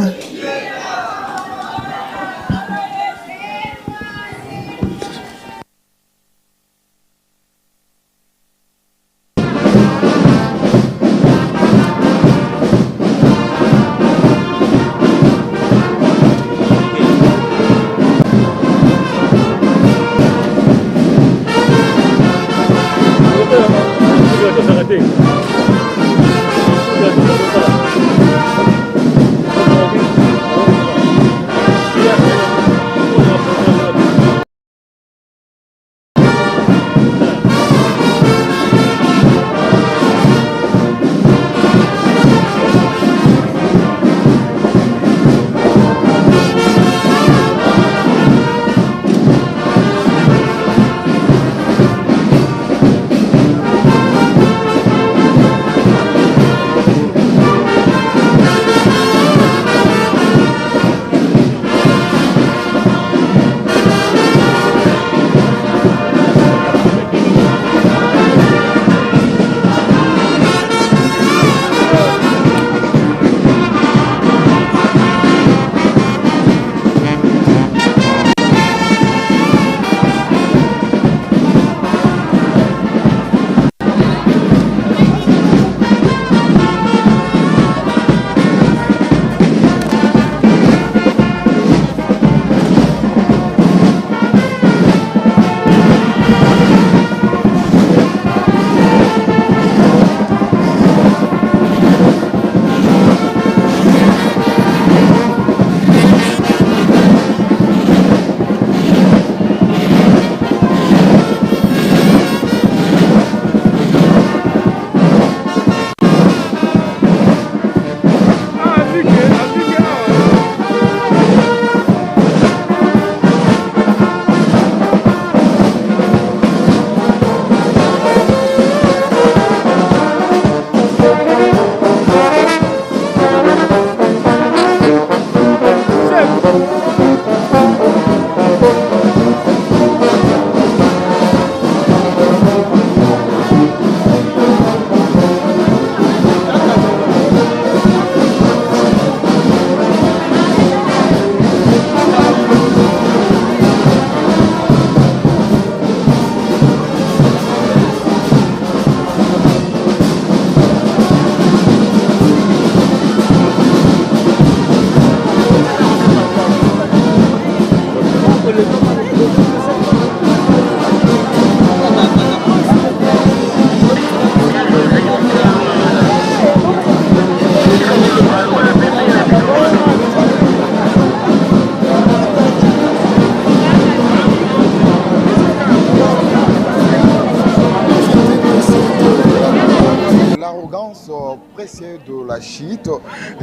la chute.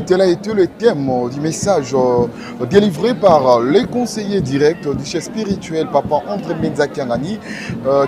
Tel a été le thème du message délivré par le conseiller direct du chef spirituel Papa André Mbenza Kiangani,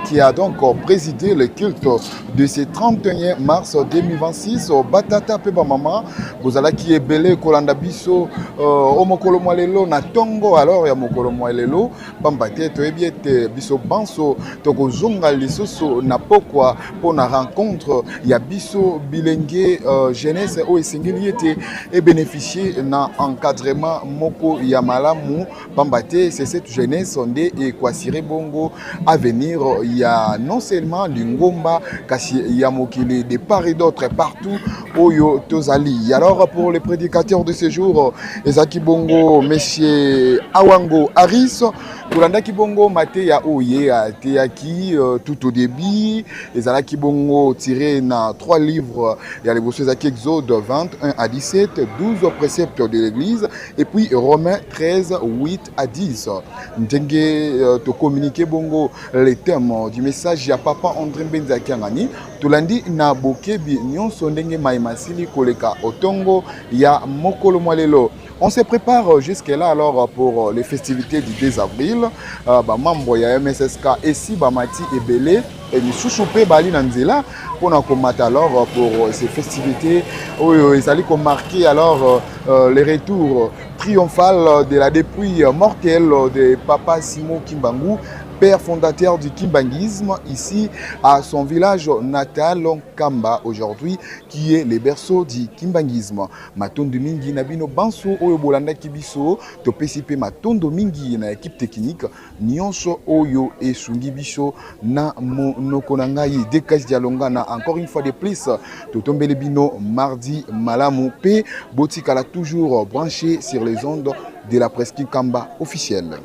qui a donc présidé le culte de ce 31 mars 2026. Batata pe bamama bozalaki ebele kolanda biso o mokolo mwa lelo na tongo alors ya mokolo mwa lelo, pamba te toyebi ete biso banso tokozonga lisusu na pokwa mpo na rencontre ya biso bilenge jeunesse oyo esengeli ete ebénéficie na encadrement moko ya malamu, pamba te c'est cette jeunesse nde ekoassurer bongo avenir ya non seulement lingomba, kasi ya mokili de part et d'autre, partout oyo tozali. Alors, pour les prédicateurs de ce jour, ezalaki bongo monsieur Awango Aris. Tolandaki bongo mateya oyo ye ateyaki tout au début. Ezalaki bongo tiré na trois livres ya liboso. Ezalaki Exode 21 à 17, 12 préceptes de l'église, et puis Romains 13, 8 à 10. Ndenge tocommuniquer bongo les thèmes du message ya Papa André Mbenza Kiangani, tolandi na bokebi nyonso ndenge mai masili koleka otongo ya mokolo mwa lelo. On se prépare jusque-là alors pour les festivités du 2 avril. Ba membre ya MSSK esi bamati ebele, misusu mpe bali na nzela mpona komata alors pour ces festivités oyo ezali komarquer alors le retour triomphal de la dépouille mortelle de Papa Simon Kimbangu, père fondateur du kimbanguisme, ici à son village natal Nkamba, aujourd'hui qui est le berceau du kimbanguisme. Matondo mingi na bino banso oyo bolandaki biso. Topesi mpe matondo mingi na équipe technique nyonso oyo esungi biso. Na monoko na ngai, Dekas Dialongana. Encore une fois de plus, totombeli bino mardi malamu mpe botikala toujours branché sur les ondes de la Presqu'île Kamba officielle.